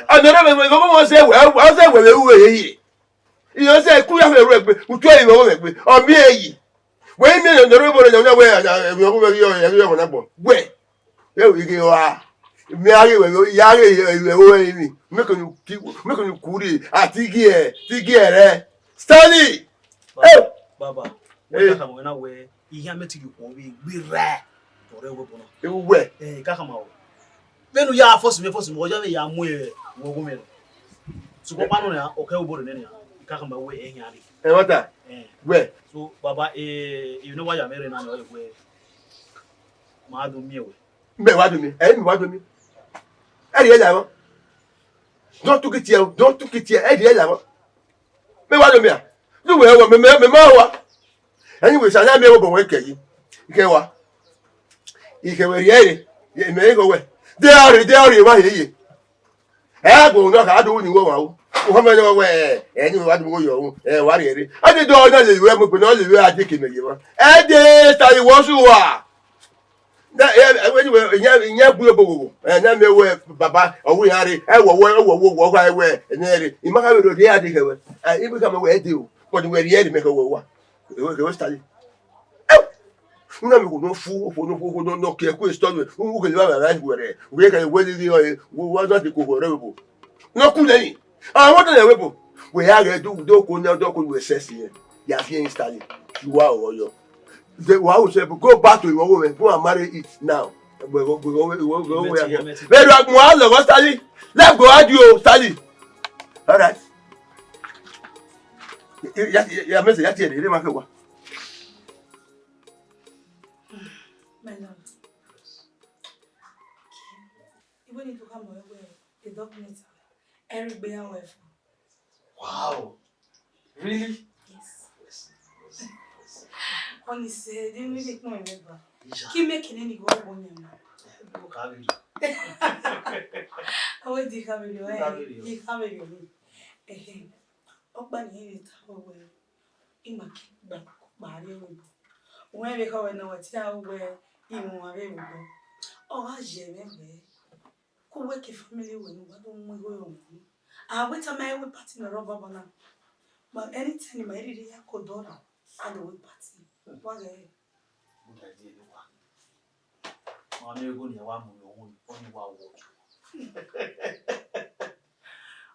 Anọ rẹ mẹ, mẹ, mẹ, mẹ, sẹ wẹ, wẹ, sẹ wẹ, wẹ, wẹ, ye. Iye sẹ ku ya fẹ ru ẹgbe, utu ẹre wẹ, wẹ, wẹ, ọ mi eyi. Wẹ i miẹn ne ọ rre obọ nẹ, ọ na wẹ, ẹmwẹ ọghe mwẹ ghi ọghe na gbọn. Wẹ, ẹ i ghe ọre. Mẹ a ghe wẹ, ya ghe wẹ, wẹ, wẹ, mẹ kẹ ne u ki, mẹ kẹ ne u ku rre, a ti gie, ti gie rẹ. Stanley! Baba, Eh. baba, wẹ Eh. ka khama wẹ na wẹ, ihian mẹ ti ghi khuọnmwi egbe ra, ọ rre wẹ obọ na. Ewu wẹ. Eh, ka khama wẹ. Vbene u ya force mẹ, force mẹ, ọ ya vbe ya mu ẹ, wẹ ọghe mwẹ. Sokpan ọkpa nọ nian, ọ kẹ obọ nẹ nian, ka khama wẹ ẹ hian rre. Ẹ, what? Eh. Wẹ. So, baba, eh, emwi ne wa ya mwẹ rre na, ọ wẹ, ma do miẹn wẹ. Mẹ wa do miẹn, ẹ, mẹ wa do miẹn. Ẹ rhie ya vbọ. Don't took it here, don't took it here, ẹ rhie ya vbọ. Mẹ wa do miẹn a? Do wẹ wọ, mẹ, mẹ, mẹ ma wa. Anyway, sa na mẹ wọ bọ wẹ kẹ yi. Ikẹ wa. Ikẹ wẹ rhie re, mẹ igho wẹ. De ọrhie, de ọrhie, wa hie ye. Ẹ gbe unu kha do ni wọ wa o. O hama nọ wẹ, ẹ ni wa do wọ yọ o. Ẹ wa rhie re. A de do na le wẹ mo gbe na le wẹ a de ke mẹ ye wa. Ẹ de ta i wọ su wa. Na, ẹ, ẹ, anyway, iyan, iyan gbe obo wo. Ẹ, na mẹ wẹ baba, ọ wu iran re. Ẹ wọ, wọ, wọ, wọ, wọ, wọ, wẹ, ẹ nẹ re. I ma kha vbe rhie a de kẹ wẹ. Ẹ, i ma kha mẹ wẹ ẹ de o. But wẹ rhie re mẹ kẹ wẹ wa. Ẹ wẹ, ẹ wẹ Stanley. Una mi ko no fu, ko no fu, ko no no ke ku story. U ke le ba ba ku re. We ke we li yo, we wa na ti ko ko re bo. No ku le ni. A wa na we bo. We ya ge du do ko na do ko we ses ye. Ya fi Stanley. You are oyo. The wa we say go back to your home. Go and marry it now. We go, we go, we go, we go, we go. Very well, mo a lọ Stanley. Let's go out you, Stanley. All right. Ya, ya, ya, message, ya tiẹ de, ma kẹ wa. My love. Iwe ni to ka mọ ẹwẹ the document ẹre gbe ya wẹ fo. Wow. Really? Yes. Oni se de mi de kpọn ẹwẹ ba. Ki me kene ni go bo nyama. Ka bi. Awe di ka bi lo. Ka bi lo. Di ka bi lo. Ehe. Ọkpa ni ẹ ta wẹ, ima ke gba kpa rrie vbe obọ. Wẹ vbe khọ wẹ ne ọ wẹ te a ru wẹ, iwinna vbe vbe obọ. Ọ gha ye mwẹ wẹ, ku wẹ ke family wẹ ne uwa do mu igho rọ unu. A wẹ tama ẹ wẹ party ne ọ rre obọ na. But anytime ma i rhirhi ya ke odọ ra, a do wẹ party. Wa ghẹ. Good idea, you wa. Ma ne ego ni wa mu yo wu, oni wa wo.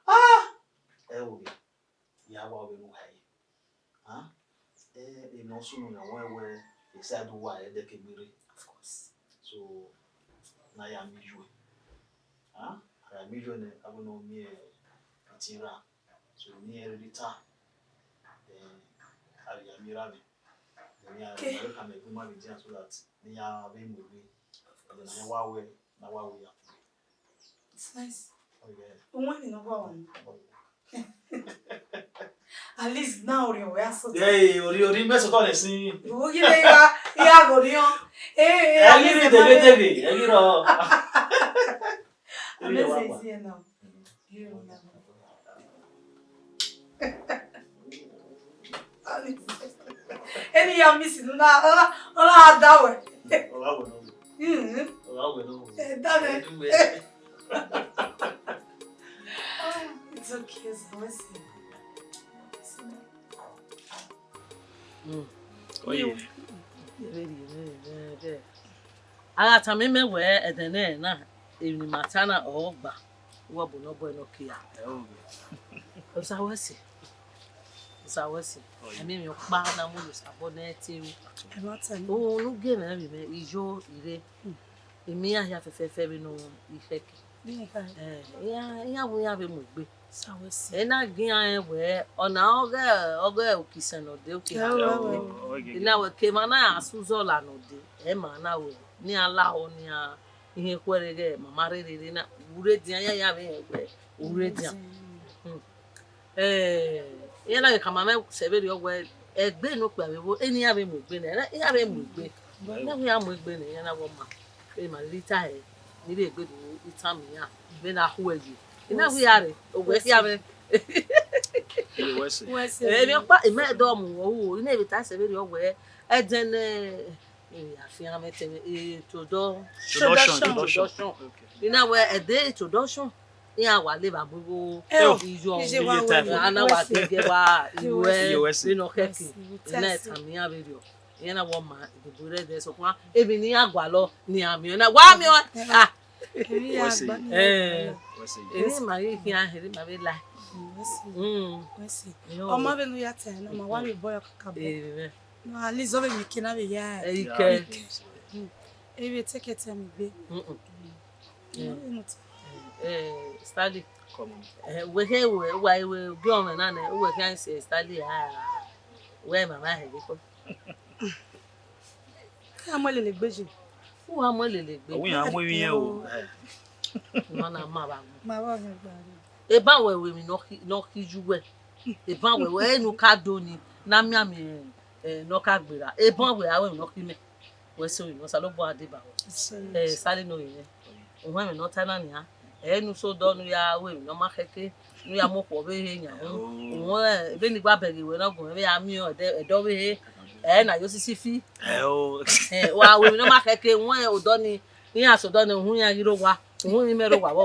Ah! Ẹ wo. Ya wa vbe ru uwa ye. Huh? Eh, emwi ne ọ sunu ne ọ wẹẹ wẹ, e side uwa ẹdẹ ke gbe rre. Of course. So, ne a ya miẹn iyuẹ. Huh? A ya miẹn iyuẹ nẹ, a wẹ ne ọ miẹn ẹtin ra. So, ne irẹn rhirhi ta. Eh, a ya miẹn ra vbe. Then a ya ka mẹ egbe ma vbe dia so that ne iran vbe mu egbe. Of course. Then a wa wẹ, na wa wẹ ya. It's nice. Oh, yeah. Uwẹ ni nọ gua wan. At least now ori wẹ aso. Hey, ori, ori, me so tọ le sin. Wo gi le ya, ya go ni o. Eh, eh, ẹ ghi rre deghe deghe, ẹ ghi rrọọ. Amazing, yeah, now. You remember. Eni ya miss unu na, ọ na, ọ na da wẹ. Ọ gha wẹ nọ. Mm. Ọ gha wẹ nọ. Eh, da wẹ. Ẹ du wẹ. It's okay, so let's see. Mm. Oye. A gha tama mẹ wẹ ẹdẹ nẹ na, emwi ne ima ta na ọ gba, uwẹ obọ ne ọ bọe ne ọ kia. Ẹ o. Osa wẹ si. Osa wẹ si. Oye. Ẹmwẹ emwi ọkpa na mu ye Osanobua ne ẹ te ru. Ẹ ma ta ni. Ohun ne u gie mwẹ vbe mwẹ, iyo ire. Imi iran hia fẹfẹfẹ vbene ikhẹke. Iran, iran, iran vbe mu egbe. Sa wẹ si. Ẹ na gie iran rẹn wẹ, ọna ọghe, ọghe okisẹn ne ọ de, okisẹn ne ọ de. Ẹ, ẹ, ẹ. Ina wẹ ke emwa na ya sẹ uzọla ne ọ de, ẹ ma na wẹ, ne iran lahọ ne iran, ihiẹn khuẹrhẹ ghẹ, ma ma rherhe rre na, u rre edian, iran ya vbe rẹn wẹ, u rre edian. Hmm. Eh, iran na ghi khama mwẹ sẹ vberriọ wẹ, ẹgbe ne okpia vbe vbo, eni iran vbe mu egbe nẹ, iran vbe mu egbe. Ne iran mu egbe nẹ, iran na wẹ ọma. Emwi ne I ta hẹ, ne I vbe gbe do tama iran, vbene a khuẹ ye. I na wẹ ira rre, owẹ khian mwẹ. Iye wẹ sẹ. Wẹ sẹ. Emwi ọkpa, I ma do mu vbe ru, I na vbe ta sẹ vberriọ wẹ, ẹdẹnẹ, eh, afianmwẹ tẹmwẹ, eh, introdu-, Introduction, introduction. Introduction. Okay. I na wẹ ẹdẹ introduction, iran wa le vbe agbogbo. Ẹ o, iyo, iye wa iye wẹ, time. A na wa wẹ sẹ. Gẹgẹ wa, iye wẹ, iye wẹ sẹ. Vbene ọ khẹke, wẹ sẹ, I na tama iran vberriọ. Iran na wọ ma, idobo rẹ dẹ, sokpan emwi ne iran gualọ ne iran miẹn na, wa miẹn ọẹn. Ah, Emwi ya What's gba it? Ni Eh, wala. What's it? Eni ma ghi khian here ma vbe la. Mm, what's it? Mm. What's it? Yo. Ọma vbe ne u ya ta ẹre na, ma wa vbe bọ ya kakabọ. Eh, eh. No, at least ọ vbe mieke na vbe ya. Eh, ike. Mm. Ẹ vbe take your time gbe. Mm-mm. Mm. Eh, Stanley. Come on. Eh, wẹ khe wẹ, wa wẹ gie ọmwẹ na nẹ, wẹ khian sẹ Stanley a, wẹ mama hẹ gbe kọ. Ke a mu lele gbe je. U wa mu lele gbe. Ọwọ iran mu emwi iran o. Eh. Nọ na ma vba. Ma vba ọhẹn gba re. Eban wẹ wẹ emwi nọ khi, nọ khi ju wẹ. Eban wẹ wẹ enu ka do ni, na mianmian, eh, nọ ka gbera. Eban wẹ a wẹ emwi nọ khi mẹ. Wẹ so emwi nọ Osanobua deba wẹ. Yes. Eh, sare no yẹn. Uhun ẹmwẹ ne ọ ta na nian, ẹ i re ne u sẹ odọ ne u ya ru emwi ne ọ ma khẹke, ne u ya mu okhuo ọvbehe yan ru. Uhun, ẹ, vbene I gba bẹghe wẹ ne ọ gun mwẹ vbe ya miẹn ẹdẹ, ẹdẹ ọvbehe, ẹ i re ne a yo sisi fi. Ẹ, wa ru emwi ne ọ ma khẹke, uhun odọ ni, iran sẹ odọ ni, uhun iran ghi rre owa, uhun imẹ rre owa vbọ.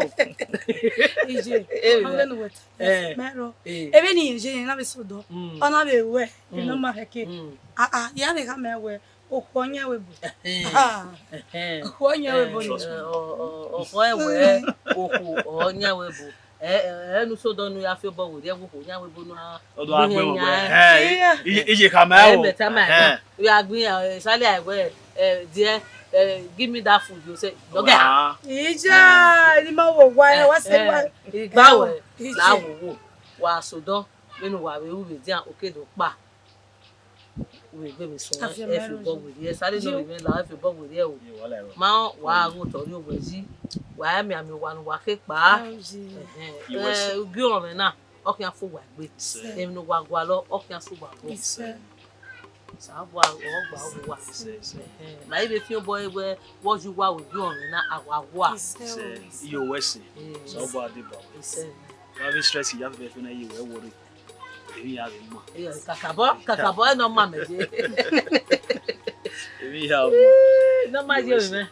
Iye, Ẹ, ọna vbene uwẹ ta, ẹ, mẹ rọ. Ẹ. Ẹ vbene irẹn ye, irẹn na vbe sẹ odọ, Mm. Ọ na vbe ruẹ, emwi ne ọ Mm. ma khẹke. Mm. Ah, ah, ya vbe khama wẹ, okhuo ọyẹn ẹvbo. Ẹhẹn. Ah, Ẹhẹn. Okhuo ọyẹn ẹvbo ni. Trust me. Ẹ, ọ, ọ, okhuo ẹvbo, okhuo ọyẹn ẹvbo. Ẹ, ẹ, ẹ, ne u sẹ odọ ne u ya fi obọ werriẹ, okhuo ọyẹn ẹvbo ne a Ọdọ gbe agbe yan. Ẹhẹn, i, i, iye khama Ẹ, o. Mẹ tama Ẹhẹn. Ya gbe yan, ẹ, Sally, I will, ẹ, dear, ẹ, give me that food you say. Dọga. Wa. Ija, ni ma wo wa, ẹ, wa sẹ wa. Igba wẹ, Ije. La wo wo. Wa sẹ odọ, vbene uwa vbe ru vbe dia, oke do kpa. Uwegbe vbe suẹn, Afiẹn ẹ fi obọ werriẹ, sare ne ovbi mwẹ la, ẹ fi obọ werriẹ o. Ma wa ghe otọ rrie owẹ yi, wa mianmian owa ne uwa khe kpa. Ẹhẹn. Ẹ, ugie ọmwẹ na, ọ khian fo uwa egbe. Emwi ne uwa gualọ, ọ khian sẹ uwa obọ. Osanobua ọ gba uwa. Ẹhẹn. Ma i vbe fian obọ ẹre wẹ, vbe ọ ye uwa vbe ugie ọmwẹ na, a wa wa. Iyo wẹ sẹ. Osanobua deba wẹ. Wa vbe stress ya fẹfẹfẹ na ye wẹ worry. Emwi ya vbe ma. Kakabọ, kakabọ, ẹ ne ọ ma mẹ ye. Emwi ya ma. Ne ọ ma ye mwẹ.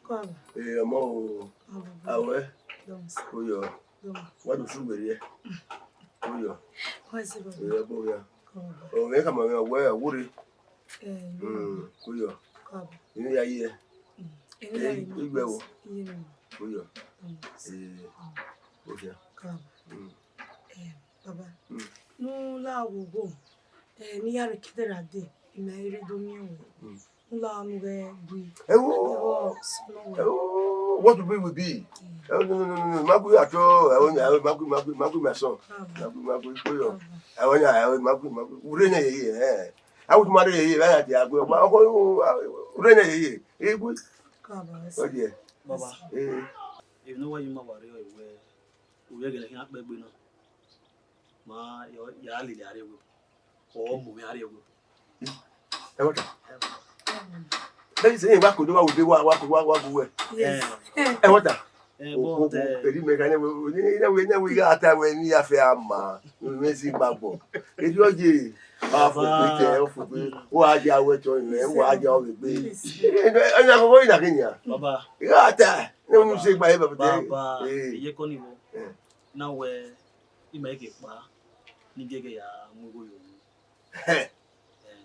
Kọ aba. Ee, ọmọ o. Kọ aba. Awẹ. Dọmọ. Uyọ. Dọmọ. Wa do su werriẹ. Uyọ. Wa si baba. Uyọ, bọ ya. Kọ aba. O, mẹ ka ma mẹ wẹ, wurre. Eh, Mm, uyọ. Kọ aba. Emwi ya ye. Mm. Emwi ya Eh, ye. Igbe wo. Iye ni. Uyọ. Mm. Eh, Mm. Uyọ. Kọ aba. Mm. Eh, baba. Mm. Nu la wo wo. Eh, ne I ya rre kedera dee, I ma i rre do miẹn ruẹ. Mm. Nu la nu ghẹ gui. Ewo. Ewo, sunu wẹ. Ewo, what will be will be. Mm. Ewo, no, no, no, no, no. Ma gui at all. Ewo, ewo, ma gui, ma gui, ma gui, my son. Kọ aba. Ma gui, ma gui, go yo. Kọ aba. Ewo, ya, ewo, ma gui, ma gui. Ure ne ye ye, eh. A wu ma re ye, ba ya ti a gui. Ma ko ure ne ye ye. E gui. Kọ aba, sir. Oh, yeah. Baba. Eh. Emwi ne ọ wa ye ma wa rre ọre wẹ, u vbe gele khian kpẹgbe na. Ma ya lele a rrie ẹvbo. Ọ mu mwẹ a rrie ẹvbo. Ẹmwata. Bẹghe sẹ wa ko do wa wo de wa, wa ko wa, wa gu wẹ. Yes. Ẹmwata. Eh, Okhuo, but, eh, eri mẹ ka ne we, ne we, ne we gha ta wẹ ne I ya fẹ a ma, ne mẹ si gba gbọ. Eri ọ ye, a fo gbe tẹ, ọ fo gbe, wa ya wẹ tọ nẹ, wa ya ọ gbe. Ọna ko na ke nia. Baba. I gha ta, ne unu se gba ye baba. Baba, Eh. Iye ko ni wo. Eh. Na wẹ, ima eke kpa, ni gege ya mu igho yo. Eh,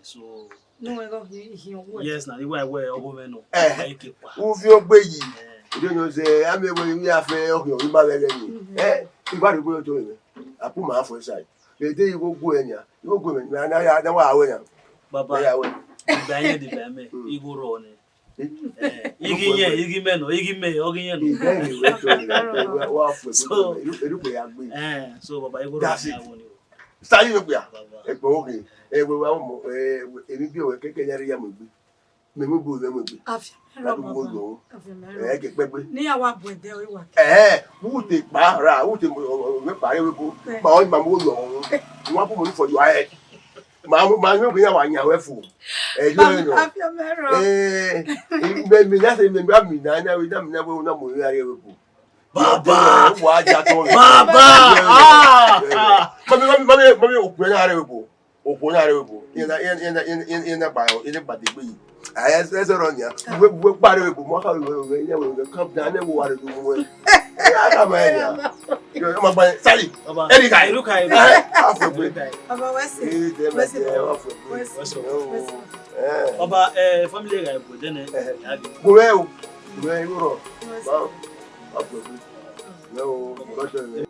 so, Ne uwẹ ghe ọ hi, hi owẹ. Yes, na, ni wẹ wẹ ọgho mwẹ nọ. Eh. Ima eke kpa. U fi ogbe yi. Eh. Ode nọ zẹ, a miẹn wẹ emwi a fẹ ọghe ọre ima vbe ẹghẹ ni. Mhm. Eh, I gba rhie igho yo to mwẹ. A pu ma fo ẹsae. Ede igho gu ẹre nia. Igho gu ẹre nia. Na ya, na wa wẹ nia. Baba, Na ya wẹ. Deba yẹn, deba mẹ. Mm. Igho rrọọ nẹ. Eh, ighi yẹn, ighi mẹ nọ, ighi mẹ, ọghe yẹn nọ. Ighe yẹn, ighe yẹn, wa, wa fu egbe So, eru, eru kpe ya gbe. Eh, so, baba, igho rrọọ That's nẹ it. A wẹ ni o. Sali no kpia. Baba. Egbe oghe, egbe wa mo, eh, emi bi owe keke ya re ya mo gbe. Me mo gbe, me mo gbe. Afiẹn mẹ Na rọ, du mo baba. Yo. Afiẹn mẹ rọ. Eh, ke kpegbe. Ne I ya wa bu ẹdẹ ọre wa. Eh, u te kpa ra, u te mo, mo kpa re we ko. Eh. Kpa o ma mo yo. Wa bu mo for your head. Ma mo, ma mo ke ya wa yan we fu. Eh, yo Baba, no. Afiẹn mẹ rọ. Eh, me, me na se me ba mi na, na we, na mi na we, na mo ya re we ko. Baba! Wa ja to. Baba! Ah! Mami, mami, mami, mami, okpẹ na re we ko. Okhuo na rre vbe obo, iran na, iran, iran na, iran, iran, iran na gba, iran na gba degbe yi. A, ẹ, ẹ, ẹsẹ rọ nian. Uwẹ, uwẹ gba rre vbe obo, mu akha vbe, vbe, vbe, iran vbe, vbe, calm down, ne wo wa rre do mu ẹ. Iran na ma ẹ nian. Ọmọ gba sari. Ọba. Eri ka. Eru ka eru. Eh, afọ egbe. Eru ka eru. Ọba wẹ sẹ. Ee, de Wẹ sẹ. Afọ egbe. Wẹ sẹ. Wẹ sẹ. Eh. Ọba, eh, family ga ebo de ne. Eh. Ya bi. Gbe o. Gbe o ro. Wẹ sẹ. Afọ egbe. Yo, ọjọ rẹ.